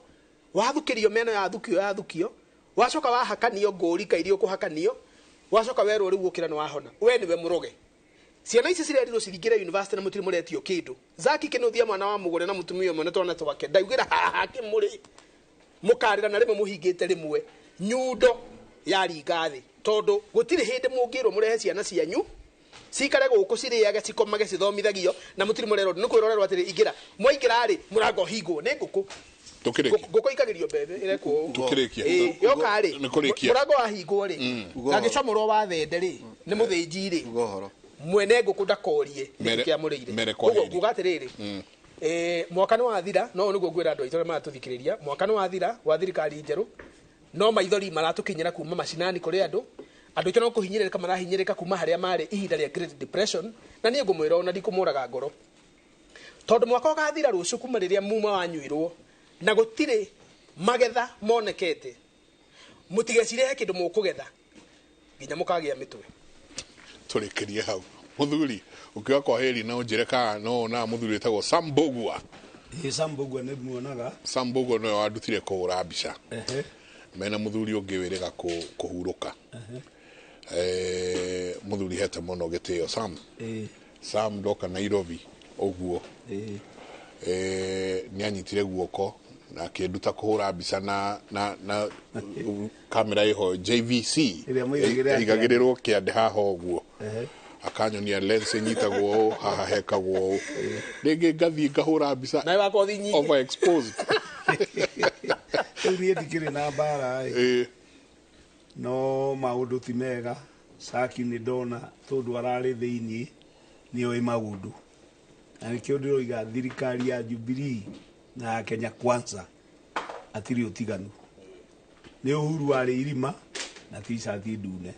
wathukĩrio mĩano yathukio yathukio, wacoka wahakanio ngũri kairio kũhakanio, wacoka werwo rĩu ũkĩra nĩ wahona. We nĩwe mũroge. Ciana ici cirerirwo ciringĩre university na mũtirĩ mũretio kĩndũ. Zaki kĩnuthia mwana wa mũgũre na mũtumia ũmwe na twana twake. Ndaugĩra haha kĩmũrĩ. Mũkarĩra na rĩmwe mũhingĩte rĩmwe. Nyundo yaringa thĩ. Tondũ gũtirĩ hĩndĩ mũngĩrwo mũrehe ciana cianyu cikare gũkũ cirĩage cikomage cithomithagio na mũtirĩ mũrerwo nĩ kwĩrorerwo atĩrĩ ingĩra mwaingĩra rĩ mũrango hingwo nĩ ngũkũ. Ngũkũ ikagĩrio mbembe ĩrekwo ũũ. Tukĩrĩkia. Yoka rĩ Nĩ kũrĩkia. mũrango wahingwo rĩ gagĩcomorwo wa thende rĩ nĩ mũthĩnji rĩ Uga ũhoro. mwene ngũkũ ndakorie Mere- nĩkĩ kĩamũrĩire. mere kwa Ũguo heri. nguga atĩrĩrĩ mwaka nĩ wathira no nĩguo ngwĩra andũ aitũ arĩa maratũthikĩrĩria mwaka nĩ wathira wa thirikari njerũ no maithori maratũkinyĩra kuma macinani kũrĩ andũ andũ aitũ no kũhinyĩrĩrĩka marahinyĩrĩrĩka kuma harĩa marĩ ihinda rĩa Great Depression na niĩ ngũmwĩra ona ndikũmũraga ngoro tondũ mwaka ũgathira rũciũ kuma rĩrĩa muma wanyuirwo na gũtirĩ magetha monekete mũtigecirie he kĩndũ mũkũgetha nginya mũkagĩa mĩtwe. Tũrĩkĩrie hau. Mũthuri ũkiuga kwa heri na ũnjĩre kana no na mũthuri wĩtagwo Sam Mbugua. Ĩ Sam Mbugua nĩ muonaga. Sam Mbugua nĩwe wandutire kũhũra mbica. Mena mũthuri ũngĩ wĩrĩga kũhurũka. Mũthuri hete mũno gĩtĩo Sam. Sam ndoka Nairobi ũguo. Nĩ anyitire guoko na akĩnduta kũhũra mbica na kamera ĩho JVC Ĩrĩa mũigagĩrĩra ĩigagĩrĩrwo kĩande haha ũguo. Akanyonia lens ĩnyitagwo ũũ haha hekagwo ũũ. Rĩngĩ ngathiĩ ngahũra mbica Nawe wakothi nyingĩ. overexposed. Rĩu niĩ ndikĩrĩ na mbara ĩ. No maũndũ ti mega. Saki nĩ ndona tondũ ararĩ thĩiniĩ nĩoĩ maũndũ. Na nĩkĩo ndĩroiga thirikari ya Jubilee na ya Kenya Kwanza atirĩ ũtiganu. Nĩ Uhuru warĩ irima na t-shirt ndune.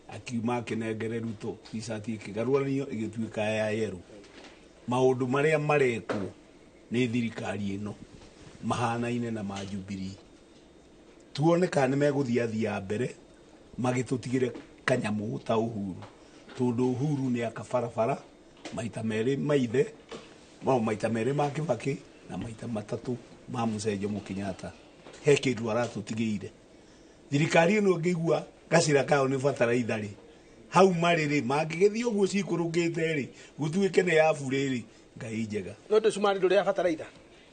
Akiuma akĩnengere Ruto t-shirt ĩkĩgarũranio ĩgĩtuĩka ya yerũ. Maũndũ marĩa marekwo nĩ thirikari ĩno mahanaine na ma Jubilee. Tuone kana nĩ megũthiathia mbere magĩtũtigĩre kanyamũ ta Uhuru. Tondũ Uhuru nĩ aka barabara maita merĩ maithe, no maita merĩ ma Kibaki na maita matatũ ma Mzee Jomo Kenyatta. He kĩndũ aratũtigĩire. Thirikari ĩno ĩngĩigua gacĩra kayo nĩ bataraitha rĩ, hau marĩ rĩ, mangĩgĩthiĩ ũguo cikũrũkĩte rĩ, gũtuĩke nĩ ya burĩ rĩ, Ngai njega. No ndũ cumari ndũrĩ ya bataraitha.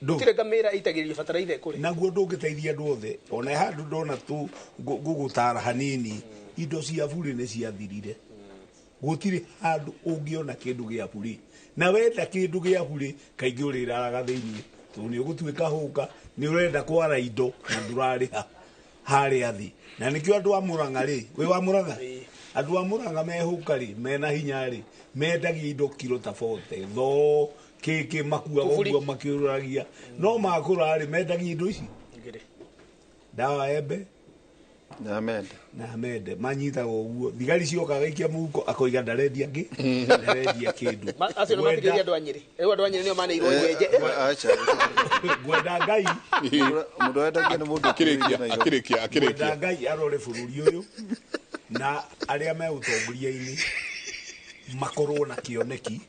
Gũtirĩ ngamĩra ĩitagĩrĩrio bataraitha ĩkũre. Naguo ndũngĩteithia andũ othe. Ona handũ ndona tu ngũgũtara hanini, indo cia burĩ nĩ ciathirire. Gũtirĩ handũ ũngĩona kĩndũ gĩa burĩ. Na wenda kĩndũ gĩa burĩ, kaingĩ ũrĩraraga thĩiniĩ. Tondũ nĩ ũgũtuĩka hũka, nĩ ũrenda kwara indo na ndũrarĩha harĩa thĩ. Na nĩkĩo andũ a Mũrang'a rĩ, wĩ wa Mũrang'a? Andũ a Mũrang'a mehũka rĩ, mena hinya rĩ, mendagia indo kiro ta 40, thoo, kĩkĩ makuaga ũguo makĩũragia. No makũra rĩ, mendagia indo ici. Ndawa embe na mende. Na mende manyitaga ũguo. Thigari cioka gaikia mũhuko akoiga ndarendia ngĩ, ndarendia kĩndũ. Acio nĩ matigĩria andũ a Nyĩrĩ. Rĩu andũ a Nyĩrĩ nĩo maneirwo nyenje. Acha. Ngwenda Ngai. Mũndũ endagia nĩ mũndũ akĩrĩkia, akĩrĩkia, akĩrĩkia. Ngwenda Ngai arore bũrũri ũyũ na arĩa me ũtongoria-inĩ makorwo na kĩoneki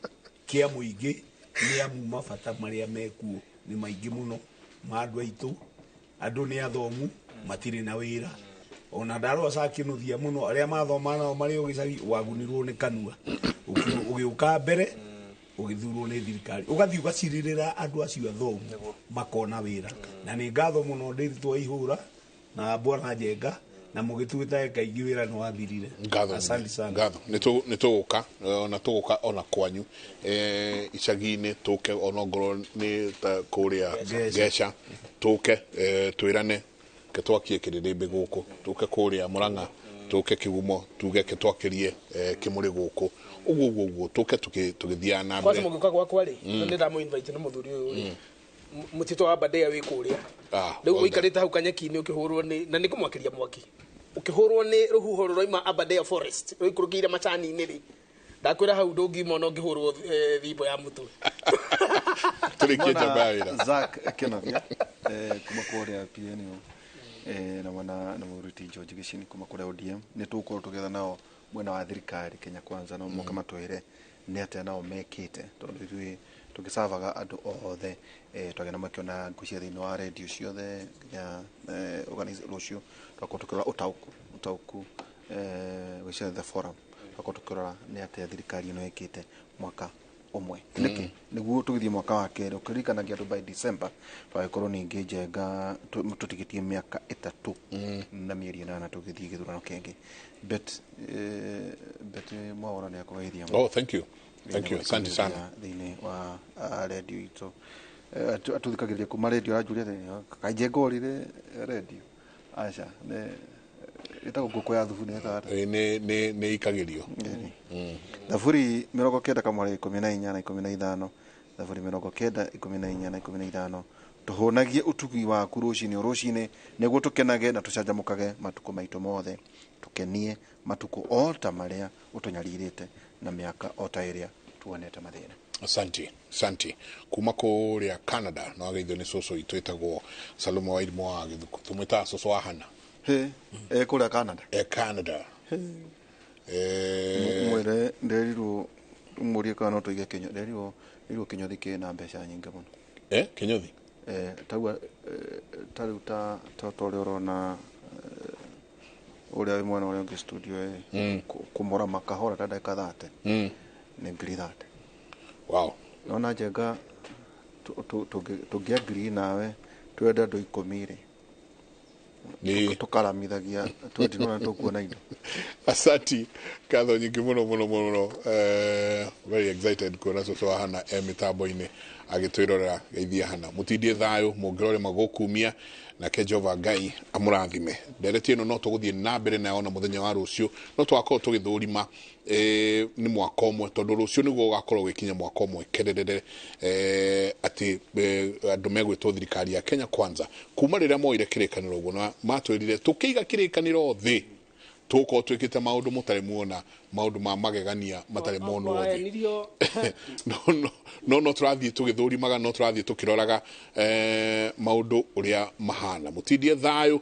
kĩa mũingĩ nĩ amu mabata marĩa mekuo nĩ maingĩ mũno ma andũ aitũ. Andũ nĩ athomu matirĩ na wĩra. Ona ndarora Saki nũthia mũno arĩa mathoma nao marĩ o gĩcagi wagunirwo nĩ kanua. Ũgĩũka mbere ũgĩthurwo nĩ thirikari ũgathiĩ ũgacirĩrĩra andũ acio athomu makona wĩra. Na nĩ ngatho mũno ndĩritwo ihũra na Bwana Njenga na mũgĩtuĩta kaingĩ wĩra nĩ wathirire. Ngatho. Asante sana. Ngatho. Nĩ tũgũka ona tũgũka ona kwanyu icagi-inĩ tũke ona ngorwo nĩ ta kũrĩa Ngeca tũke twĩrane ke twakie kĩrĩrĩmbĩ gũkũ tũke kũrĩa Mũrang'a tũke Kĩgumo tuge ke twakĩrie kĩmũrĩ gũkũ ũguo ũguo ũguo tũke tũgĩthiaga na Kwanza mbere. mũgĩũka gwakwa rĩ, nĩ ndamũ invite nĩ mũthuri ũyũ rĩ. Mũtitũ wa Aberdare wĩ kũrĩa. Rĩu ũikarĩte hau kanyeki-inĩ ũkĩhũrwo nĩ, na nĩngũmwakĩria mwaki. Ũkĩhũrwo nĩ rũhuho rũroima Aberdare Forest, rũikũrũkĩire macani-inĩ rĩ. Ndakwĩra hau ndũngiuma ona ũngĩhũrwo thimbo ya mũtwe. Tũrĩkie njamba ya wĩra. Zack Kĩnovia, kuma kũrĩa PNU, na mwana na mũruti George Gĩcini kuma kũrĩa ODM. Nĩ tũgũkorwo tũgĩetha nao mwena wa thirikari Kenya Kwanza, no moke matwĩre nĩ atĩa nao mekĩte, tondũ ithuĩ Tũgĩcavaga andũ othe, twagĩa na makĩona ngũcia thĩinĩ wa redio ciothe nginya organize rũciũ twakorwo tũkĩrora ũtaũku gwĩcia the forum, twakorwo tũkĩrora nĩ atĩa thirikari ĩno ĩkĩte mwaka ũmwe. Nĩkĩ nĩguo tũgĩthiĩ mwaka wa kerĩ, ũkĩririkanagia andũ by December twagĩkorwo ningĩ Njenga tũtigĩtie mĩaka 3 na mĩeri 8 tũgĩthiĩ gĩthurano kĩngĩ. Bet Mwaura nĩ akũgeithia. Oh, thank you, thank you, asante sana. Thĩinĩ wa redio itũ atũthikagĩrĩria kuma redio, aranjũria kaĩ Njenga orire redio? Aca, nĩ ĩtagwo ngũkũ ya thubu, nĩ ĩtaga Nĩ ikagĩrio. Thaburi 90 kamwari 14 na 15, thaburi 90 14 na 15, tũhũnagie ũtugi waku rũcinĩ o rũcinĩ, nĩguo tũkenage na tũcanjamũkage matukũ maitũ mothe. Tũkenie matukũ o ta marĩa ũtũnyarirĩte, na mĩaka o ta ĩrĩa tuonete mathĩna. Asante, asante. Kuma kũrĩa Canada no ageithio nĩ cũcũ witũ ĩtagwo Salome wa Irimũ wa Gĩthuku, tũmwĩtaga cũcũ wa Hana. He kũrĩa Canada. E Canada. Mwĩre nderirwo mũrie kana no tũige kĩnyo, nderirwo kĩnyothi kĩna mbeca nyingĩ mũno. Kĩnyothi? Taua ta rĩu ta ũrĩa ũrona ũrĩa wĩ mwena ũrĩa ũngĩ studio kũmũrama kahora ta ndagĩka 30 nĩ ngiri 30. Wow. Nona Njenga tũngĩangiri nawe twende andũ 10 rĩ, tũkaramithagia 20 tũkuona indo. Asante, ngatho nyingĩ mũno mũno mũno. Very excited kuona cũcũ wa Hana e mĩtambo-inĩ agĩtwĩrorera. Geithia Hana, mũtindie thayũ, mũngĩrore magũkumia, nake Jehova Ngai amũrathime. Ndereti ĩno no tũgũthiĩ na mbere nayo na mũthenya wa rũciũ no tũgakorwo tũgĩthũrima nĩ mwaka ũmwe, tondũ rũciũ nĩguo ũgakorwo ũgĩkinya mwaka ũmwe kererere atĩ andũ megwĩtwo thirikari ya Kenya Kwanza kuma rĩrĩa moire kĩrĩkanĩro ũguo, na matwĩrire tũkĩiga kĩrĩkanĩro thĩ tũgũkorwo twĩkĩte maũndũ mũtarĩ muona, maũndũ ma magegania matarĩ monwo thĩ. No tũrathiĩ tũgĩthũrimaga, no tũrathiĩ tũkĩroraga maũndũ ũrĩa mahana. Mũtindie thayũ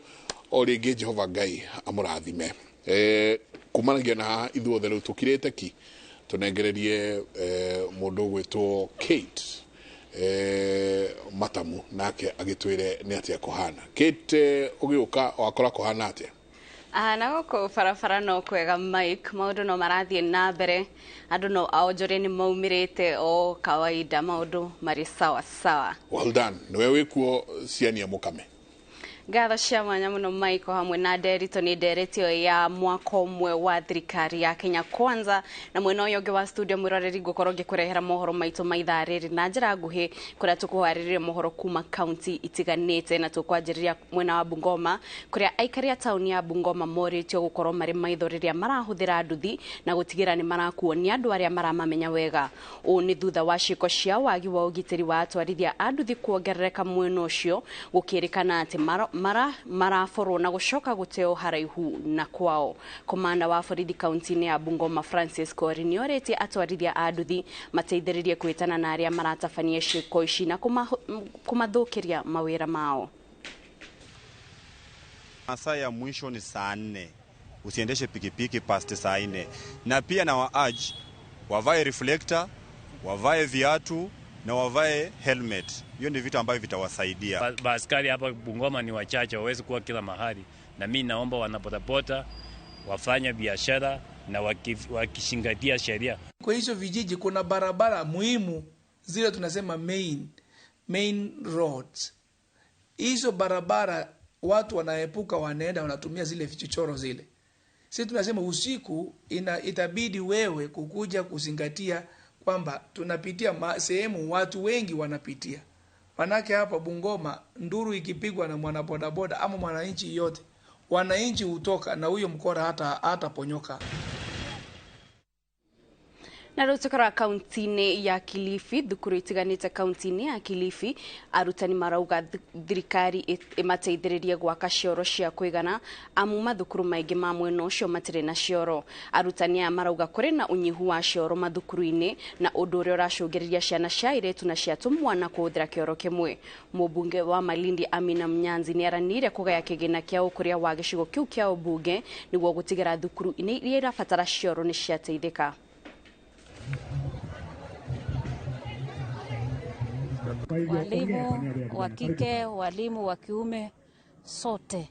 o rĩngĩ, Jehova Ngai amũrathime. Kumanagia na haha ithuothe rĩu tũkirĩte ki tũnengererie mũndũ ũgwĩtwo Kate Matamu, nake agĩtwĩre nĩ atĩa kũhana. Kate, ũgĩũka wakora kũhana atĩa? Na gũkũ barabara no kwega Mike, maũndũ no marathiĩ na mbere, andũ no aonjoria nĩ maumĩrĩte o kawaida, maũndũ marĩ sawa sawa. Well done. Nĩwe wĩkuo Ciania Mũkame. Ngatho cia mwanya mũno Mike, hamwe na Nderitũ nĩ ndereti ĩyo ya mwaka ũmwe wa thirikari ya Kenya Kwanza. Na mwena ũyũ ũngĩ wa studio mwĩroreri ngũkorwo ngĩkũrehera mohoro maitũ ma ithaa rĩrĩ na njĩra nguhĩ, kũrĩa tũkũharĩrĩria mohoro kuma kaunti itiganĩte, na tũkwanjĩrĩria mwena wa Bungoma kũrĩa aikari a taũni ya Bungoma morĩtio gũkorwo marĩ maitho rĩrĩa marahũthĩra nduthi na gũtigĩra nĩ marakuo nĩ andũ arĩa maramamenya wega. Ũũ nĩ thutha wa ciĩko cia wagi wa ũgitĩri wa atwarithia a nduthi kuongerereka mwena ũcio, gũkĩrĩkana atĩ maraborwo na gũcoka gũteo haraihu na kwao. Komanda wa borithi kaunti-inĩ ya Bungoma Francis Kori nĩorĩtie atwarithia a nduthi mateithĩrĩrie kwĩtana na arĩa maratabania ciĩko ici na kũmathũkĩria mawĩra mao. Masaa ya mwisho ni saa 4. Usiendeshe pikipiki past saa 4. Na pia na waaj wavae reflector, wavae viatu na wavae helmet. Hiyo ni vitu ambavyo vitawasaidia. Askari hapa Bungoma ni wachache, hawawezi kuwa kila mahali. Na mimi naomba wanabodaboda wafanye biashara na wakishingatia sheria. Kwa hizo vijiji kuna barabara muhimu, zile tunasema main roads. Hizo barabara watu wanaepuka, wanaenda wanatumia zile vichochoro zile. Sisi tunasema usiku itabidi wewe kukuja kuzingatia kwamba tunapitia sehemu watu wengi wanapitia. Manake hapa Bungoma nduru ikipigwa na mwanabodaboda ama mwananchi yote, wananchi hutoka na huyo mkora hata ponyoka. Na rĩu tũkora kaunti-inĩ ya Kilifi, thukuru itiganĩte kaunti-inĩ ya Kilifi, arutani marauga thirikari ĩmateithĩrĩrie gwaka cioro cia kũigana, amu mathukuru maingĩ ma mwena ũcio matirĩ na cioro. Arutani aya marauga kũrĩ na ũnyihu wa cioro mathukuru-inĩ, na ũndũ ũrĩa ũracũngĩrĩria ciana cia airĩtu na cia tũmwana kũhũthĩra kĩoro kĩmwe. Mũmbunge wa Malindi Amina Mnyanzi nĩaranĩire kũgaya kĩgĩna kĩa ũkũria wa gĩcigo kĩu kĩa ũmbunge nĩguo gũtigĩra thukuru-inĩ iria irabatara cioro nĩ ciateithĩka. Walimu wa kike, walimu wa kiume, sote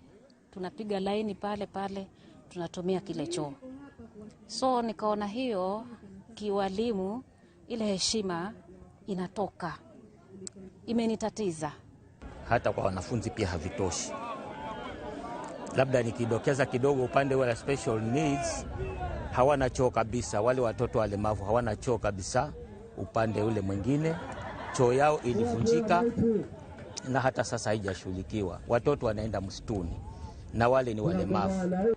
tunapiga laini pale pale, tunatumia kile choo. So nikaona hiyo kiwalimu, ile heshima inatoka, imenitatiza. Hata kwa wanafunzi pia havitoshi. Labda nikidokeza kidogo upande wa special needs, hawana choo kabisa. Wale watoto walemavu hawana choo kabisa. Upande ule mwingine choo yao ilivunjika na hata sasa haijashughulikiwa. Watoto wanaenda msituni na wale ni walemavu.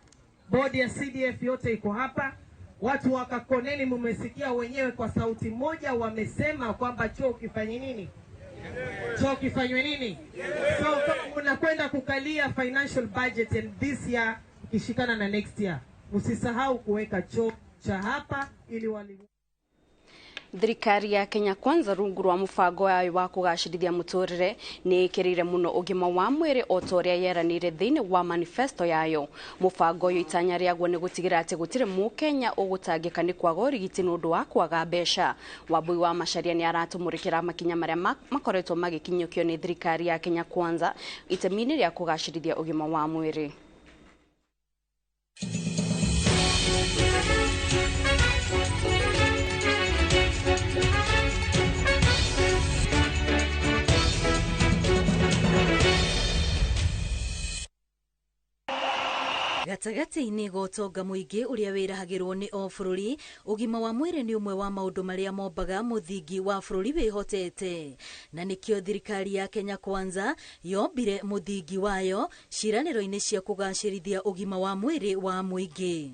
Bodi ya CDF yote iko hapa. Watu wa Kakoneni mumesikia wenyewe kwa sauti moja wamesema kwamba choo kifanye nini? Choo kifanywe nini? So kama unakwenda kukalia financial budget and this year ikishikana na next year, usisahau kuweka choo cha hapa ili walimu. Thirikari ya Kenya Kwanza rungu rwa mubango wayo wa kugacirithia muturire ni ikirire muno ugima wa mwiri o ta uria yeranire thiini wa manifesto yayo. Mubango uyu itanya riaguo ni gutigira ati gutire mukenya ugutangika ni kwaga urigiti ni undu wa kwaga mbeca. Wambui wa Macharia ni aratumurikira makinya maria makoretwo magikinyukio ni thirikari ya Kenya Kwanza itemi-ini ria kugacirithia ugima wa mwiri. Gatagatĩ-inĩ ga ũtonga mũingĩ ũrĩa wĩrahagĩrwo nĩ o bũrũri, ũgima wa mwĩrĩ nĩ ũmwe wa maũndũ marĩa mombaga mũthingi wa bũrũri wĩhotete, na nĩkĩo thirikari ya Kenya Kwanza yombire mũthingi wayo ciĩranĩro-inĩ cia kũgacĩrithia ũgima wa mwĩrĩ wa mũingĩ.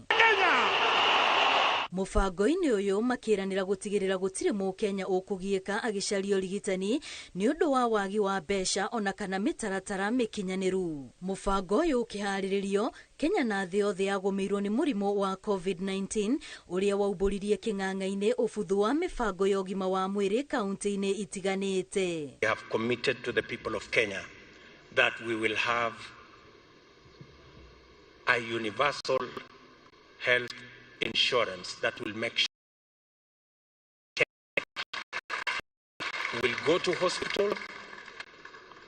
Mũbango-inĩ ũyũ makĩranĩra gũtigĩrĩra gũtirĩ mũkenya ũkũgiĩka agĩcaria ũrigitani nĩ ũndũ wa wagi wa mbeca ona kana mĩtaratara mĩkinyanĩru. Mũbango ũyũ ũkĩharĩrĩrio, Kenya na thĩ yothe yagũmĩirwo nĩ mũrimũ wa COVID-19 ũrĩa waumbũririe kĩng'ang'a-inĩ ũbuthu wa mĩbango ya ũgima wa mwĩrĩ kaunti-inĩ itiganĩte. We have committed to the people of Kenya that we will have a universal health insurance that will make sure will go to hospital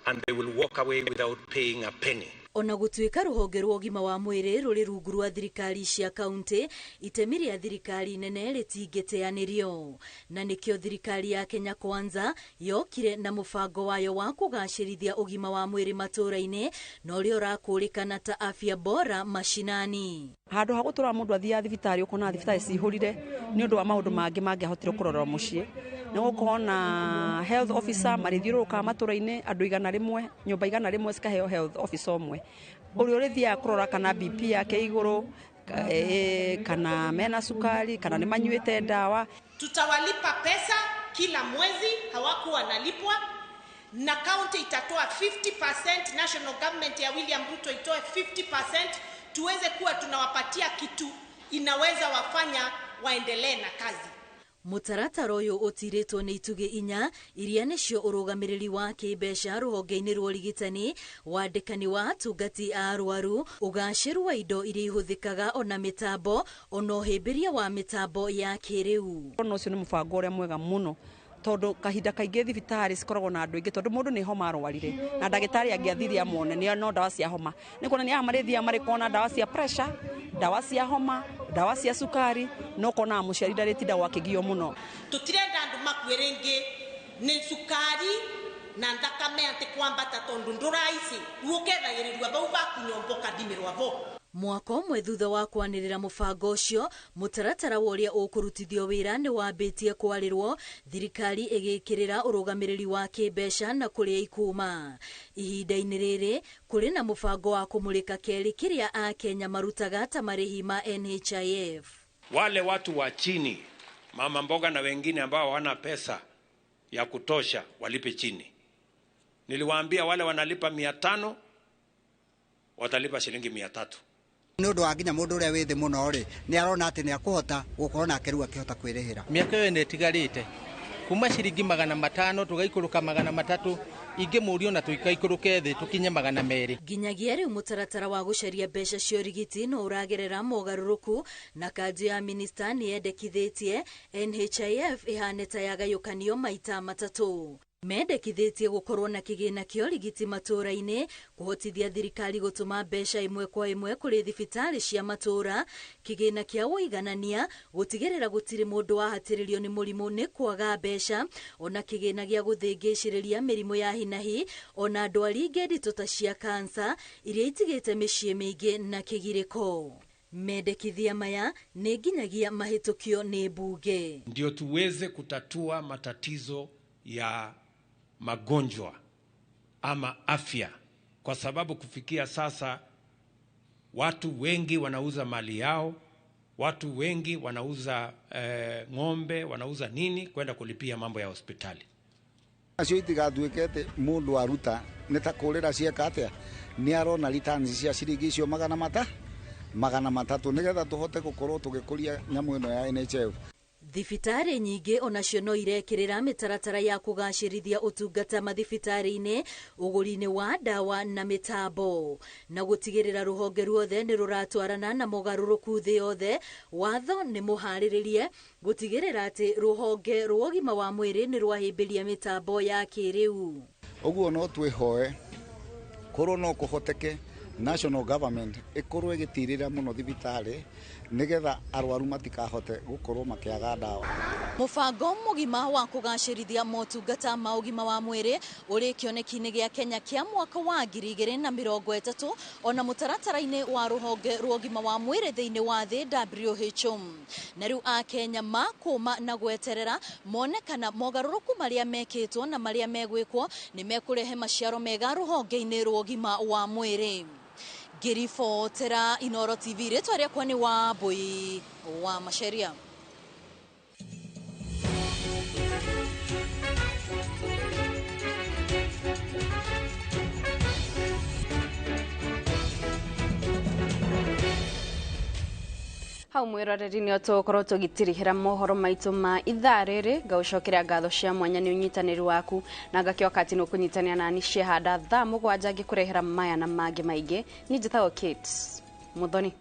and they will walk away without paying a penny. Ona gũtuĩka rũhonge rwa ũgima wa mwĩrĩ rũrĩ rungu rwa thirikari cia kaunti, itemi rĩa thirikari nene rĩtingĩteanĩrio, na nĩkĩo thirikari ya Kenya Kwanza yokire na mũbango wayo wa kũgacĩrithia ũgima wa mwĩrĩ matũũra-inĩ na ũrĩa ũrakũrĩkana ta Afya Bora Mashinani. Handũ ha gũtũra mũndũ athiaga thibitarĩ ũkona thibitarĩ cihũrire nĩ ũndũ wa maũndũ mangĩ mangĩahotire kũrorwo mũciĩ. Nĩ gũkorwo na health officer marĩthiũrũrũkaga matũũra-inĩ andũ 100, nyũmba 100 cikaheo health officer ũmwe ũrĩa ũrĩthiaga kũrora kana BP yake igũrũ, kana mena sukari, kana nĩ manyuĩte ndawa. Tutawalipa pesa kila mwezi, hawakuwa wanalipwa, na county itatoa 50%, national government ya William Ruto itoe 50%, tuweze kuwa tunawapatia kitu inaweza wafanya waendelee na kazi. Mũtaratara ũyũ ũtirĩtwo nĩ itugĩ inya iria nĩcio ũrũgamĩrĩri wa kĩmbeca rũhonge-inĩ rwa ũrigitani, wandĩkani wa atungati a arwaru, ũgacĩru wa indo iria ihũthĩkaga ona mĩtambo, ona ũhĩmbĩria wa mĩtambo ya kĩrĩu. Ona ũcio nĩ mũbango ũrĩa mwega mũno tondũ kahinda kaingĩ thibitarĩ cikoragwo na andũ aingĩ tondũ mũndũ nĩ homa arwarire na ndagĩtarĩ angĩathire amwone nĩ no ndawa cia homa, nĩ kuonania aya marĩthiaga marĩ kuona ndawa cia pressure, ndawa cia homa, ndawa cia sukari, no kona mũciari ndarĩtindagwo akĩgio mũno. Tũtirenda andũ makue rĩngĩ nĩ sukari na thakame atĩ kwambata tondũ ndũraici rĩu ũkethagĩrĩrua bau bakunyombo ũkathimĩrwa bo. Mwaka ũmwe thutha wa kwanĩrĩra mũbango ũcio, mũtaratara wa ũrĩa ũkũrutithio wĩra nĩ wambĩtie kwarĩrwo, thirikari ĩgĩkĩrĩra ũrũgamĩrĩri wa kĩmbeca na kũrĩa ikuma. Ihinda-inĩ rĩrĩ, kũrĩ na mũbango wa kũmũrĩka kerĩ kĩrĩa Akenya marutaga ta marĩhi ma NHIF. Wale watu wa chini, mama mboga na wengine ambao hawana pesa ya kutosha walipe chini. Niliwaambia wale wanalipa 500 watalipa shilingi 300. Nĩ ũndũ wa nginya mũndũ ũrĩa wĩ thĩ mũno rĩ, nĩ arona atĩ nĩ akũhota gũkorwo nake rĩu akĩhota kwĩrĩhĩra. Mĩaka ĩyo ĩna ĩtigarĩte kuma ciringi 500 tũgaikũrũka 300, ingĩmũrio na tũikaikũrũke thĩ tũkinye 200. Nginyagia rĩu mũtaratara wa gũcaria mbeca cia ũrigiti no ũragerera mogarũrũku, na kanjũ ya minista nĩ yendekithĩtie NHIF ĩhane ta yagayũkanio maita matatũ. Mendekithĩtie gũkorwo na kĩgĩna kĩa ũrigiti matũũra-inĩ, kũhotithia thirikari gũtũma mbeca ĩmwe kwa ĩmwe kũrĩ thibitarĩ cia matũũra, kĩgĩna kĩa ũiganania, gũtigĩrĩra gũtirĩ mũndũ wahatĩrĩrio nĩ mũrimũ nĩ kwaga mbeca, ona kĩgĩna gĩa gũthĩngĩcĩrĩria mĩrimũ ya hinahi, ona ndwari ingĩ nditũ ta cia kansa iria itigĩte mĩciĩ mĩingĩ na kĩgirĩko. Mendekithia maya nĩ nginyagia mahĩtũkio nĩ mbunge. Ndio tuweze kutatua matatizo ya magonjwa ama afya, kwa sababu kufikia sasa watu wengi wanauza mali yao, watu wengi wanauza ng'ombe, wanauza nini kwenda kulipia mambo ya hospitali. Acio itigatuĩke atĩ mũndũ aruta nĩ ta kũrĩra cieka atĩa, nĩ arona returns cia ciringi icio 300 nĩgetha tũhote gũkorwo tũgĩkũria nyamũ ĩno ya NHIF. Thibitarĩ nyingĩ onacio no irekĩrĩra mĩtaratara ya kũgacĩrithia ũtungata mathibitarĩ-inĩ, ũgũri-inĩ wa ndawa na mĩtambo, na gũtigĩrĩra rũhonge ruothe nĩ rũratwarana na mogarũrũku thĩ yothe. Watho nĩ mũharĩrĩrie gũtigĩrĩra atĩ rũhonge rwa ũgima wa mwĩrĩ nĩ rwahĩmbĩria mĩtambo ya kĩrĩu. Ũguo no twĩhoe korwo no kũhoteke national government ĩkorwo ĩgĩtirĩra mũno thibitarĩ nĩgetha arwaru matikahote gũkorwo makĩaga ndawa. Mũbango mũgima wa kũgacĩrithia motungata ma ũgima wa mwĩrĩ ũrĩ kĩoneki-inĩ gĩa Kenya kĩa mwaka wa 2030 ona mũtaratara-inĩ wa rũhonge rwa ũgima wa mwĩrĩ thĩinĩ wa thĩ WHO. Na rĩu akenya makũma na gweterera mone kana mogarũrũku marĩa mekĩtwo na marĩa megwĩkwo nĩ mekũrehe maciaro mega rũhonge-inĩ rwa ũgima wa mwĩrĩ. Ngĩribotera Inooro TV, rĩtwa rĩakwa nĩ Wambui wa Macharia. Hau mwiroreri nĩ tũgũkorwo tũgĩtirihĩra mohoro maitũ ma ithaa rĩrĩ. Ngaũcokeria ngatho cia mwanya nĩ ũnyitanĩri waku, na ngakĩoka atĩ nĩ ũkũnyitanĩra nani ciehanda thaa 7 ngĩkũrehera maya na mangĩ maingĩ. Niĩ njĩtagwo Kate Muthoni.